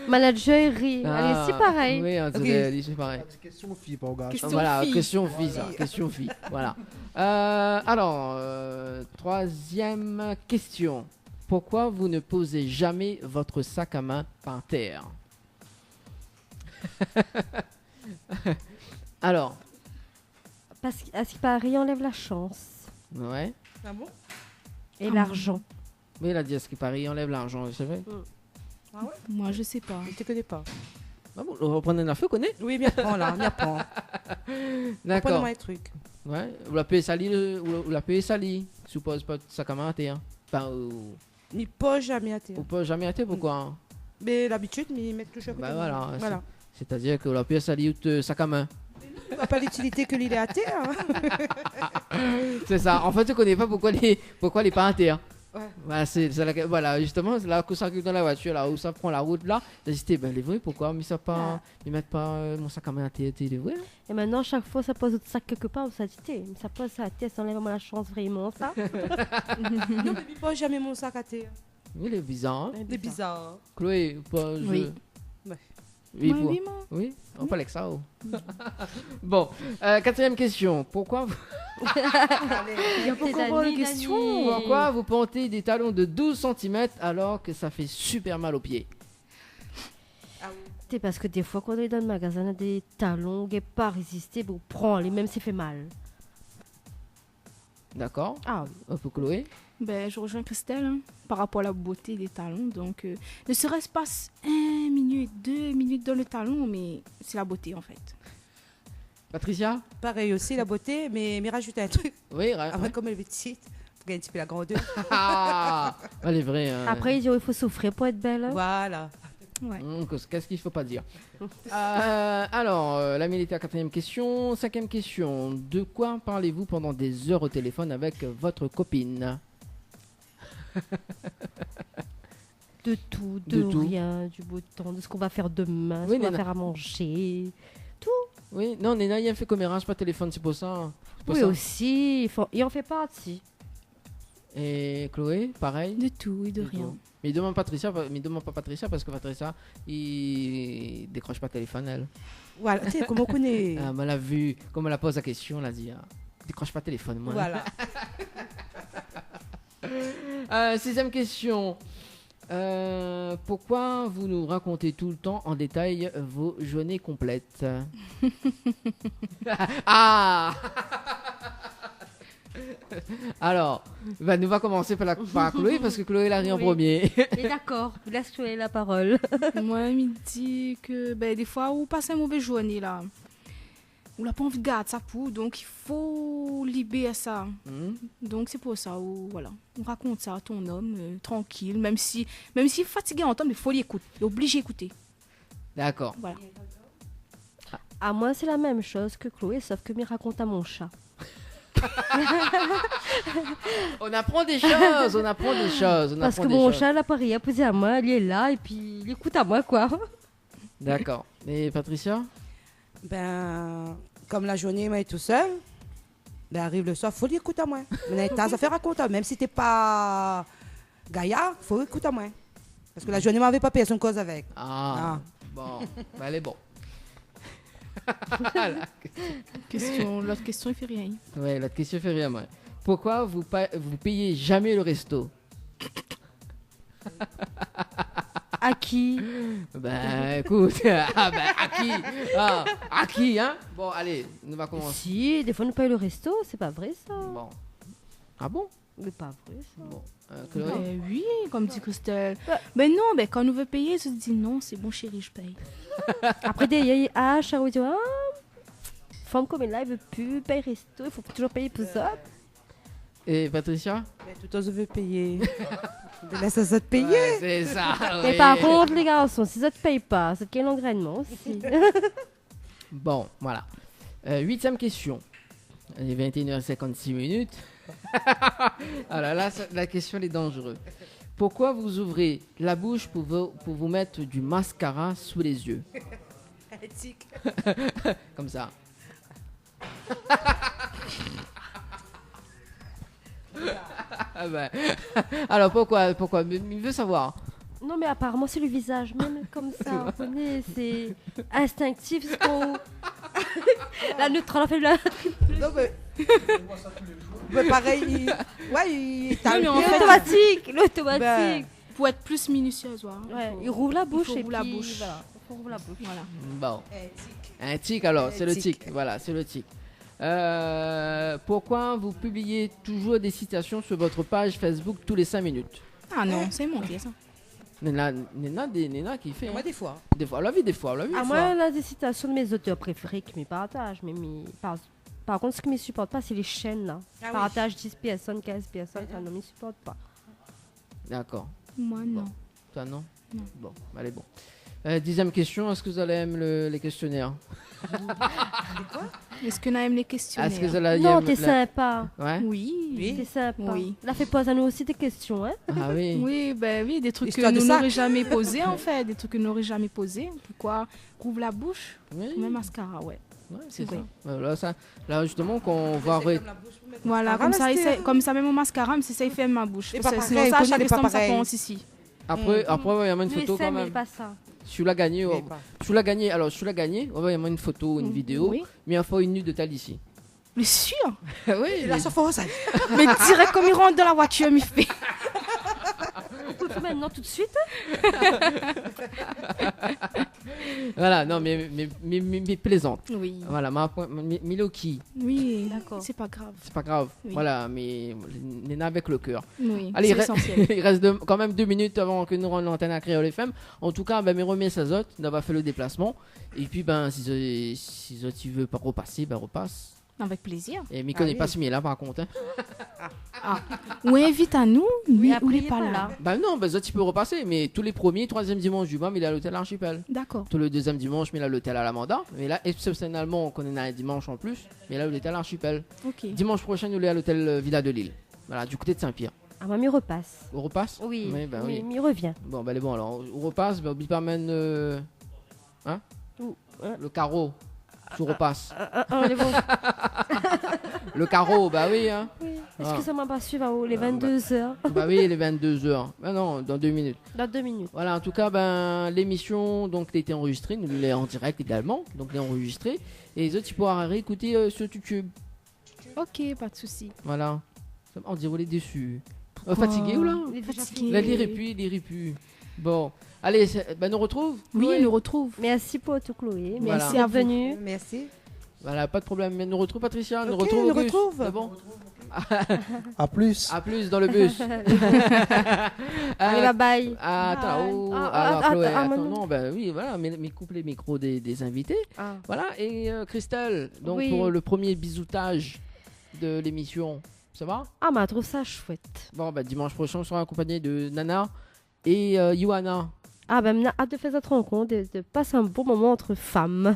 Manager i ri. Ah, li osi parèy. Oui, on dirait, li osi parèy. Késtion fiy, pa garson. Voilà, késtion fiy, sa, késtion fiy. Voilà. Euh, alors, euh, troisième question. Pourquoi vous ne posez jamais votre sac à main par terre ? Alors. Parske, à ce qui paraît, i anlèv la shans. Ouais. Ah bon ? É larzan. Oui, la di, à ce qui paraît, i anlèv larzan, c'est vrai. Mm. Ah ouais ? Moi, je sais pas. Je te connais pas. Ah bon, ou pran in afèr, ou koné ? Oui, mi aprann la, mi aprann. D'accord. Aprann amoin in trik. Ouais, ou la pé sali, ou la, ou la pé sali. Sipoz pa sak a min atèr, hein. Enfin, euh, Mi poz zamé atèr. Ou poz zamé atèr, poukoi ? Mé labitid, mi mèt touzour a koté. Bah voilà, voilà. C'est, c'est-à-dire que la pièce, elle est out, euh, sac à main. Mé non, mi voi pa litilité ke li lé atèr, hein. C'est ça. En fait, ou koné pa poukoi li, poukoi li lé pa atèr. Ouais. Voilà, c'est, c'est la, voilà, justement, la, kan sa ariv dan la voitir, la, ou sa pran la rout, la, ou di, ben, lé vré, poukoi mi sa pa, mi mèt pa, euh, mon sak a min atèr, té, lé vré, hein. É mintnan, shak foi sa poz out sak kèk par, ou sa di, té, mi sa poz sa atèr, sa anlèv amoin la shans vréman, sa. Non, mé mi poz zamé mon sak atèr. Oui, lé bizar, hein. Lé bizar. Chloé, ou poz, euh, oui. Ouais. Oui, moin, oui, moin. Oui, on parle avec ça, oh. Bon, euh, quatrième question. Pourquoi vous... Allez, il y a beaucoup de questions. Pourquoi vous portez des talons de douze centimètres alors que ça fait super mal aux pieds ? Ah oui. Té, parske défoi, kan ou lé dan le magazin, na dé talon, ou gingn pa rézisté, bon, ou pran ali, mèm si i fé mal. D'accord. Ah oui. Euh, pou Chloé ? Ben, je rejoins Christelle, hein, par rapport à la beauté des talons. Donc, euh, ne serait-ce pas s-, un minute, deux minutes dans le talon, mais c'est la beauté, en fait. Patricia ? Parèy osi, la boté, mé, mé rajout in truk. Oui, ra-, ouais. Apré, kom èl lé ptit, fo gingn in ti pé la grandèr. Ah, lé vré, hein. Apré, i di, i fo soufrir pou èt bèl, hein. Voilà. Ouais. Hmm, qu'est-ce, qu'est-ce qu'il faut pas dire ? Euh, alors, euh, là, Milita, quatrième question. Cinquième question. De quoi parlez-vous pendant des heures au téléphone avec votre copine ? De tout, de rien, du beau temps, de ce qu'on va faire demain, ce qu'on va faire à manger, tout. Oui, non, Néna, i fé komérans par téléfone, sé pou sa, hein. Sé pou sa. Oui, osi, i fé, i an fé parti. Et Chloé, pareil ? De tout et de rien. Mé i demann Patricia, pa-, mé i demann pa Patricia parske Patricia i dékrosh pa téléfone, èl. Voilà, té, koman ou koné ? Ah, moin la vi, koman èl la poz la késtion, èl la di, ah, dékrosh pa téléfone, moin. Voilà. Euh, sixième question. Euh, pourquoi vous nous racontez tout le temps en détail vos journées complètes ? Ah ! Alors, ben, nou va komansé par la, par Chloé, parske Chloé la ri an promié. Oui. Mé dakor, lès Chloé la parol. Moin, mi di ke, ben, défoi, ou pas in mové journé, la. Ou la pa anvi gard sa pou ou, donk i fo libèr sa. Mhm. Donk sé pou sa ou, voilà, ou rakont sa a out zom, euh, trankil, mèm si, mèm si fatigé antann, mé fo li ékout. Li lé oblizé ékouté. Dakor. Voilà. Ah, moin, sé la mèm shoz ke Chloé, sof ke mi rakont a mon sha. On apprend des choses, on apprend des choses, on apprend des choses. Parske mon sha, la pa rien pou dir amoin, li lé la, épi li ékout amoin, koi. Dakor. É Patricia ? Ben, kom la journé, moin lé tousèl, ben, ariv le soir, fo li ékout amoin. Moin néna in ta zafèr rakont, mèm si té pa gayar, fo ékout amoin. Parske la journé, moin navé pa pèrsone koz avèk. Ah, bon. Ben, lé bon. Késtion, lot késtion, i fé ri amoin. Ouais, lot késtion i fé ri amoin. Pourquoi vous pa-, vous payez jamais le resto ? A ki ? Ben, ékout, ah, ben, a ki ? Ah, a ki, hein ? Bon, alé, nou va komansé. Si, défoi nou pèy le resto, sé pa vré sa. Bon. Ah bon ? Mé pa vré sa. Bon, euh, Chloé ? Ben oui, kom di Christelle. Ben non, ben kan nou vé péyé, zot i di non, sé bon, chéri, je paye. Apré, dèrièr, ah, Charo i di, ah, fanm koméla i vé pi pèy resto, i fo toujour péyé pou zot. É Patricia ? Ben, toultan zot i vé péyé. Ben, lès azot péyé. Ouais, sé sa, oui. Mé par kont, lé garson, si zot i pèy pa, zot i gingn langrènman osi. Bon, voilà. Euh, huitième question. Il est vingt et une heures cinquante-six minutes. Ah là là, ça, la question, elle est dangereuse. Pourquoi vous ouvrez la bouche pour vous, pour vous mettre du mascara sous les yeux ? Éthique. Comme ça. Ah ben. Alors, pourquoi, pourquoi ? Mais, mais il veut savoir. Non, mé aparaman, sé le vizaz mèm, komsa, ou koné, sé instinktif, sé kan la, le tran la fé la. Non, mé, mé parèy, li, ouais, li, non, mé an fèt, l'otomatik, l'otomatik. Ben, pou èt pli minisièz, ouais. Ouais, i fo, i rouv la boush épi, voilà. Fo rouv la boush. Voilà. Bon. Un tic. Un tic, alors, c'est le tic. Voilà, c'est le tic. Euh, pourquoi vous publiez toujours des citations sur votre page Facebook tous les cinq minutes ? Ah non, sé mon dié sa. Néna, néna dé, néna ki fé, hein. Moin, défoi. Défoi, la vi, défoi, la vi. Ah, moin, la dé sitasion de mé zotèr préféré ke mi partaz, mé mi, par, par kont, sak mi siport pa, sé lé shèn la. Ah oui. Partaz dis pèrsone, kinz pèrsone, ah non, mi siport pa. D'accord. Moin, non. Toi, non ? Non. Bon, alé, bon. Euh, dixième question, est-ce que vous allez aimer le, les questionnaires ? Koi ? Èske nou èm lé késtionèr ? Est-ce que vous allez aimer... Non, té sinpa. Ouais ? Oui. Oui. Té sinpa. Oui. La fé poz anou osi dé késtion, hein ? Ah oui. Oui, ben oui, des trucs que nous n'aurait jamais posé, en fait, des trucs que nous n'aurait jamais posé. Pourquoi rouv la boush ? Oui. Mèm mascara, ouais. Ouais, sé sa. Sé vré. Euh, la, sa, la, justement, kan ou va ré-... Voilà, komsa, mèm mon mascara, mé sé sa i fèrm mon boush. Sé pa parèy, sinon sa, shak instan sa pans isi. Apré, apré, ouais, néna in foto kan mèm. Si ou la gagné, si ou la gagné, alors, si ou la gagné, ou anvoy amoin in foto, in vidéo, mé in foto nu de ta isi. Mé sir ? Oui. Mé dirèk kom i rant dan la voitir, mi fé. Ou pé fé Non, tout de suite. Voilà, non, mé, mé, mé, mé, mé plézant. Oui. Voilà, ma, mé, mé Loki. Oui, d'accord. C'est pas grave. Sé pa grav. Oui. Voilà, mé néna avèk le kèr. Oui, c'est l'essentiel. Alé, i rès, i rès de, kan mèm dé minit avan ke nou rann lantèn a Kréol F M. An tou ka, bin, mi remèrsi azot d'avoir fé le déplasman. Épi, bin, si, si zot i vé pa repasé, bin, repas. Avec plaisir. É mi koné pa si mi lé la, par kont, in. Ah. Ou invit anou, mé ou lé pa la. Apré, li lé pa la. Bin non, bin, zot i pé repasé, mé tou lé premié, troizièm dimansh du moi, mi lé a l'hôtel Archipel. D'accord. Tou lé dézièm dimansh, mi lé a l'hôtel Alamanda. Mé la, ésepsionèlman, konm néna in dimansh an plis, mi lé a l'hôtel Archipel. Ok. Dimansh proshin, nou lé a l'hôtel, euh, Villa de Lille. Voilà, du koté de Saint-Pierre. Ah, moin, mi repas. Ou repas ? Oui, oui, bin mi, oui, mi revien. Bon, bin, lé bon, alor, ou repas, bin, oubli pa amenn, euh, in ? Ou, in ? Le karo. Ou repas. Ah, ah, ah, lé bon. Le karo, ba oui, in. Oui. Ah. Eskiz amoin, pa suiv, in, lé vinn-dé zèr. Ba oui, lé vinn-dé zèr. Ah non, dan dé minit. Dan dé minit. Voilà, an tou ka, bin, lémision, donk, la été anrezistré, nou lé an dirèk égalman, donk, lé anrezistré. É zot i poura réékouté, euh, sur YouTube. Ok, pas de souci. Voilà. On diré ou lé désu. Pourquoi ? Euh, fatigé ou la ? Li lé déza fini. Fatigé. La, li ri pu, li ri pu. Bon. Alé, sé, bin, nou retrouv. Oui, nou retrouv. Merci pour tout, Chloé. Voilà. Merci à vous. Merci d'être venue. Merci. Voilà, pa de problèm. Mé nou retrouv, Patricia, nou retrouv Auguste. Ok, nou retrouv. Sé bon ? A plus. A plus dan le bus. Alé, euh, bye bye. Atann, bye. Oh, ah, alor, ah, Chloé, ah, atann, Manon. Non, bin oui, voilà, mé, mé koup lé mikro dé, dé zinvité. Ah. Voilà, é, euh, Christelle, donk, oui, pou le premié bizoutaz de lémision, sa va ? Ah, ma trouv sa shouèt. Bon, bin, dimansh proshin, ou sera akonpagné de Nana é, euh, Yohanna. Ah, bin, mi na at de fé sèt rankont, de, de pas in bon moman ant fanm.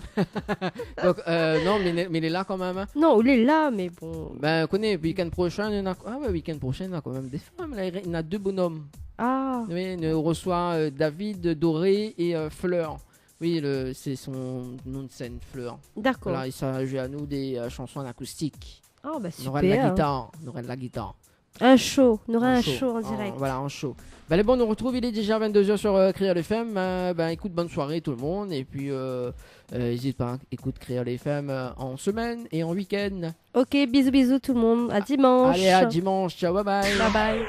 Donk, euh, non, mé, mé lé la kan mèm, in. Non, ou lé la, mé bon. Bin, koné, week-end proshin, néna, ah ouais, week-end proshin, néna kan mèm dé fanm. La, néna dé bonom. Ah. Oui, nou resoi, euh, David, Doré é, euh, Fleur. Oui, le, sé son non de sèn, Fleur. D'accord. Voilà, i sa zoué anou dé, euh, shanson an akoustik. Ah, ba, super, in. Nora la gitar, nora la gitar. In show, nora in show an dirèk. Voilà, in show. Bin, lé bon, nou retrouv, il est déjà vingt-deux heures sur, euh, Kréol F M. Euh, bin, ékout, bonne soirée tout le monde. Et puis, euh, euh, n'hésite pas, ékout Kréol F M, euh, en semaine et en week-end. Ok, bisous, bisous tout le monde. À dimanche. Allez, à dimanche. Ciao, bye bye. Bye bye.